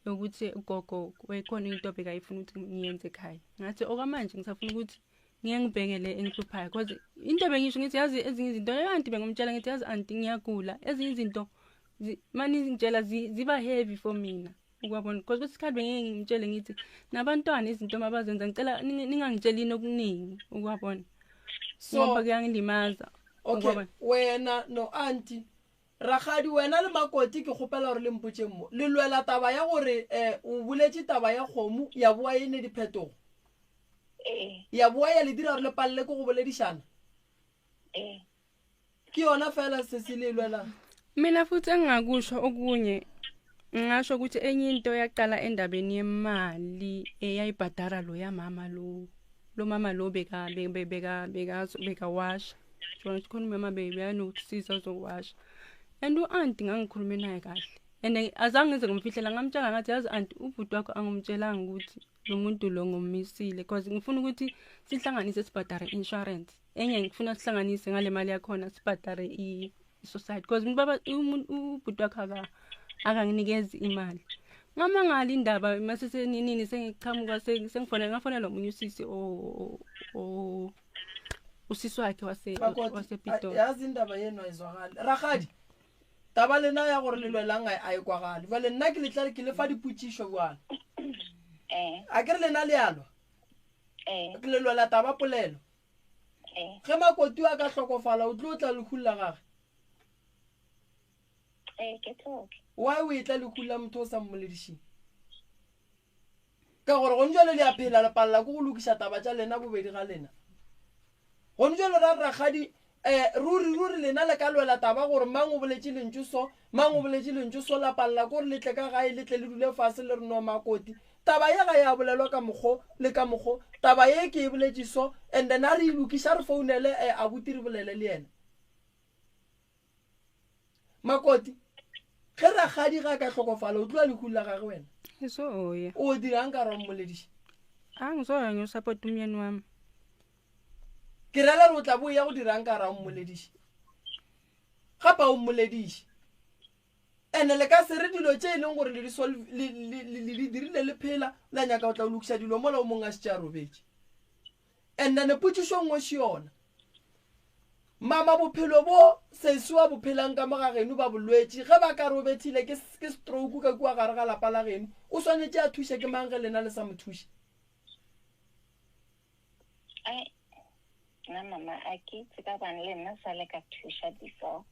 yokuthi ugogo wayekhona into bekayifuna ukuthi ngiyenze ekhaya ngathi okwamanje ngisafuna ukuthi ngiye ngibheke le engihluphayo cause into bengisho ngithi yazi ezinye izinto leyo anti bengimtshela ngithi yazi anti ngiyagula ezinye izinto mani ngitshela ziba heavy for mina ukwabona because kwesikhathi bengeke ngimtshele ngithi nabantwana izinto mabazenza ngicela ningangitshelini okuningi ukwabona ngoba kuyangilimaza. Okay, wena no anti Rakgadi, wena le Makoti ke kgopela gore le mpotšeng mo. Le lwela taba ya gore um o boletše taba ya kgomo ya boa e ne diphetogo? Ee. Ya boa ya le dira gore le palele ke go boledišana? Ee. Ke yona fela se se le lwelang? Mina futhi engingakusho okunye ngingasho ukuthi enye into yaqala endabeni yemali eyayibhadara lo yamama lo lo mama lo beka beka beka bekawasha njengoba khona umama beyanokusiza azokuwasha and u-anti ngangikhulume naye kahle and azange ngize ngimfihlela ngamtshela ngathi yazi anti ubhuti wakho angimtshelanga ukuthi lo muntu lo ngommisile because ngifuna ukuthi sihlanganise sibhadare insurance enye ngifuna sihlanganise ngale mali yakhona sibhadare i-society because baba ubhuti wakho aka akanginikezi imali ngamangala indaba mase seninini sengiqhamuka sengifonela ngafonela omunye usisi o usisi wakhe wase wasePitori yazi indaba yenu ayizwakali rakgadi taba lena ya gore le lwelang a e kwagale jale nna ke letla ke le fa dipotšišo jale eh. a ke re lena le alwa eh. le lwela taba polelo eh. ge makoti a ka hlokofala o tlo tla lehung la gage Ee, ke tlo tla. Why o etla lehung la motho o sa mmoledišeng? Ka gore gone jwale le a phela le palela ke go lokiša taba tša lena bobedi ga lena. Gone jwale ra re rakgadi um ruri ruri lena le ka lwela taba gore mang o boletše lentšu so, mang o boletše lentšu so la palela ke gore le tle ka gae le tle le dule fase le re no makoti taba ye ga ya bolelwa ka mokgo le ka mokgo taba ye ke e boletše so and then a re e lokiša re founele um abuti re bolele le yena. Makoti, ge rakgadi ga a ka hlokofala o tloa lehung la gage wena? Ngizoya. O dirang ka ra mmolediša? A ngizoya ngiyosapota umyeni wami. Ke rela re o tla bo ya go dirang ka ra mmolediša? Gape o mmolediše. Ene le ka se re dilo tše e leng gore le di solve le le le di dirile le phela la nyaka go tla o lokiša dilo mola o mongwe a šetše a robetše. And then potšišo nngwe še yona. Mama bophelo bo sesi wa bo phelang ka mo ga geno ba bolwetši ge ba ka re o bethile ke, ke stroke ka kua gare ga lapa la geno o swanetše a thuše ke mang ge lena le sa mo thuše? Ai, nna mama a ke itse ka bane le nna sa le ka thuša before.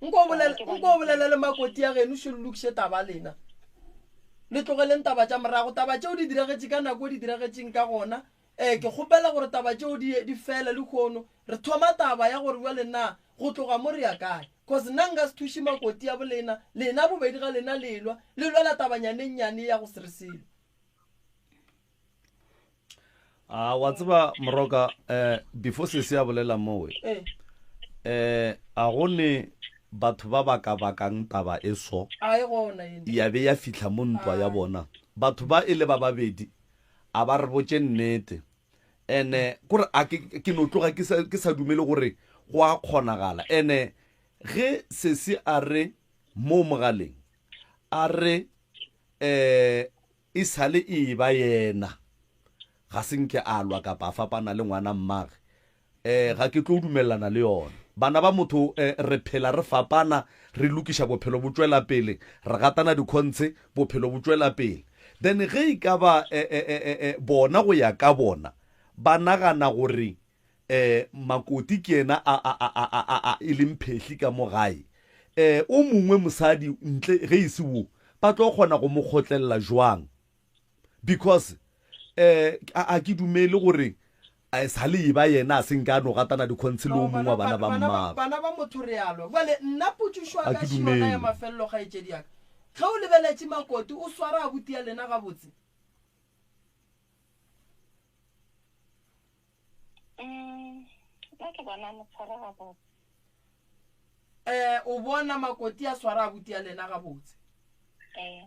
Nko o bolele, nko o bolele le makoti ya geno šo le lokiše taba lena. Le tlogeleng taba tša morago. Taba tšeo di diragetše ka nako e di diragetšeng ka gona. Ee, ke kgopela gore taba tšeo di, di fele lehono. Re thoma taba ya gore bjale na go tloga mo re ya kae. Cause nna nka se thuše makoti ya bolena, lena bobedi ga lena le elwa, le lwela tabanyana e nnyane ya go se re selo. A wa tseba Moroka, eh, before sesi a bolela mowe, Ee. eh, a go ne batho ba ba ka bakang taba e so, A e gona eno. ya be ya fihla mo ntwa ya Ai. bona. Batho ba e le ba babedi, a ba re botše nnete. Ene kore a ke, ke no tloga ke sa, ke sa dumele gore go a kgonagala. Ene ge sesi a re mo mogaleng, a re, eh, E sa le e eba yena, ga se nke a lwa kapa a fapana le ngwana mmage. Eh, ga ke tlo dumelelana le yona. Bana ba motho, eh, re phela re fapana, re lokiša bophelo bo tšwela pele, re gatana dikhontshe, bophelo bo tšwela pele. Then ge e ka ba, eh, eh, eh, eh, eh, bona go ya ka bona, ba nagana gore, eh, Makoti ke yena a, a, a, a, a, a, a, e leng phehli ka mo gae, eh, o mongwe mosadi ntle ge e se wo, ba tlo kgona go mo kgotlelela jwang? Because, eh, a, a ke dumele gore a sa le eba yena a se nke a no gatana dikhontshe le o No, mongwe bana, wa bana bana, ba bana ba, mmagwe. bana ba motho re a lwa. Bjale nna potšišo A ya ka ke še yona ya dumele. mafelelo kgaetšedi ya ka. Ge o lebeletše Makoti, o swara abuti ya lena gabotse? Mm, nna ke bona mo tshwara gabotse. Eh, o bona Makoti a swara abuti ya lena gabotse? Ee.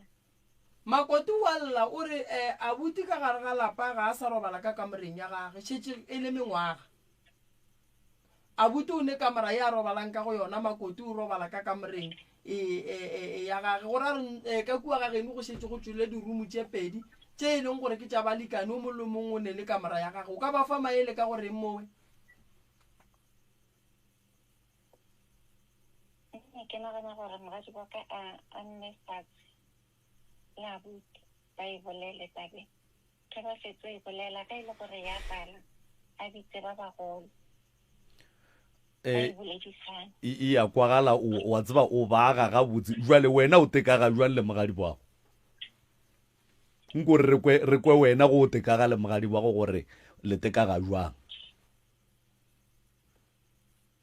Makoti o a lla o re, eh, abuti ka gare ga lapa ga a sa robala ka kamoreng ya gage, šetše e le mengwaga. Abuti o ne kamora ye a robalang ka go yona, Makoti o robala ka kamoreng e, e, e, e ya gage. Go ra re e, ka kua ga geno go šetše go tšwele dirumu tše pedi tše e leng gore ke tša balekane, o mongwe le mongwe o ne le kamora ya gage. O ka ba fa maele ka go reng mowe? Nna ke nagana gore moradi wa ka a a nne fatshe le abuti ba e bolele tabeng. Ge ba fetso e bolela, ge e le gore ya pala, a bitse ba bagolo. Ba e Eh, boledišane. e e ya kwagala o wa tseba o baga gabotse jwale wena o tekaga jwang le mogadi wago nko re kwe re kwe wena go o tekaga le mogadi wago gore le tekaga jwang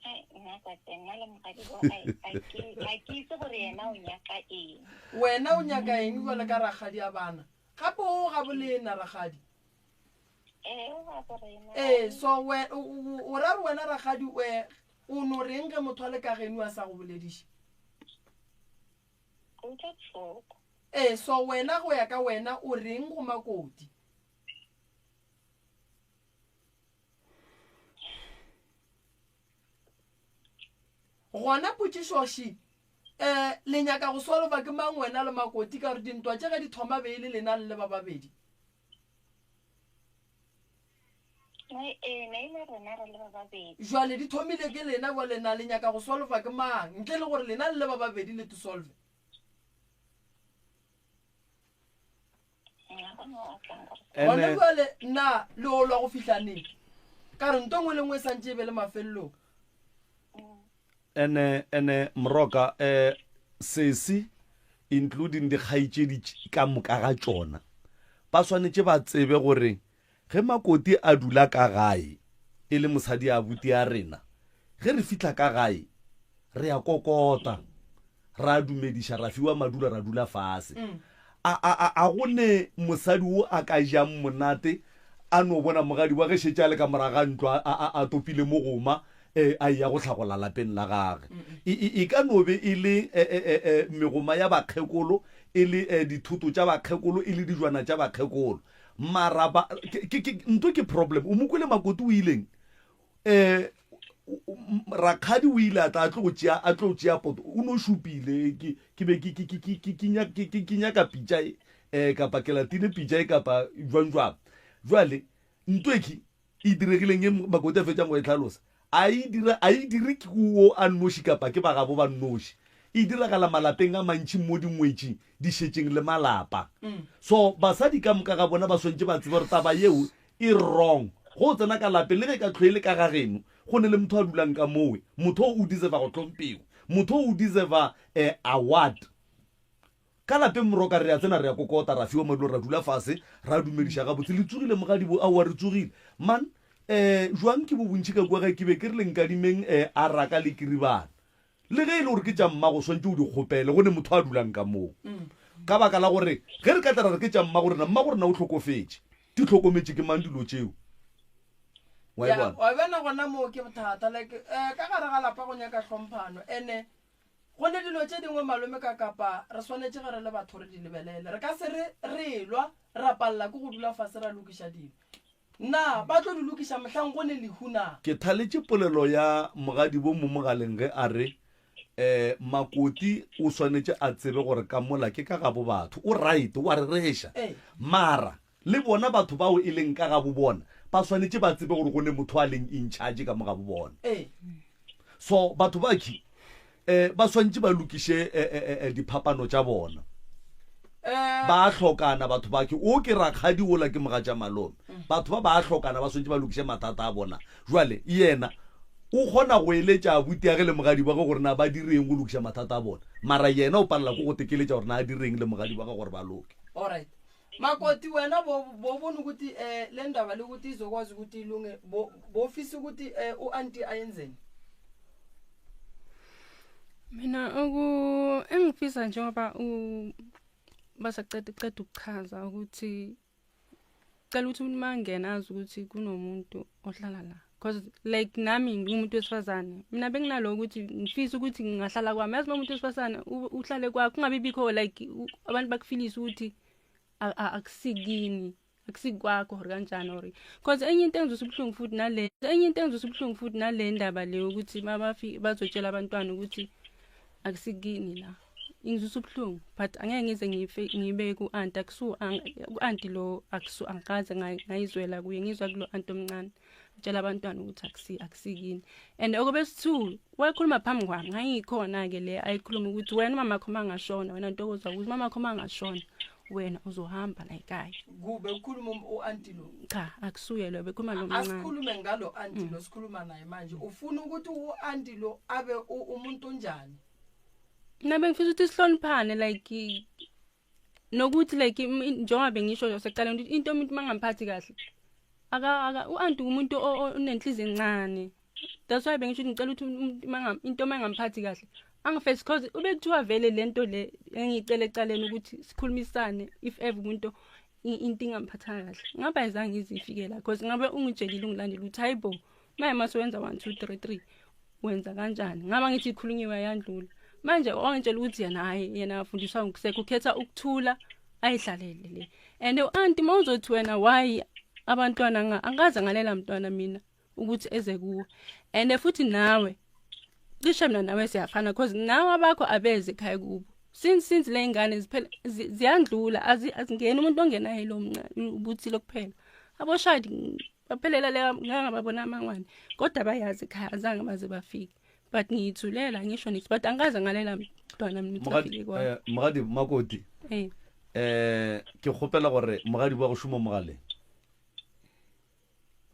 Ai, nna tate, nna le mogadi bo, ai, a ke, a ke itse gore yena o nyaka eng. Wena o nyaka eng jwale ka rakgadi a bana? Gape o ga bolena rakgadi. Ee, o ga borena. Ee, so we, o, o, o ra re wena rakgadi we, o no reng ge motho a le ka geno a sa go bolediše? Ke utlwa bohloko. Ee, so wena go ya ka wena o reng go Makoti? Gona potšišo še, um le nyaka go solva ke mang wena le Makoti ka gore dintwa tše ge di thoma be e le lena le le ba babedi? Ee, ne e le rena re le ba babedi. Jwale di thomile ke lena, jwale na le nyaka go solva ke mang ntle le gore lena le le ba babedi le tisolve? Gona bjale na le o lwa go fihla neng? Ka re nto nngwe le nngwe e santše e be le mafelelong. Ene, ene, Moroka, eh, sesi, including dikgaetšedi ka moka ga tšona, ba swanetše ba tsebe gore Ge Makoti a dula ka gae e le mosadi abuti a rena, ge re fihla ka gae re a kokota, ra dumediša, ra fiwa madula ra dula fase. A, a, a, a go ne mosadi wo a ka jang monate a no bona mogadi wa ge šetše a le ka morago ga ntlo a, a, a topile mogoma e, a eya go hlagola lapeng la gage. E, e, e ka no be e le e, e, e, e, megoma ya bakgekolo, e le e, dithoto tša bakgekolo, e le dijwana tša bakgekolo. Mara ba ke ke ke nto ke problem. O mo kwele Makoti o ileng eh rakgadi o ile a tla a tlo go tšea a tlo tšea poto o no šupile ke ke be ke ke ke ke ke ke nyaka ke ke nyaka pitša e eh kapa ke latile pitša e kapa jwang jwang. Jwale nto e ke e diregileng e Makoti a fetšang go e hlalosa, a e dira, a e dire ke wo a nnoši kapa ke ba gabo ba nnoši. E diragala malapeng a mantši mo dingwetši di šetšeng le malapa. So basadi ka moka ga bona ba swantše ba tsebe gore taba yeo e wrong. Ge o tsena ka lapeng, le ge e ka hlwe e le ka ga geno, go ne le motho a dulang ka mowe, motho o o deserva go hlompiwa. Motho o deserva eh, award. Ka lapeng moroka re a tsena re a kokota ra fiwa madulo ra dula fase ra dumediša gabotse. Le tsogile mogadibo? Aowa re tsogile. Man, eh, jwang ke bo bontši ka kua gae ke be ke re le nkadimeng eh, araka le kiribana. Le ge e le gore ke tša mmago swantše o di kgopele go ne motho a dulang ka moo. Ka baka la gore ge re ka tla ra re ke tša mmago rena, mmago rena o hlokofetše. Di hlokometše ke mang dilo tšeo? Wa e Ya, bona? wa bona gona moo ke bothata like eh, ka gare ga lapa go nyaka hlomphano ene go ne dilo tše dingwe malome ka kapa re swanetše ge re le batho re di lebelele re ka se re re lwa ra palela ke go dula fase ra lokiša dilo na ba tlo di lokiša mohlang go ne lehu na Ke thaletše polelo ya mogadibo mo mogaleng ge a re, um Makoti o swanetše a tsebe gore ka mola ke ka gabo batho. O right, o a rereša. Ee. Mara le bona batho bao e leng ka gabo bona ba swanetše ba tsebe gore go ne motho a leng in charge ka mo gabo bona. Ee. So batho bakhi um ba swantše ba lokiše eh, eh, eh, diphapano tša bona. Eh, Ba a hlokana batho bakhi. O ke rakgadi ola ke mogatša malome. Batho ba ba a hlokana ba swantše ba lokiše mathata a bona. Jwale yena o kgona go eletša abuti age le mogadi wa ge gore na ba direng go lokiša mathata a bona. Mara yena o palela ke go tekeletša gore na a direng le mogadi wa ge gore ba loke. Alright. Makoti wena bo bo bona ukuthi eh le ndaba le ukuthi izokwazi ukuthi ilunge bo bofisa ukuthi eh uanti ayenzeni. Mina oku engifisa njengoba u basaceda uceda ukuchaza ukuthi cela ukuthi umuntu mangena azi ukuthi kunomuntu ohlala la because like nami ngingumuntu wesifazane mina benginalo ukuthi ngifisa ukuthi ngingahlala kwami yazi umuntu wesifazane uhlale kwakho kungabi bikho like abantu bakufilisa ukuthi akusikini akusikwakho or kanjani or because enye into engizwisa ubuhlungu futhi nale enye into engizwisa ubuhlungu futhi nale ndaba le ukuthi mabafi bazotshela abantwana ukuthi akusikini la ingizwisa ubuhlungu but angeke ngize ngife ngibe ku-anti akusu ku-anti lo akusu angikaze ngayizwela kuye ngizwa kulo anti omncane tshela abantwana ukuthi akusi akusikini and okobesithu wayekhuluma phambi kwami ngangikhona-ke le ayikhuluma ukuthi wena umama kho mangashona wena ntokoza ukuthi umama kho mangashona wena uzohamba la ekhaya kube ukhuluma um, u-anti lo cha akusuye lo bekhuluma lo mncane asikhulume ngalo anti lo sikhuluma naye manje ufuna ukuthi u-anti lo abe umuntu onjani Mina bengifisa ukuthi sihloniphane like nokuthi like njengoba bengisho nje sekuqaleni ukuthi into umuntu mangamphathi kahle aka aka u-anti umuntu onenhliziyo encane that's why bengisho ukuthi ngicela ukuthi umuntu into mangamphathi kahle angifesi cause ube kuthiwa vele lento le engiyicela ecaleni ukuthi sikhulumisane if ever umuntu into ingamphathanga kahle ngabe ayizange ize ifike la cause ngabe ungitshelile ungilandela ukuthi hayi bo maye mase wenza 1 2 3 3 wenza kanjani ngaba ngithi ikhulunyiwe ayandlula manje wangitshela ukuthi yena hayi yena afundiswa ngokusekho ukhetha ukuthula ayihlalele le and u-anti uma uzothi wena why abantwana angikaze ngalela mntwana mina ukuthi eze kuwe and futhi nawe cishe mina nawe siyafana cause nawe abakho abeze ekhaya kubo since since le ngane ziphela ziyandlula azingeni umuntu ongenayo lo mncane ubuthile kuphela aboshadi baphelela le ngeke ngababona amangwane kodwa bayazi ekhaya azange baze bafike but ngiyithulela ngisho nithi but angikaze ngalela mntwana mina ukuthi afike kwami eh, mogadi makoti eh eh ke kgopela gore mogadi wa go šoma mogaleng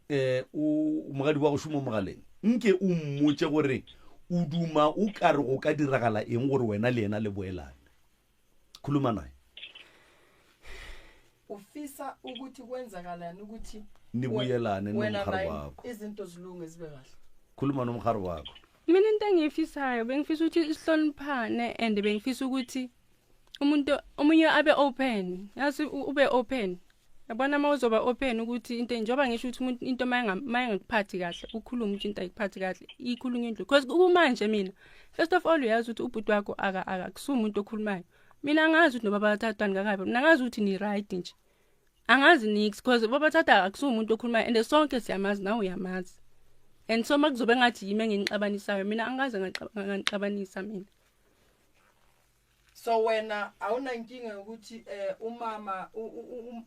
eh o mogadi wa go šoma mogaleng nke o mmotse gore o duma o ka re go ka diragala eng gore wena le yena le boelane khuluma naye ufisa ukuthi kwenzakalani ukuthi nibuyelane wena nomhari naye wakho izinto zilunge zibe kahle khuluma nomhari wakho mina into engiyifisayo bengifisa ukuthi sihloniphane and bengifisa ukuthi umuntu omunye abe open yazi ube open yabona uma uzoba open ukuthi into njengoba ngisho ukuthi umuntu into mayengakuphathi kahle ukhulume ukuthi into ayikuphathi kahle ikhulunywe indlu because kumanje mina first of all uyazi ukuthi ubhuti wakho akakusuye umuntu okhulumayo mina angazi ukuthi noba bathathwani kakabi mina angazi ukuthi ni-right nje angazi nix because babathatha akusuye umuntu okhulumayo and sonke siyamazi nawe uyamazi and so uma kuzobe ngathi yimi enginixabanisayo mina angikaze nganixabanisa mina so wena awunankinga yokuthi eh umama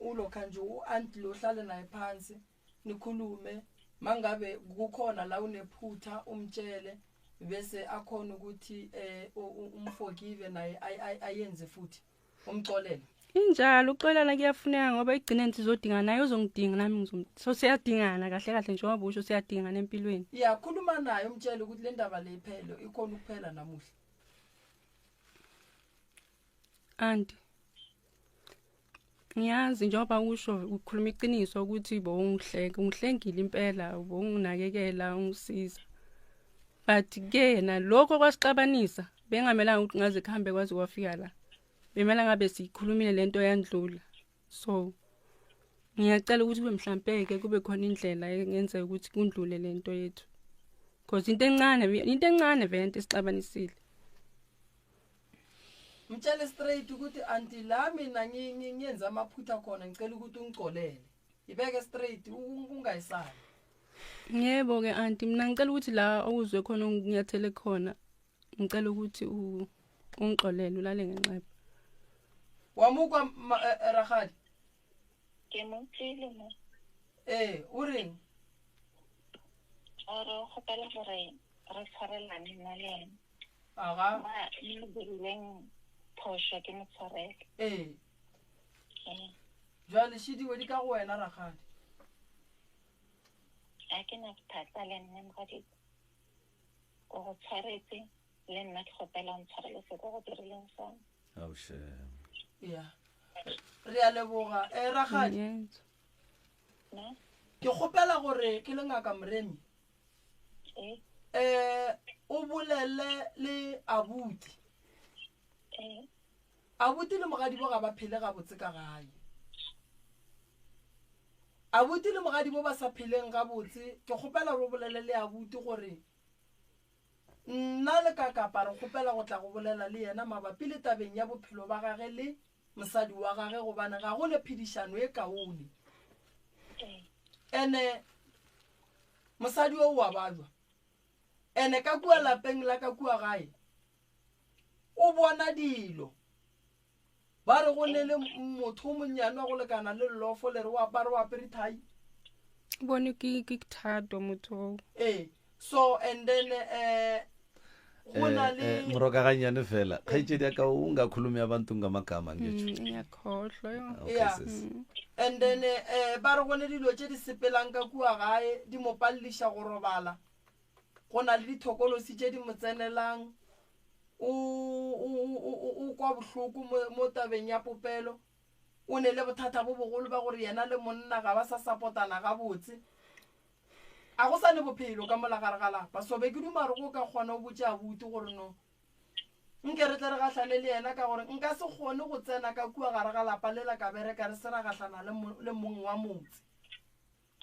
ulokha nje uanti lo hlale naye phansi nikhulume mangabe kukhona la unephutha umtshele bese akhona ukuthi eh umforgive naye ayenze futhi umxolele. Injalo ukuxolelana kuyafuneka ngoba ekugcineni sizodingana naye uzongidinga nami ngizom so siyadingana kahle kahle njengoba usho siyadingana empilweni. Ya khuluma naye umtshele ukuthi le ndaba le iphele ikhona ukuphela namuhla. Anti Ngiyazi njengoba usho ukhuluma iqiniso ukuthi bowungihleka ungihlengile impela bowunginakekela ungisiza. But ke nalokho kwasixabanisa bengamelanga ukuthi ngaze kuhambe kwaze kwafika la. Bemela ngabe siyikhulumile lento yandlula. So ngiyacela ukuthi kube mhlampe-ke kube khona indlela engenzeka ukuthi kundlule lento yethu. Because into encane into encane vele into esixabanisile. Mtshele straight ukuthi anti la mina ngiyenza amaphutha khona ngicela ukuthi ungicolele. Ibeke straight ungayisabi. Yebo ke anti mina ngicela ukuthi la okuzwe khona nginyathele khona ngicela ukuthi ungixolele ulale ngenxeba. Wamukwa eh, eh, Rakgadi? Ke mo utlwile mo. Ee, o reng? O re o kgopela gore re tshwarelane nna le ena. Aga. Ba mo dirileng phošo ke mo tshwarele. Ee. Ee. Jwale šidiwe di ka go wena Rakgadi. A ke na bothata le nna mogadiko. O go tshwaretse le nna ke kgopela o ntshwarele se ko go dirileng sona. Ao shame. Ya. Re a leboga. Eh Rakgadi. Yes. Ne? Ke kgopela gore ke le ngaka Moremi. Eh. Eh o bolele le abuti. Eh. Abuti le mogadibo ga ba phele gabotse ka gae. Abuti le mogadibo ba sa pheleng gabotse, ke kgopela gore o bolele le abuti gore nna le Kakapa re kgopela go tla go bolela le yena mabapi le tabeng ya bophelo ba gage le mosadi wa gage gobane ga go ne phedišano e kaone. Ene mosadi o wa bajwa. Ene ka kua lapeng la ka kua gae o bona dilo. Ba re go ne le motho o monnyane wa go lekana le lofo le re o apare o apere thai. Bone ke ke thato motho oo. Ee, so and then eh go na le Eh, eh, moroka gannyane fela kgaetšedi ya ka o nga khulume abantu ngamagama ngetsho Mm, ngiyakhohlwa yo. okay Yeah. sis and then eh ba re go ne dilo tše di sepelang ka kua gae di mo paleliša go robala go na le dithokolosi tše di mo tsenelang o, o, o, o, o kwa bohloko mo, mo tabeng ya popelo o ne le bothata bo bogolo ba gore yena le monna ga ba sa sapotana gabotse a go sa ne bophelo ka mola gare ga lapa so be ke duma re go ka kgona o botse abuti gore no nke re tle re gahlane le yena ka gore nka se kgone go tsena ka kua gare ga lapa lela ka bereka re se ra gahlana le mong wa motse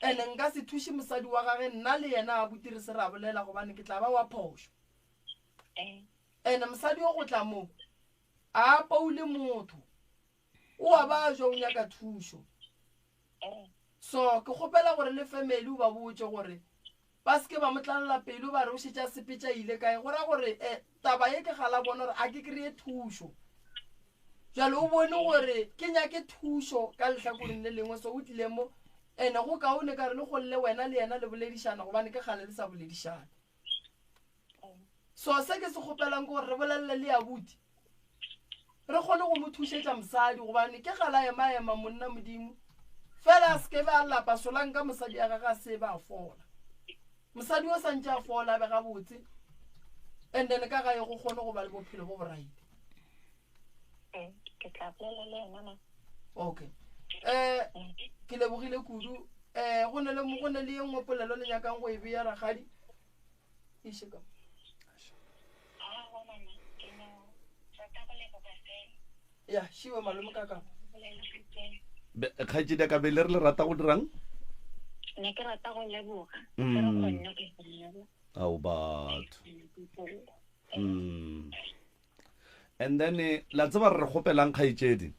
Ene nka se thuše mosadi wa gage nna le yena abuti re se ra bolela gobane ke tla ba wa phošo. Ene mosadi o go tla mo a apoule motho o a ba jwa o nyaka thušo. So ke kgopela gore le family o ba botše gore ba se ke ba mo tlalela pelo ba re o šetše a sepetše a ile kae go ra gore eh, taba ye ke gala bona gore a ke kry-e thušo jalo o bone gore ke nyake thušo ka lehlakoreng le lengwe so o tlile mo ene go kaone ka re le golle wena le yena le boledišana gobane ke kgale le sa boledišana so se ke se kgopelang ke gore re bolelele le abuti re kgone go mo thušetša mosadi gobane ke gala ema-ema monna modimo fela a seke be a lapa solang ka mosadi ya gage a se ba a fola mosadi o santse a fola a be gabotse and then ka gae go kgone go ba le bophelo bo boraite eh, ke tla bolela le ena ma okay um ke lebogile kudu um go ne le ye nngwe polelo le nyakang go e beya rakgadi iše ka ya šiwe malome ka ka kgaetšedi ya ka be le re le rata go dirang ne ke rata go leboga mm. re kgonne go bolela ao batho mm. And then eh, la tseba re re kgopelang kgaetšedi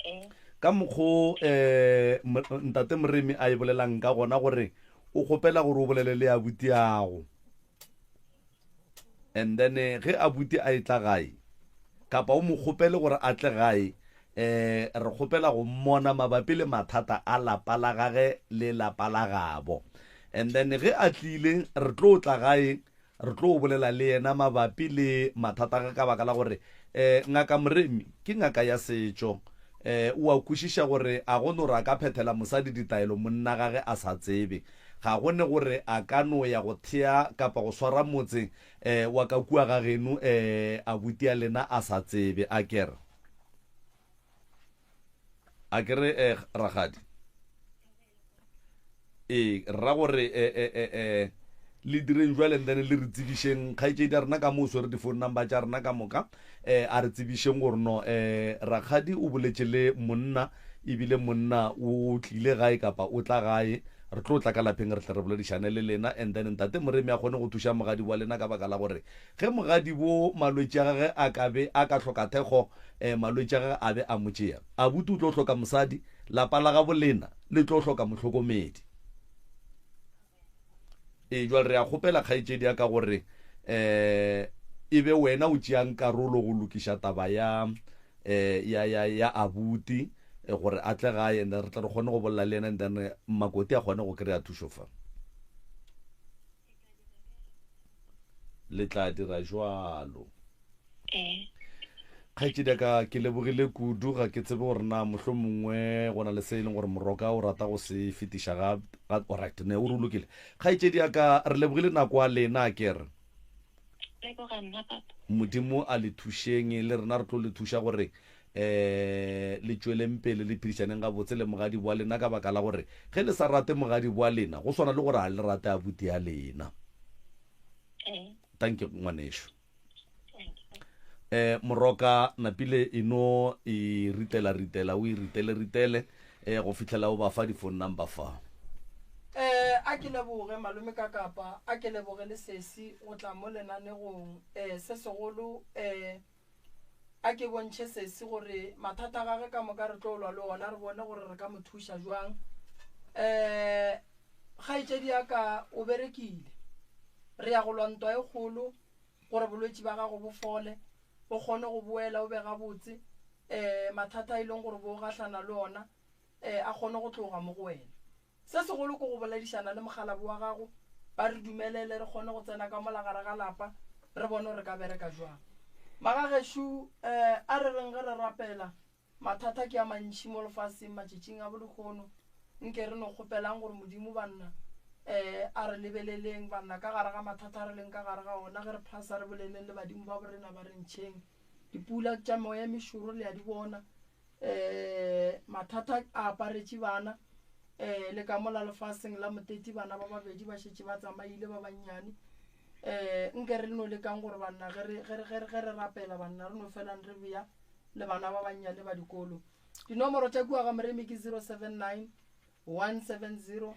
Eh. ka mokgo um ntate moremi a e bolelang ka gona gore o kgopela gore o bolele le abutiago and then eh, ge abuti a etla gae kapa o mo kgopele gore a tle gae um re kgopela go mmona mabapi le mathata a lapa la gage le lapa la gabo and then ge a tlile re tlo tla gae Re tlo bolela le yena mabapi le mathata a ka baka la gore um Ngaka Moremi ke ngaka ya setšo. Eh, o a kwešiša gore a go no re a ka phethela mosadi ditaelo monna gage a sa tsebe. Ga go ne gore a ka no ya go thea kapa go swara motse eh, wa ka kua ga geno eh, abuti a lena a sa tsebe. A ke re? A ke re eh, rakgadi? Ee, re ra gore eh, eh, eh, eh, le direng jwale and then le re tsebišeng kgaetšedi ya rena ka mo o swere di-phone number tša rena ka moka eh, a re tsebišeng gore no eh, rakgadi o boletše le monna ebile monna o tlile gae kapa o tla gae re tlo tla ka lapeng re tle re boledišane le lena and then ntate Moremi a kgone go thuša mogadi wa lena ka baka la gore ge mogadi bo malwetši a gage a ka be a ka hloka thekgo eh, malwetši a gage a be a mo tšea abuti o tlo hloka mosadi Lapa la gabo lena le tlo hloka mohlokomedi. Ee, jwale re a kgopela kgaetšedi ya ka gore um e be wena o tšeang karolo go lokiša taba ya um ya ya ya abuti eh, gore a tle gae and re tle re kgone go bolela le yena and then makoti a kgone go kry-a thušo fa. Le tla dira jwalo. Ee. Kgaetšedi ya ka, ke lebogile kudu. Ga ke tsebe gore na mohlomongwe go na le se e leng gore Moroka o rata go se fetiša ga, ga, alright, ne o re o lokile. Kgaetšedi ya ka, re lebogile nako ya lena, a ke re. Leboga nna, papa. Modimo a le thušeng, le rena re tlo le thuša gore um le tšweleng pele le phedišaneng gabotse le mogadibo wa lena, ka baka la gore ge le sa rate mogadibo wa lena, go swana le gore ga le rate abuti ya lena. Ee. Thank you, ngwanešu. Eh, Moroka napile e no e ritela ritela o e ritele ritele eh, go fihlela o ba fa di-phone number fa. Eh, a ke leboge malome ka kapa a ke leboge le sesi go tla mo lenanegong eh, se segolo eh, a ke bontšhe sesi gore mathata a gage ka moka re tlo lwa le ona re bone gore re ka mo thuša jwang eh, kgaetšedi ya ka o berekile re ya go lwa ntwa e kgolo gore bolwetši ba gago bo fole, o kgone go boela o be gabotse, um mathata a e leng gore bo gahlana le ona um a kgone go tloga mo go wena. Se segolo ke go boledišana le mokgalabo wa gago, ba re dumelele re kgone go tsena ka mola gare ga lapa re bone gore re ka bereka jwang. Magagešo um a re reng ge re rapela Mathata ke a mantši mo lefaseng matšatšing a bolehono. Nke re no kgopelang gore Modimo, banna, eh, a re lebeleleng, banna, ka gare ga mathata a re leng ka gare ga ona, ge re phasa re boleleng le badimo ba borena ba re ntšheng. Dipula tša moya e mešoro le a di bona. Eh, mathata a aparetše bana, eh, le ka mola lefaseng la moteti bana ba babedi ba šetše ba tsamaile ba bannyane. Eh, nke re no lekang gore banna ge re, ge re, ge re, ge re rapela banna re no felang re bea le bana ba bannyane ba dikolo. Dinomoro tša kua ga Moremi ke 079 170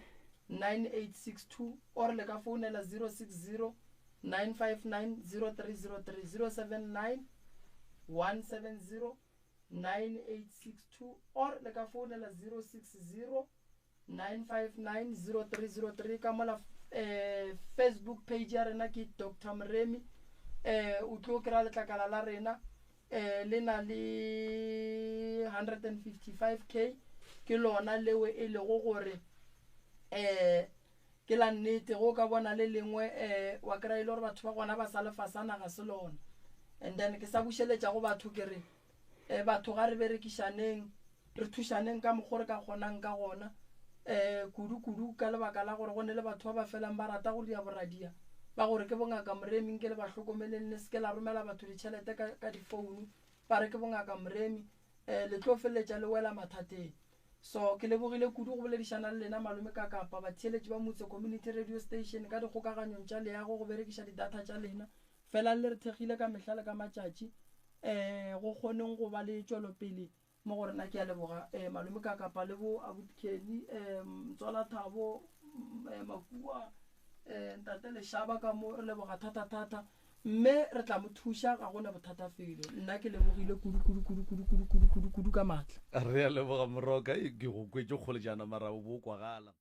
9862 or le ka founela 060 959 0303 079 170 9862 or le ka founela 060 9590303 ka mola eh, facebook page ya rena ke dr moremi eh, o tlo kry-a letlakala la rena eh, le na le 155k ke lona leo e lego gore eh, ke la nnete go ka bona le lengwe eh, wa kry-a e le gore batho ba gona ba sa lefasana ga se lona and then ke sa bušeletša go batho ke re um batho ga re berekišaneng re thušaneng ka mokgo re ka kgonang ka gona um kudu-kudu ka lebaka la gore go ne le batho ba ba felang ba rata go dia boradia ba gore ke bongaka moremi nke le ba hlokomeleng le seke la romela batho ditšhelete ka, ka difounu ba re ke bongaka moremi um le tlo feleletša le wela mathateng so ke lebogile kudu go boledišana le lena malome ka kapa batheeletši ba motse community radio station ka dikgokaganyong tša leago go berekiša di-data tša lena Felang le re thekgile ka mehla le ka matšatši um go kgoneng go ba le tšwelopele mo go rena. Ke a leboga um malome Kakapa le bo abuti Kenny, um Ntswala Thabo, um Makua, um ntate Lešaba ka mo, re leboga thata-thata. Mme re tla mo thuša, ga go na bothata felo. Nna ke lebogile kudu kudu kudu kudu kudu kudu kudu kudu ka maatla. Re a leboga Moroka, ke go kwetše kgole jaana mara o bo o kwagala.